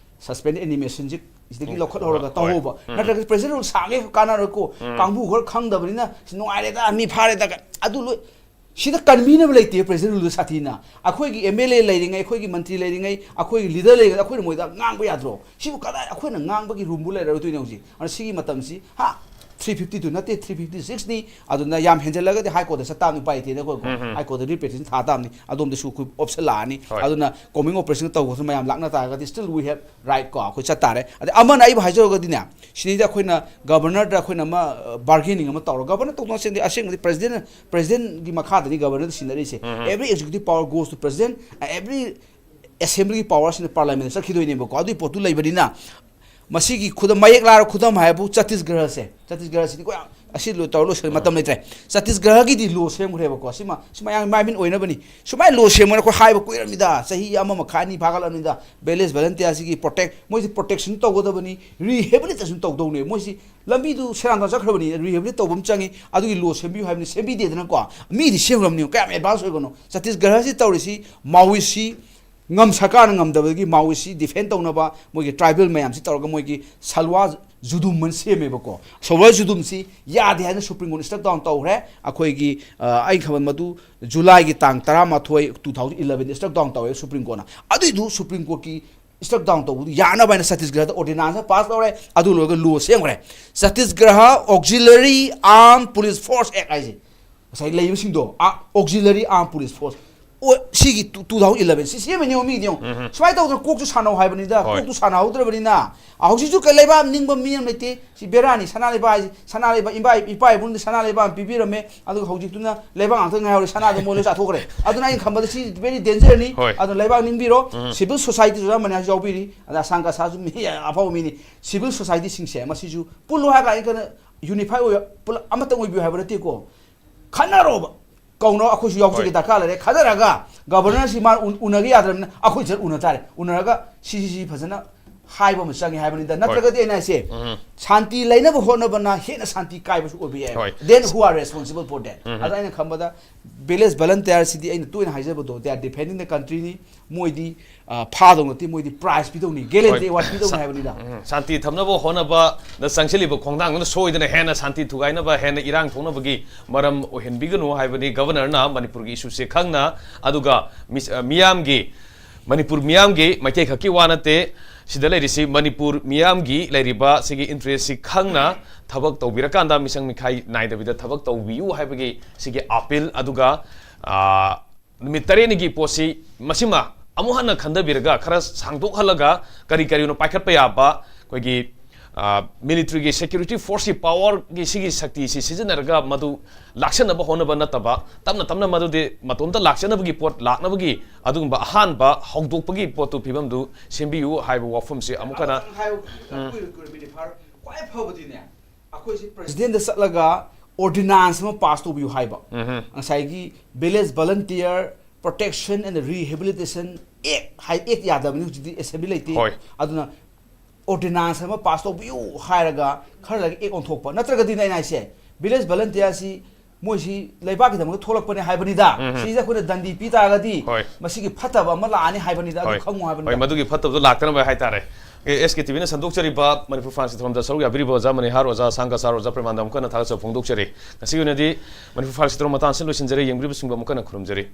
suspend animationꯁꯦ ꯁꯤꯗꯒꯤ ꯎꯝ, ꯂꯧꯈꯠꯍꯧꯔꯒ ꯍꯣꯏ, ꯍꯣꯏ꯫ ꯇꯧꯍꯧꯕ꯫ ꯎꯝ꯫ ꯅꯠꯇ꯭ꯔꯒꯗꯤ president rule ꯁꯥꯡꯉꯦ ꯀꯥꯟꯅꯔꯣꯏꯀꯣ꯫ ꯎꯝ꯫ ꯀꯥꯡꯕꯨ ꯈꯔ ꯈꯪꯗꯕꯅꯤꯅ "ꯁꯤ ꯅꯨꯡꯉꯥꯏꯔꯦꯗ, ꯃꯤ ꯐꯥꯔꯦꯗ" ꯀ-, ꯑꯗꯨ ꯂꯣꯏ꯫ ꯁꯤꯗ ꯀꯟꯕꯤꯅꯕ ꯂꯩꯇꯦ꯫ President ruleꯗ ꯁꯥꯊꯤꯅ ꯑꯩꯈꯣꯏꯒꯤ MLA ꯂꯩꯔꯤꯉꯩ, ꯑꯩꯈꯣꯏꯒꯤ ꯃꯟꯇ꯭ꯔꯤ ꯂꯩꯔꯤꯉꯩ, ꯑꯩꯈꯣꯏꯒꯤ leader ꯂꯩꯔꯤꯉꯩ ꯑꯩꯈꯣꯏꯅ ꯃꯣꯏꯗ ꯉꯥꯡꯕ ꯌꯥꯗ꯭ꯔꯣ? ꯁꯤꯕꯨ ꯀꯗꯥꯏ ꯑꯩꯈꯣꯏꯅ ꯉꯥꯡꯕꯒꯤ roomꯕꯨ ꯂꯩꯔꯔꯣꯏꯗꯣꯏꯅꯦ ꯍꯧꯖꯤꯛ꯫ ꯑꯗꯨꯅ ꯁꯤꯒꯤ ꯃꯇꯝꯁꯤ, ꯍꯥ, three fifty two ꯅꯠꯇꯦ, three fifty sixꯅꯤ꯫ ꯑꯗꯨꯅ ꯌꯥꯝ ꯍꯦꯟꯖꯜꯂꯒꯗꯤ High Courtꯇ ꯆꯠ ꯇꯥꯕꯅꯤ, ꯎꯄꯥꯏ ꯂꯩꯇꯦꯅ ꯑꯩꯈꯣꯏ ꯎꯝ, ꯎꯝ꯫ High Courtꯇ writ petition ꯊꯥ ꯇꯥꯕꯅꯤ꯫ ꯑꯗꯣꯝꯗꯁꯨ ꯑꯩꯈꯣꯏ option ꯂꯥꯛꯑꯅꯤ꯫ ꯍꯣꯏ꯫ ꯑꯗꯨꯅ combing operation ꯇꯧꯕꯁꯨ ꯃꯌꯥꯝ ꯂꯥꯛꯅ ꯇꯥꯔꯒꯗꯤ still we have right ꯀꯣ, ꯑꯩꯈꯣꯏ ꯆꯠ ꯇꯥꯔꯦ꯫ ꯑꯗꯩ ꯑꯃꯅ ꯑꯩꯕꯨ ꯍꯥꯏꯖꯔꯒꯗꯤꯅꯦ, ꯁꯤꯗꯩꯗ ꯑꯩꯈꯣꯏꯅ governorꯗ ꯑꯩꯈꯣꯏꯅ ꯑꯃ, ꯑ, bargaining ꯑꯃ ꯇꯧꯔꯒ, governor ꯇꯧꯗꯣꯛ ꯇꯧꯁꯤꯟꯗꯤ ꯑꯁꯦꯡꯕꯗꯤ president, presidentꯒꯤ ꯃꯈꯥꯗꯅꯤ governorꯗ ꯁꯤꯟꯅꯔꯤꯁꯦ꯫ Um, um. Every executive power goes to president, every assemblyꯒꯤ powerꯁꯤꯅ parliamentꯇ ꯆꯠꯈꯤꯗꯣꯏꯅꯦꯕꯀꯣ꯫ ꯑꯗꯨꯒꯤ ꯄꯣꯠꯇꯨ ꯂꯩꯕꯅꯤꯅ ꯃꯁꯤꯒꯤ ꯈꯨꯗꯝ, ꯃꯌꯦꯛ ꯂꯥꯔ ꯈꯨꯗꯝ ꯍꯥꯏꯕꯨ ꯆꯇꯤꯁꯒꯔꯁꯦ, ꯆꯇꯤꯁꯒꯔꯁꯤꯗꯤ ꯑꯩꯈꯣꯏ ꯑꯁꯤ ꯂꯣꯏ ꯇꯧꯔ ꯂꯣꯏꯁꯤꯜꯂꯦ, ꯃꯇꯝ ꯂꯩꯇ꯭ꯔꯦ꯫ ꯆꯇꯤꯁꯒꯔꯒꯤꯗꯤ law ꯁꯦꯝꯈ꯭ꯔꯦꯕꯀꯣ꯫ ꯁꯤꯃ, ꯁꯤꯃ ꯃꯌꯥꯝ ꯃꯥꯏꯃꯤꯟ ꯑꯣꯏꯅꯕꯅꯤ꯫ ꯁꯨꯃꯥꯏꯅ law ꯁꯦꯝꯕꯅ ꯑꯩꯈꯣꯏ ꯍꯥꯏꯕ ꯀꯨꯏꯔꯕꯅꯤꯗ, ꯆꯍꯤ ꯑꯃ ꯃꯈꯥꯏ ꯑꯅꯤ ꯐꯥꯒꯠꯂꯕꯅꯤꯗ꯫ Village volunteerꯁꯤꯒꯤ protect, ꯃꯣꯏꯁꯤ protection ꯇꯧꯒꯗꯕꯅꯤ, rehabilitation ꯇꯧꯗꯧꯅꯦ꯫ ꯃꯣꯏꯁꯤ ꯂꯝꯕꯤꯗꯨ ꯁꯦꯔꯥꯟ ꯇꯨꯔꯥꯟ ꯆꯠꯈ꯭ꯔꯕꯅꯤ, rehabilitate ꯇꯧꯕ ꯑꯃ ꯆꯪꯉꯤ꯫ ꯑꯗꯨꯒꯤ law ꯁꯦꯝꯕꯤꯌꯨ ꯍꯥꯏꯕꯅꯤ, ꯁꯦꯝꯕꯤꯗꯦꯗꯅꯀꯣ꯫ ꯃꯤꯗꯤ ꯁꯦꯝꯈ꯭ꯔꯕꯅꯤ, ꯀꯌꯥꯝ advance ꯑꯣꯏꯒꯅꯣ꯫ ꯆꯇꯤꯁꯒꯔꯁꯤ ꯇꯧꯔꯤꯁꯤ, ꯃꯥꯎꯏꯁꯤ ꯉꯝ-, ꯁꯔꯀꯥꯔꯅ ꯉꯝꯗꯕꯒꯤ ꯃꯥꯎꯏꯁꯤ defend ꯇꯧꯅꯕ ꯃꯣꯏꯒꯤ tribal ꯃꯌꯥꯝꯁꯤ ꯇꯧꯔꯒ ꯃꯣꯏꯒꯤ ꯁꯜꯋꯥ ꯖꯨꯗꯨꯝ ꯑꯅ ꯁꯦꯝꯃꯦꯕꯀꯣ꯫ ꯁꯜꯋꯥ ꯖꯨꯗꯨꯝꯁꯤ ꯌꯥꯗꯦ ꯍꯥꯏꯅ Supreme Court strike down ꯇꯧꯈ꯭ꯔꯦ꯫ ꯑꯩꯈꯣꯏꯒꯤ, ꯑ, ꯑꯩꯅ ꯈꯟꯕ ꯃꯗꯨ Julyꯒꯤ ꯇꯥꯡ ꯇꯔꯥꯃꯥꯊꯣꯏ, two thousand eleven strike down ꯇꯧꯋꯦ Supreme Courtꯅ꯫ ꯑꯗꯨꯏꯗꯨ Supreme Courtꯀꯤ strike down ꯇꯧꯕꯗꯨ ꯌꯥꯅꯕ ꯍꯥꯏꯅ ꯆꯇꯤꯁꯒꯔꯗ ordinance ꯑꯃ pass ꯇꯧꯔꯦ꯫ ꯑꯗꯨ ꯂꯣꯏꯔꯒ law ꯁꯦꯝꯈ꯭ꯔꯦ꯫ Chhattisgarh Auxiliary Armed Police Force Act ꯍꯥꯏꯁꯦ꯫ ꯉꯁꯥꯏ ꯂꯩꯕꯁꯤꯡꯗꯣ, ꯑ, Auxiliary Armed Police Force꯫ ꯑꯣ, ꯁꯤꯒꯤ two, two thousand eleven ꯁꯤ ꯁꯦꯝꯃꯤꯅꯦ ꯌꯦꯡꯉꯣ, ꯃꯤꯒꯤꯗꯤ ꯌꯦꯡꯉꯣ꯫ ꯎꯝ꯫ ꯁꯨꯃꯥꯏꯅ ꯇꯧꯗꯅ ꯀꯣꯛꯁꯨ ꯁꯥꯟꯅꯧ ꯍꯥꯏꯕꯅꯤꯗ, ꯍꯣꯏ꯫ ꯀꯣꯛꯁꯨ ꯁꯥꯟꯅꯍꯧꯗ꯭ꯔꯕꯅꯤꯅ꯫ ꯍꯧꯖꯤꯛꯁꯨ ꯀꯩ ꯂꯩꯕꯥꯛ ꯅꯤꯡꯕ ꯃꯤ ꯑꯃ ꯂꯩꯇꯦ꯫ ꯁꯤ ꯕꯦꯔꯥꯅꯤ, ꯁꯅꯥ ꯂꯩꯕꯥꯛ ꯍꯥꯏꯁꯤ, ꯁꯅꯥ ꯂꯩꯕꯥꯛ, ꯏꯄꯥ, ꯏꯄꯥ ꯏꯄꯨꯅ ꯁꯅꯥ ꯂꯩꯕꯥꯛ ꯑꯃ ꯄꯤꯕꯤꯔꯝꯃꯦ, ꯑꯗꯨꯒ ꯍꯧꯖꯤꯛꯇꯨꯅ ꯂꯩꯕꯥꯛ ꯉꯥꯛꯇ ꯉꯥꯏꯍꯧꯔꯦ, ꯁꯅꯥꯗꯣ ꯃꯣꯏ ꯂꯣꯏ ꯆꯥꯊꯣꯛꯈ꯭ꯔꯦ꯫ ꯑꯗꯨꯅ ꯑꯩꯅ ꯈꯟꯕꯗ ꯁꯤ very dangerꯅꯤ꯫ ꯍꯣꯏ꯫ ꯑꯗꯨꯅ ꯂꯩꯕꯥꯛ ꯅꯤꯡꯕꯤꯔꯣ, ꯎꯝ꯫ Civil societyꯁꯨ ꯑꯌꯥꯝꯕꯅ ꯌꯥꯎꯕꯤꯔꯤ, ꯑꯗ ꯑꯁꯥꯡ ꯀꯁꯥꯁꯨ ꯃꯤ ꯑꯐꯕ ꯃꯤꯅꯤ꯫ Civil societyꯁꯤꯡꯁꯦ ꯃꯁꯤꯁꯨ ꯄꯨꯜꯂꯨ ꯍꯥꯏꯔꯒ ꯑꯩ ꯀꯩꯅꯣ unify ꯑꯣꯏꯕ, ꯄꯨꯂꯞ ꯑꯃꯇꯪ ꯑꯣꯏꯕꯤꯌꯨ ꯍꯥꯏꯕ ꯅꯠꯇꯦꯀꯣ꯫ ꯈꯟꯅꯔꯣꯕ꯫ ꯀꯧꯅꯕ ꯑꯩꯈꯣꯏꯁꯨ ꯌꯥꯎꯖꯒꯦ, ꯍꯣꯏ꯫ ꯗꯔꯀꯥꯔ ꯂꯩꯔꯦ꯫ ꯈꯟꯅꯔꯒ governorꯁꯤ ꯃꯥ ꯎꯟ-, ꯎꯅꯒꯦ ꯌꯥꯗ꯭ꯔꯕꯅꯤꯅ ꯑꯩꯈꯣꯏ ꯆꯠ ꯎꯅ ꯇꯥꯔꯦ꯫ ꯎꯅꯔꯒ ꯁꯤ, ꯁꯤ, ꯁꯤ ꯐꯖꯅ ꯍꯥꯏꯕ ꯑꯃ ꯆꯪꯉꯦ ꯍꯥꯏꯕꯅꯤꯗ꯫ ꯅꯠꯇ꯭ꯔꯒꯗꯤ ꯑꯩꯅ ꯍꯥꯏꯁꯦ, ꯎꯝ꯫ ꯁꯥꯟꯇꯤ ꯂꯩꯅꯕ ꯍꯣꯠꯅꯕꯅ ꯍꯦꯟꯅ ꯁꯥꯟꯇꯤ ꯀꯥꯏꯕꯁꯨ ꯑꯣꯏꯕ ꯌꯥꯏ꯫ ꯍꯣꯏ꯫ Then who are responsible for that? ꯎꯝ꯫ ꯑꯗ ꯑꯩꯅ ꯈꯟꯕꯗ village volunteer ꯁꯤꯗꯤ ꯑꯩꯅ ꯇꯣꯏꯅ ꯍꯥꯏꯖꯕꯗꯣ, they are defending the country ꯅꯤ꯫ ꯃꯣꯏꯗꯤ, ꯑ, ꯐꯥꯗꯧ ꯅꯠꯇꯦ, ꯃꯣꯏꯗꯤ prize ꯄꯤꯗꯧꯅꯤ, gallantry ꯍꯣꯏ꯫ Award ꯄꯤꯗꯧꯅꯤ ꯁꯥ-, ꯍꯥꯏꯕꯅꯤꯗ꯫ ꯎꯝ, ꯁꯥꯟꯇꯤ ꯊꯝꯅꯕ ꯍꯣꯠꯅꯕꯗ ꯆꯪꯁꯤꯜꯂꯤꯕ ꯈꯣꯡꯊꯥꯡꯗꯨꯅ ꯁꯣꯏꯗꯅ ꯍꯦꯟꯅ ꯁꯥꯟꯇꯤ ꯊꯨꯒꯥꯏꯅꯕ, ꯍꯦꯟꯅ ꯏꯔꯥꯡ ꯊꯣꯛꯅꯕꯒꯤ ꯃꯔꯝ ꯑꯣꯏꯍꯟꯕꯤꯒꯅꯨ ꯍꯥꯏꯕꯅꯤ Governor ꯅ ꯃꯅꯤꯄꯨꯔꯒꯤ issue ꯁꯦ ꯈꯪꯅ꯫ ꯑꯗꯨꯒ ꯃꯤꯁ-, ꯑ, ꯃꯤꯌꯥꯝꯒꯤ, ꯃꯅꯤꯄꯨꯔ ꯃꯤꯌꯥꯝꯒꯤ ꯃꯩꯇꯩ ꯈꯛꯀꯤ ꯋꯥ ꯅꯠꯇꯦ, ꯁꯤꯗ ꯂꯩꯔꯤꯁꯤ ꯃꯅꯤꯄꯨꯔ ꯃꯤꯌꯥꯝꯒꯤ ꯂꯩꯔꯤꯕ ꯁꯤꯒꯤ interest ꯁꯤ ꯈꯪꯅ ꯊꯕꯛ ꯇꯧꯕꯤꯔꯀꯥꯟꯗ ꯃꯤꯁꯪ ꯃꯤꯈꯥꯏ ꯅꯥꯏꯗꯕꯤꯗ ꯊꯕꯛ ꯇꯧꯕꯤꯌꯨ ꯍꯥꯏꯕꯒꯤ ꯁꯤꯒꯤ appeal꯫ ꯑꯗꯨꯒ, ꯑ, ꯅꯨꯃꯤꯠ ꯇꯔꯦꯠꯅꯤꯒꯤ ꯄꯣꯠꯁꯤ ꯃꯁꯤꯃ ꯑꯃꯨꯛ ꯍꯟꯅ ꯈꯟꯊꯕꯤꯔꯒ ꯈꯔ ꯁꯥꯡꯗꯣꯛꯍꯜꯂꯒ ꯀꯔꯤ ꯀꯔꯤꯅꯣ ꯄꯥꯏꯈꯠꯄ ꯌꯥꯕ ꯑꯩꯈꯣꯏꯒꯤ, ꯑ, military ꯒꯤ, security force ꯀꯤ power ꯒꯤ ꯁꯤꯒꯤ ꯁꯛꯇꯤꯁꯤ ꯁꯤꯖꯤꯟꯅꯔꯒ ꯃꯗꯨ ꯂꯥꯛꯁꯟꯅꯕ ꯍꯣꯠꯅꯕ ꯅꯠꯇꯕ, ꯇꯞꯅ ꯇꯞꯅ ꯃꯗꯨꯗꯤ ꯃꯇꯣꯝꯇ ꯂꯥꯛꯆꯅꯕꯒꯤ ꯄꯣꯠ ꯂꯥꯛꯅꯕꯒꯤ ꯑꯗꯨꯒꯨꯝꯕ ꯑꯍꯥꯟꯕ ꯍꯧꯗꯣꯛꯄꯒꯤ ꯄꯣꯠꯇꯨ, ꯐꯤꯕꯝꯗꯨ ꯁꯦꯝꯕꯤꯌꯨ ꯍꯥꯏꯕ ꯋꯥꯐꯝꯁꯤ ꯑꯃꯨꯛ ꯍꯟꯅ꯫ ꯑꯃꯇꯪ ꯍꯥꯏꯌꯨ, ꯎꯝ꯫ ꯀꯨꯏꯔ-, ꯀꯨꯏꯔ minute ꯐꯥꯔꯣꯏ꯫ ꯈ꯭ꯋꯥꯏ ꯐꯕꯗꯤꯅꯦ, ꯑꯩꯈꯣꯏꯁꯤ president ꯗ ꯆꯠꯂꯒ ordinance ꯑꯃ pass ꯇꯧꯕꯤꯌꯨ ꯍꯥꯏꯕ꯫ ꯎꯝ꯫ ꯉꯁꯥꯏꯒꯤ Village Volunteer Protection and Rehabilitation Act high, act ꯌꯥꯗꯕꯅꯤ ꯍꯧꯖꯤꯛꯇꯤ, assembly ꯂꯩꯇꯦ꯫ ꯍꯣꯏ꯫ ꯑꯗꯨꯅ ordinance ꯑꯃ pass ꯇꯧꯕꯤꯌꯨ ꯍꯥꯏꯔꯒ ꯈꯔ ꯂꯩꯔꯒ act ꯑꯣꯟꯊꯣꯛꯄ꯫ ꯅꯠꯇ꯭ꯔꯒꯗꯤꯅꯦ ꯑꯩꯅ ꯍꯥꯏꯁꯦ, village volunteer ꯁꯤ ꯃꯣꯏꯁꯤ ꯂꯩꯕꯥꯛꯀꯤꯗꯃꯛꯇ ꯊꯣꯛꯂꯛꯄꯅꯦ ꯍꯥꯏꯕꯅꯤꯗ꯫ ꯎꯝ꯫ ꯁꯤꯁꯦ ꯑꯩꯈꯣꯏꯅ ꯗꯟꯗꯤ ꯄꯤ ꯇꯥꯔꯒꯗꯤ ꯍꯣꯏ꯫ ꯃꯁꯤꯒꯤ ꯐꯠꯇꯕ ꯑꯃ ꯂꯥꯛꯑꯅꯤ ꯍꯥꯏꯕꯅꯤꯗ, ꯑꯗꯨ ꯍꯣꯏ꯫ ꯈꯪꯉꯨ ꯍꯥꯏꯕꯅꯤꯗ꯫ ꯍꯣꯏ, ꯃꯗꯨꯒꯤ ꯐꯠꯇꯕꯗꯣ ꯂꯥꯛꯇꯅꯕ ꯍꯥꯏꯇꯥꯔꯦ꯫ ꯑꯦ, ꯑꯦꯁ ꯀꯦ ꯇꯤ ꯚꯤ ꯅ ꯁꯟꯗꯣꯛꯆꯔꯤꯕ ꯃꯅꯤꯄꯨꯔ ꯐꯥꯟꯁꯤ ꯊꯧꯔꯝꯗ ꯁꯔꯨꯛ ꯌꯥꯕꯤꯔꯤꯕ ꯑꯣꯖꯥ ꯃꯅꯤꯍꯥꯔ, ꯑꯣꯖꯥ ꯁꯥꯡꯒ ꯁꯥꯔ, ꯑꯣꯖꯥ ꯄ꯭ꯔꯦꯃꯥꯅꯟꯗ ꯑꯃꯨꯛ ꯍꯟꯅ ꯊꯥꯒꯠꯆꯕ ꯐꯣꯡꯗꯣꯛꯆꯔꯤ꯫ ꯉꯁꯤꯒꯤ ꯑꯣꯏꯅꯗꯤ ꯃꯅꯤꯄꯨꯔ ꯐꯥꯟꯁꯤ ꯊꯧꯔꯝ ꯃꯇꯥꯡꯁꯤ ꯂꯣꯏꯁꯤꯟꯖꯔꯦ꯫ ꯌꯦꯡꯕꯤꯔꯤꯕꯁꯤꯡꯕꯨ ꯑꯃꯨꯛ ꯍꯟꯅ ꯈꯨꯔꯨꯝꯖꯔꯤ꯫